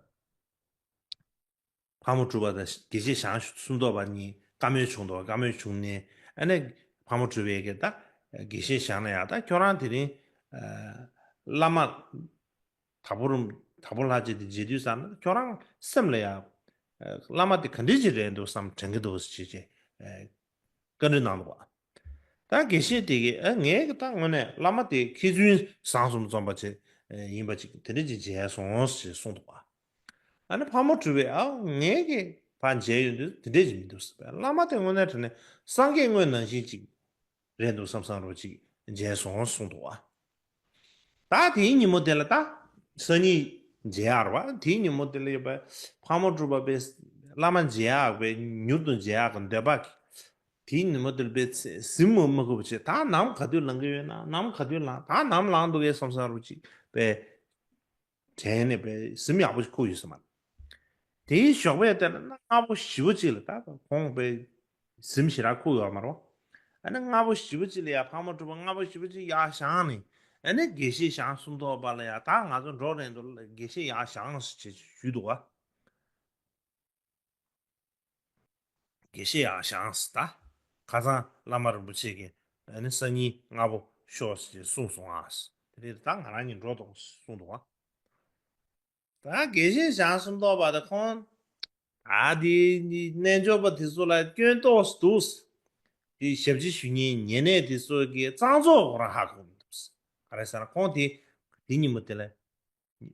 ཕག་མོ་གྲུ་པ་དང་དགེ་བཤེས་ཞང་སུམ་མདོ་པ་གཉིས་བཀའ་མོལ་བྱུང་འདུག། བཀའ་མོལ་བྱུང་ནས་ཨ་ནི་ཕག་མོ་གྲུ་པས་ཀྱི་ད་དགེ་བཤེས་ཞང་ལ་ཡང་ད་ཁྱོད་རང་དེ་རིང་བླ་མ་དྭགས་པོ་རུ་དྭགས་པོ་ལྷ་རྗེ་དེ་མཇལ་དུས་ཙ་ན་ཁྱོད་རང་སེམས་ལ་ཡང་བླ་མ་དེ་ག་འདྲ་ཅིག་རེད་འདུག་བསམ་དྲན་གྱི་འདུག་ཟེར་བྱས་བཀའ་འདྲི་གནང་འདུག་བ། ད་དགེ་བཤེས་དེ་གིས་ཨ་ངས་ཀྱི་ད་དངོས་གནས་བླ་མ་དེ་མཁས་བཙུན་བཟང་གསུམ་འཛོམས་པ་ཅིག་ཡིན་པ་ཅིག་དེ་འདྲ་ཅིག་མཇལ་སོང་ཞེས་གསུངས་འདུག་བ། ཨ་ནི་ཕག་མོ་གྲུ་པས་ཨ་ངས་ཀྱི་ཕར་མཇལ་ཡོང་དུས་དེ་འདྲས་ཅིག་མི་འདུག་ཟེར་བས། བླ་མ་དེ་དངོས་གནས་དྲང་གནས་སངས་རྒྱས་དངོས་ནང་བཞིན་ཅིག་རེད་འདུག་བསམ་བསམ་རོ་ཅིག་མཇལ་སོང་གསུངས་འདུག་བ། ད་དེའི་ཉིན་མོ་དེ་ལ་ད་སང་ཉིན་མཇལ་ཡག་རེད་བ། དེའི་ཉིན་མོ་དེ་ལ་ཡོད་པའི་ཕག་མོ་གྲུ་པ་པས་བླ་མ་མཇལ་ཡག་པའི་མྱུར་དུ་མཇལ་ཡག་གི་འདོད་པ་གིས་དེའི་ཉིན་མོ་དེ་ལ་པས་གཟིམ་མ་ཁུག་པ་བྱས། ད་ནམ་ག་དུས་ལངས་ཀྱི་ཡོད་ན། ནམ་ག་དུས་ལངས། ད་ནམ་ལངས་འདུག་གས་བསམ་བསམ་རོ་ཅིག་པས། དྲན་ནས་པས་གཟིམ་ཡག་པོ་ཞིག་ཁུག་ཡོད་ས་མ་རེད། དེའི་ཞོགས་པའི་དེ་ལ་གནའ་སྔ་པོ་ཞེ་པོ་ཅིག་ལ་ད་ཁོང་པས་གཟིམ་ཞེ་དྲག་ཁུག་ཡོད་མ་རེད། ཨ་ནི་སྔ་པོ་ཞེ་པོ་ཅིག་ལ་ཡ་ཕག་མོ་གྲུ་པ་སྔ་པོ་ཞེ་པོ་ཅིག་ཡར་བཞེངས་ནས། ཨ་ནི་དགེ་བཤེས་ཞང་སུམ་མདོ་པ་ལ་ཡ་ད་ང་ཚོ་འགྲོ་རན་འདུག་ལ། དགེ་བཤེས་ཡར་བཞེངས་ཟེར་བྱས་ཞུས་འདུག་བ། དགེ་བཤེས་ཡར་བཞེངས་ཟེར། ད་ཁ་སང་བླ་མ་རིན་པོ་ཆེ་གིས་ཨ་ནི་སང་ཉིན་སྔ་པོ་ཤོག་ཟེར་གསུངས་སོང་ཨ། དེ་ནས་ད་ང་རང་གཉིས་འགྲོ་དང་གསུངས་འདུག་བ། ད་དགེ་བཤེས་ཞང་སུམ་མདོ་བ་དང་ཁོང་། ད་དེ་རྣལ་འབྱོར་པ་དེ་ཚོ་ལ་སྐྱོན་ཏོག་འདུག་དེ་ཞབས་ཕྱི་ཞུ་མཁན་ཉེ་གནས་དེ་ཚོ་གི་གཙང་བཙོག་ཁོ་རང་ཧ་གོ་མི་འདུག་ག་རེ་ཟེར་ན་ཁོང་དེ་དེ་ཉིན་མོ་དེ་ལ་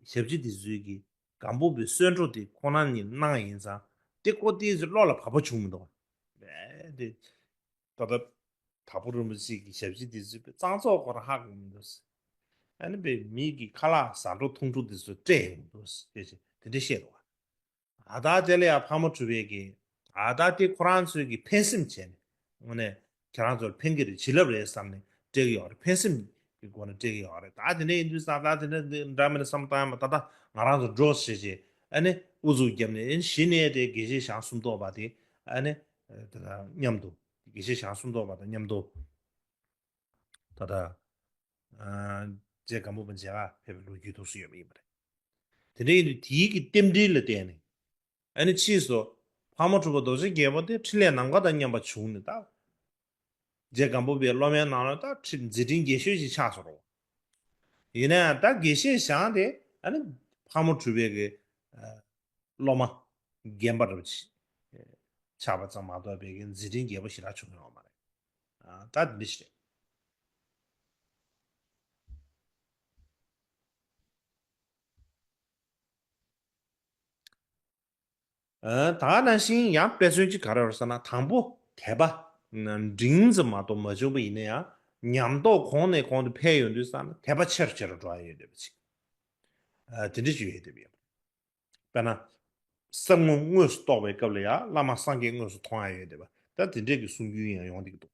ཞབས་ཕྱི་དེ་ཚོའི་གི་སྒམ་པོ་པའི་གསོལ་འགྲོ་དེ་ཁོ་རང་ཉིད་གནང་ཡིན་ཙང་དེ་ཀོ་ཏི་བློ་ལ་བབས་པ་བྱུང་མི་འདུག་བ། དེ་ད་ལྟ་དྭགས་པོ་རིན་པོ་ཆེ་གི་ཞབས་ཕྱི་དེ་ཚོའི་གཙང་བཙོག་ཁོ་རང་ཧ་གོ་མི་འདུག་ཨ་ནི་པའི་མི་གི་ཁ་ལག་ཟ་འཕྲོ་འཐུང་འཕྲོ་དེ་ཚོ་སྤྲད་ཡོང་འདུག་ཟེར་བྱས་དེ་འདྲ་བཤད་འདུག་བ། ད་ལྟ་དེ་ལ་ཡང་ཕག་མོ་གྲུ་པས་ཀྱིས་ད་ལྟ་དེ་ཁོ་རང་ཚོས་ཀྱི་ཕན་སེམས་བྱས་ནས་དངོས་གནས་ཁྱེད་རང་ཚོར་ཕན་གྱི་རེད་བྱིན་རླབས་རེད་བསམ་ནས་སྤྲད་ཀྱི་ཡོད་རེད། ཕན་སེམས་ཀྱི་སྒོ་ནས་སྤྲད་ཀྱི་ཡོད་རེད། ད་དེ་འདྲ་ཡིན་དུས་ཙང་ད་དེ་འདྲ་འདི་འདྲ་མིན་ན་བསམ་བློ་བཏང་ཡ་མ་ད་ལྟ་ང་རང་ཚོ་འགྲོ་ཞེས་བྱས་ཨ་ནི་ཨུ་ཚུགས་བརྒྱབ་ནས་ཨ་ནི་གཞི་ནས་དེ་དགེ་བཤེས་ཞང་སུམ་མདོ་བ་དེ་ཨ་ནི་དེ་དང་མཉམ་དུ་དགེ་བཤེས་ཞང་སུམ་མདོ་བ་དང་མཉམ་དུ་ད་ལྟ། རྗེ་སྒམ་པོ་པ་མཇལ་ཁ་ཕེབས་པའི་ལོ་རྒྱུས་ཐོག་སུ་ཡོད་པ་ཡིན་པ་རེད། དེ་འདྲ་ཡིན་དུས་དེའི་གི་རྟེན་འབྲེལ་ལ་བརྟེན་ནས་ཨ་ནི་ཕྱིས་སུ་ཕག་མོ་གྲུ་པ་རྡོ་རྗེ་རྒྱལ་པོ་དེ་འཕྲིན་ལས་ནམ་མཁའ་དང་མཉམ་པ་བྱུང་ནས་ད། རྗེ་སྒམ་པོ་པའི་སློབ་མའི་ནང་ལ་ད་ཁྲི་མཛད་འཕྲིན་རྒྱས་ཤོས་ཤིག་ཆགས་སོང་རོ། ཡིན་ན་ཡང་ད་དགེ་བཤེས་ཞང་དེ་ཨ་ནི་ཕག་མོ་གྲུ་པའི་གི་སློབ་མ་རྒན་པ་རུ་ཆགས་པ་ཙམ་མ་གཏོགས་པའི་གི་མཛད་འཕྲིན་རྒྱས་པོ་ཞེ་དྲག་བྱུང་ཡོད་མ་རེད། ད་འདི་ཞིག་རེད། ད་ག་ནང་བཞིན་ཡང་དཔེ་མཚོན་གཅིག་ག་རེ་རེད་ཟེར་ན་དང་པོ་དད་པ་འབྲིང་ཙམ་མ་གཏོགས་མ་བྱུང་པ་ཡིན་ན་ཡང་ཉམས་རྟོགས་གོང་ནས་གོང་དུ་འཕེལ་ཡོང་དུས་ཙང་ན་དད་པ་ཆེ་རུ་ཆེ་རུ་འགྲོ་ཡ་ཡོད་བསྡད་པ་ཅིག་དེ་འདྲ་ཅིག་ཡོད་བསྡད་པ་ཡོད། དཔེར་ན། སེམས་ངོ་དངོས་སུ་རྟོགས་པའི་སྐབས་ལ་ཡང་བླ་མ་སངས་རྒྱས་དངོས་སུ་མཐོང་ཡ་ཡོད་བསྡད་པ་ད་དེ་འདྲས་ཀྱི་གསུང་རྒྱུན་ཡང་ཡོང་བསྡད་ཀྱི་འདུག་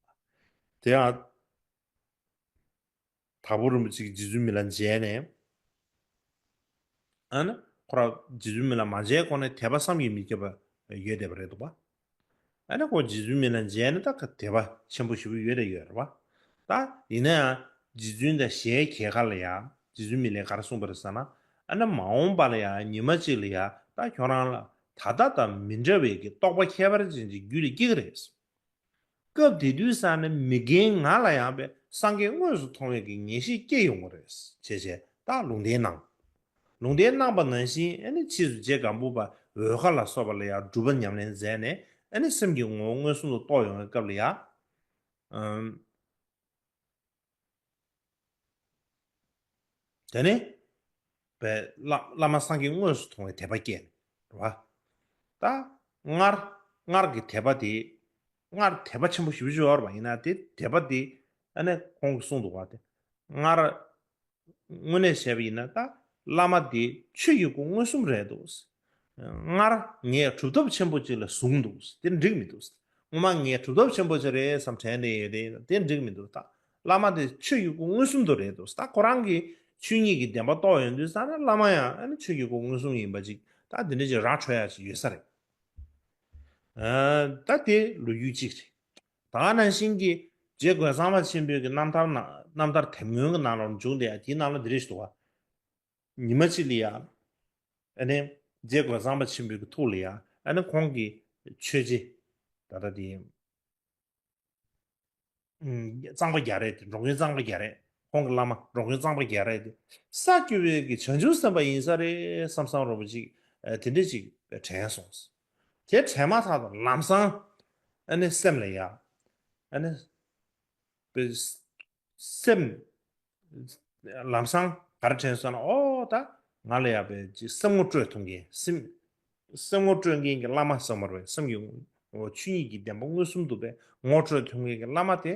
དེ་ཡང་། དྭགས་པོ་རིན་པོ་ཆེ་གིས་རྗེ་བཙུན་མི་ལ་མཇལ་ནས། ཨ་ནི་ཁོ་རང་རྗེ་བཙུན་མི་ལ་མ་མཇལ་གོང་ནས་དད་པ་བསམ་གྱིས་མི་ཁྱབ་པ་ཡོད་བསྡད་པ་རེད་འདུག་པ། ཨ་ནི་ཁོ་རྗེ་བཙུན་མི་ལ་མཇལ་ནས་ད་དད་པ་ཆེན་པོ་ཞེ་པོ་ཡོད་རེད་ཡོད་རེད་པ། ད་ཡིན་ན་ཡང་རྗེ་བཙུན་དང་ཞལ་མཇལ་ཁ་ལ་ཡང་རྗེ་བཙུན་མི་ལས་ག་རེ་གསུངས་པ་རེད་ཟེར་ན། ཨ་ནི་མ་འོངས་པ་ལ་ཡང་ཉི་མ་གཅིག་ལ་ཡང་ད་ཁྱོད་རང་ལ་ད་ལྟ་དང་མི་འདྲ་བའི་གི་རྟོགས་པ་ཁྱད་པར་ཅན་གྱི་རྒྱུད་ལ་སྐྱེ་གི་རེད། སྐབས་དེ་དུས་ཙ་ན་མི་རྒན་ང་ལ་ཡང་པའི་སངས་རྒྱས་དངོས་སུ་མཐོང་བའི་གི་ངེས་ཤེས་སྐྱེ་ཡོང་གི་རེད་ཅེས་བྱས་ད་ལུང་བསྟན་གནང་། ལུང་བསྟན་གནང་པ་ནང་བཞིན་ཨ་ནི་ཕྱིས་སུ་རྗེ་སྒམ་པོ་པ་འོལ་ཁ་ལ་སོགས་པ་ལ་ཡང་སྒྲུབ་པ་ཉམས་ལེན་མཛད་ནས་ཨ་ནི་སེམས་ཀྱི་ངོ་བོ་མངོན་སུམ་དུ་རྟོགས་ཡོང་བའི་སྐབས་ལ་ཡང་། ཨམ། དེ་ནས་པའི་བླ་བླ་མ་སངས་རྒྱས་དངོས་སུ་མཐོང་བའི་དད་པ་སྐྱེས་ནས་རེད་བ། ད་སྔར་སྔར་གྱི་དད་པ་དེ་སྔར་དད་པ་ཆེན་པོ་ཞེ་པོ་ཅིག་ཡོད་རེད་བ། ཡིན་ན་དེ་དད་པ་དེ་ཨ་ནི་ཁོང་གིས་གསུངས་འདུག་བ། དེ་སྔར་དངོས་གནས་བྱས་པ་ཡིན་ན་ད་བླ་མ་དེ་ཆོས་ཀྱི་སྐུ་མངོན་སུམ་རེད་འདུག་སྔར་ངས་གྲུབ་ཐོབ་ཆེན་པོ་ཅིག་ལ་བཟུང་འདུག་དེ་འགྲིག་མི་འདུག་སྔོན་མ་ངས་གྲུབ་ཐོབ་ཆེན་པོ་ཅིག་རེད་བསམ་དྲན་ནས་ཡོད་དེ་དེ་འགྲིག་མི་འདུག་ད་བླ་མ་དེ་ཆོས་ཀྱི་སྐུ་མངོན་སུམ་དུ་རེད་འདུག་ད་ཁོ་རང་གིས་ཆོས་ཉིད་ཀྱི་བདེན་པ་རྟོགས་ཡོང་དུས་ཙ་ན་བླ་མ་ཡང་ཨ་ནི་ཆོས་ཀྱི་སྐུ་མངོན་སུམ་ཡིན་པ་ཅིག་ད་དེ་འདྲ་ཅིག་ར་འཕྲོད་ཡ་ཅིག་ཡོད་ས་རེད། ཨ་ད་དེ་ལོ་རྒྱུས་གཅིག་རེད། ད་ག་ནང་བཞིན་གྱི་རྗེ་རྒོད་ཚང་པ་ཆེན་པོའི་གི་རྣམ་ཐར་ནང་རྣམ་ཐར་དེབ་སྔོན་གྱི་ནང་ལ་འཇུག་བསྡད་ཡ་དེའི་ནང་ལ་འདི་རེ་ཞིག་འདུག་བ། ཉི་མ་གཅིག་ལ་ཡ། ཨ་ནི་རྗེ་རྒོད་ཚང་པ་ཆེན་པོའི་གི་ཐུགས་ལ་ཡ་ཨ་ནི་ཁོང་གི་ཆོས་རྗེ་ད་ལྟ་དེ་གཙང་པ་རྒྱ་རས་དེ་འགྲོ་མགོན་གཙང་པ་རྒྱ་རས་ཁོང་གི་བླ་མ་འགྲོ་མགོན་གཙང་པ་རྒྱ་རས་དེ་ས་བཅུ་པའི་གི་བྱང་ཆུབ་སེམས་དཔའ་ཡིན་ས་རེད་བསམ་བསམ་རོ་པོ་ཅིག་དེ་འདྲ་ཅིག་དྲན་སོང་། དེ་དྲན་མ་ཐག་ཏུ་ལམ་སང་ཨ་ནི་སེམས་ལ་ཡ་ཨ་ནི། པའི་སེམས། ལམ་སང་ག་རེ་དྲན་སོང་ན་ཨོ་ད་ང་ལ་ཡ་པའི་ཅིག་སེམས་ངོ་སྤྲོད་ཐུབ་མཁན་སེམས། སེམས་ངོ་སྤྲོད་མཁན་གྱི་བླ་མ་ཟེར་མ་རེད་པས་སེམས་ཀྱི་ངོ་ཆོས་ཉིད་ཀྱི་བདེན་པ་མངོན་སུམ་དུ་པའི་ངོ་སྤྲོད་ཐུབ་མཁན་གྱི་བླ་མ་དེ་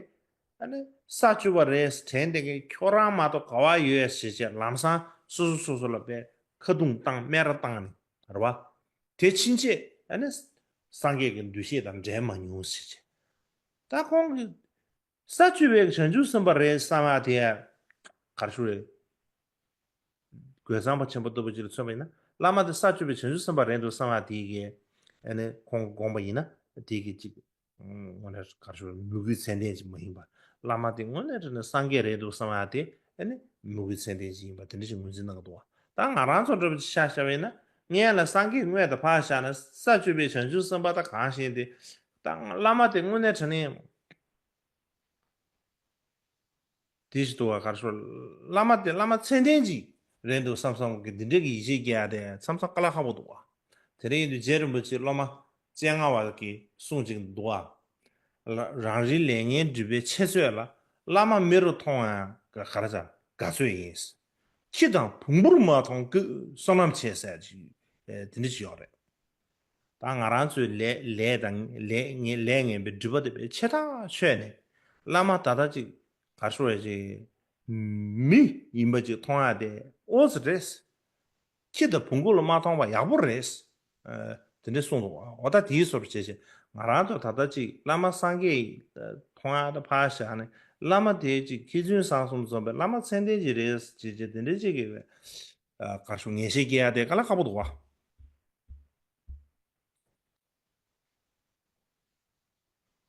ཨ་ནི་ས་བཅུ་པ་རེད་དྲན་དེ་གའི་ཁྱོད་རང་མ་གཏོགས་ག་བ་ཡོད་ཟེར་བྱས་ལམ་སང་སོ་སོ་སོ་སོ་ལ་པའི་ཁ་རྡུང་བཏང་སྨད་ར་བཏང་ནས་རེད་བ། དེ་ཕྱིན་ཆད་ཨ་ནི་སངས་རྒྱས་ཀྱི་འདུ་ཤེས་དང་འབྲལ་མ་མྱོང་ཟེར་བྱས། ད་ཁོང་གིས་ས་བཅུ་པའི་བྱང་ཆུབ་སེམས་དཔའ་རེད་བསམ་ཡ་དེ་ག་རེ་ཞུ་རེད། རྒོད་ཚང་པ་ཆེན་པོ་ལྟ་བུ་ཅིག་ལ་མཚོན་པ་ཡིན་ན་བླ་མ་དེ་ས་བཅུ་པའི་བྱང་ཆུབ་སེམས་དཔའ་རེད་འདུག་བསམ་ཡ་དེ་གི་ཨ་ནི་ཁོང་གི་དགོངས་པ་ཡིན་ན་དེ་གི་ཅིག་དངོས་གནས་ག་རེ་ཞུ་རེད་མོས་གུས་མཚན་ལྡན་ཅིག་མ་ཡིན་པ་བླ་མ་དེ་དངོས་གནས་དྲང་གནས་སངས་རྒྱས་རེད་འདུག་བསམ་ཡ་དེ་ཨ་ནི་མོས་གུས་མཚན་ལྡན་ཅིག་ཡིན་པ་དེ་འདྲ་ཞིག་ངོས་འཛིན་གནང་གི་འདུག་བ། ད་ང་རང་ཚོ་འདྲ་པོ་ཅིག་ཆ་བཞག་པ་ཡིན་ན་སྔོན་ལ་སངས་རྒྱས་དངོས་དང་ཕར་བཞག་ན་ས་བཅུ་པའི་བྱང་ཆུབ་སེམས་དཔའ་ད་གང་ཞིག་དེ་ད་བླ་མ་དེ་དངོས་གནས་དྲང་གནས། དེ་ཞིག་འདུག་བ། ག་རེ་ཞུ། བླ་མ་དེ་བླ་མ་མཚན་ལྡན་ཅིག་རེད་འདུག་བསམ་བསམ་གི་འདི་འདྲ་གི་ཡིད་ཆེས་སྐྱེ་ཡ་དེ་མཚམས་མཚམས་དཀའ་ལས་ཁག་པོ་འདུག་བ། དེ་རིང་ཡིན་དུས་རྗེ་རིན་པོ་ཆེ་སློབ་མ་སྤྱན་སྔ་བ་གི་གསུང་ཅིག་འདུག་བ། ལ་རང་རེའི་ལས་ངན་སྒྲིབ་པའི་འཆད་རྩོད་ལ། བླ་མ་མེ་རུ་མཐོང་ཡང་ག་ག་རེ་ཟ། དགའ་ཚོད་ཡིན། ཁྱི་དང་བོང་བུར་མ་མཐོང་ཀུན་བསོད་ནམས་ཆེ་ཟེར་ཅིག་ཨེ་དེ་འདྲ་ཅིག་ཡོད་རེད། ད་ང་རང་ཚོའི་ལས་ལས་དང་ལས་ངན་ལས་ངན་པའི་སྒྲིབ་པ་དེ་བས་ཆེ་ཐག་ཆོད་ནས། བླ་མ་ད་ལྟ་ཅིག་ག་རེ་ཞུ་བ་ཅིག་མི་ཡིན་པ་ཅིག་མཐོང་ཡ་དེ་ཨོ་ཙི་རེད། ཁྱི་དང་བོང་གུ་ལ་མ་མཐོང་བ་ཡག་པོ་རེད། ཨ་དེ་འདྲ་གསུངས་འདུག་འོ་ད་དེའི་བཟོ་འདྲ་བྱས་བྱས་ང་རང་ཚོ་ད་ལྟ་ཅིག་བླ་མ་སངས་རྒྱས་མཐོང་ཡ་ད་ཕར་བཞག་ནས། བླ་མ་དེ་ཅིག་མཁས་བཙུན་བཟང་གསུམ་འཛོམས་པའི་བླ་མ་མཚན་ལྡན་ཅིག་རེད་བྱས་བྱས་དེ་འདྲ་ཅིག་གི་ཨ་ག་རེ་ཞུ། ངེས་ཤེས་སྐྱེ་ཡ་དེ་དཀའ་ལས་ཁག་པོ་འདུག་བ།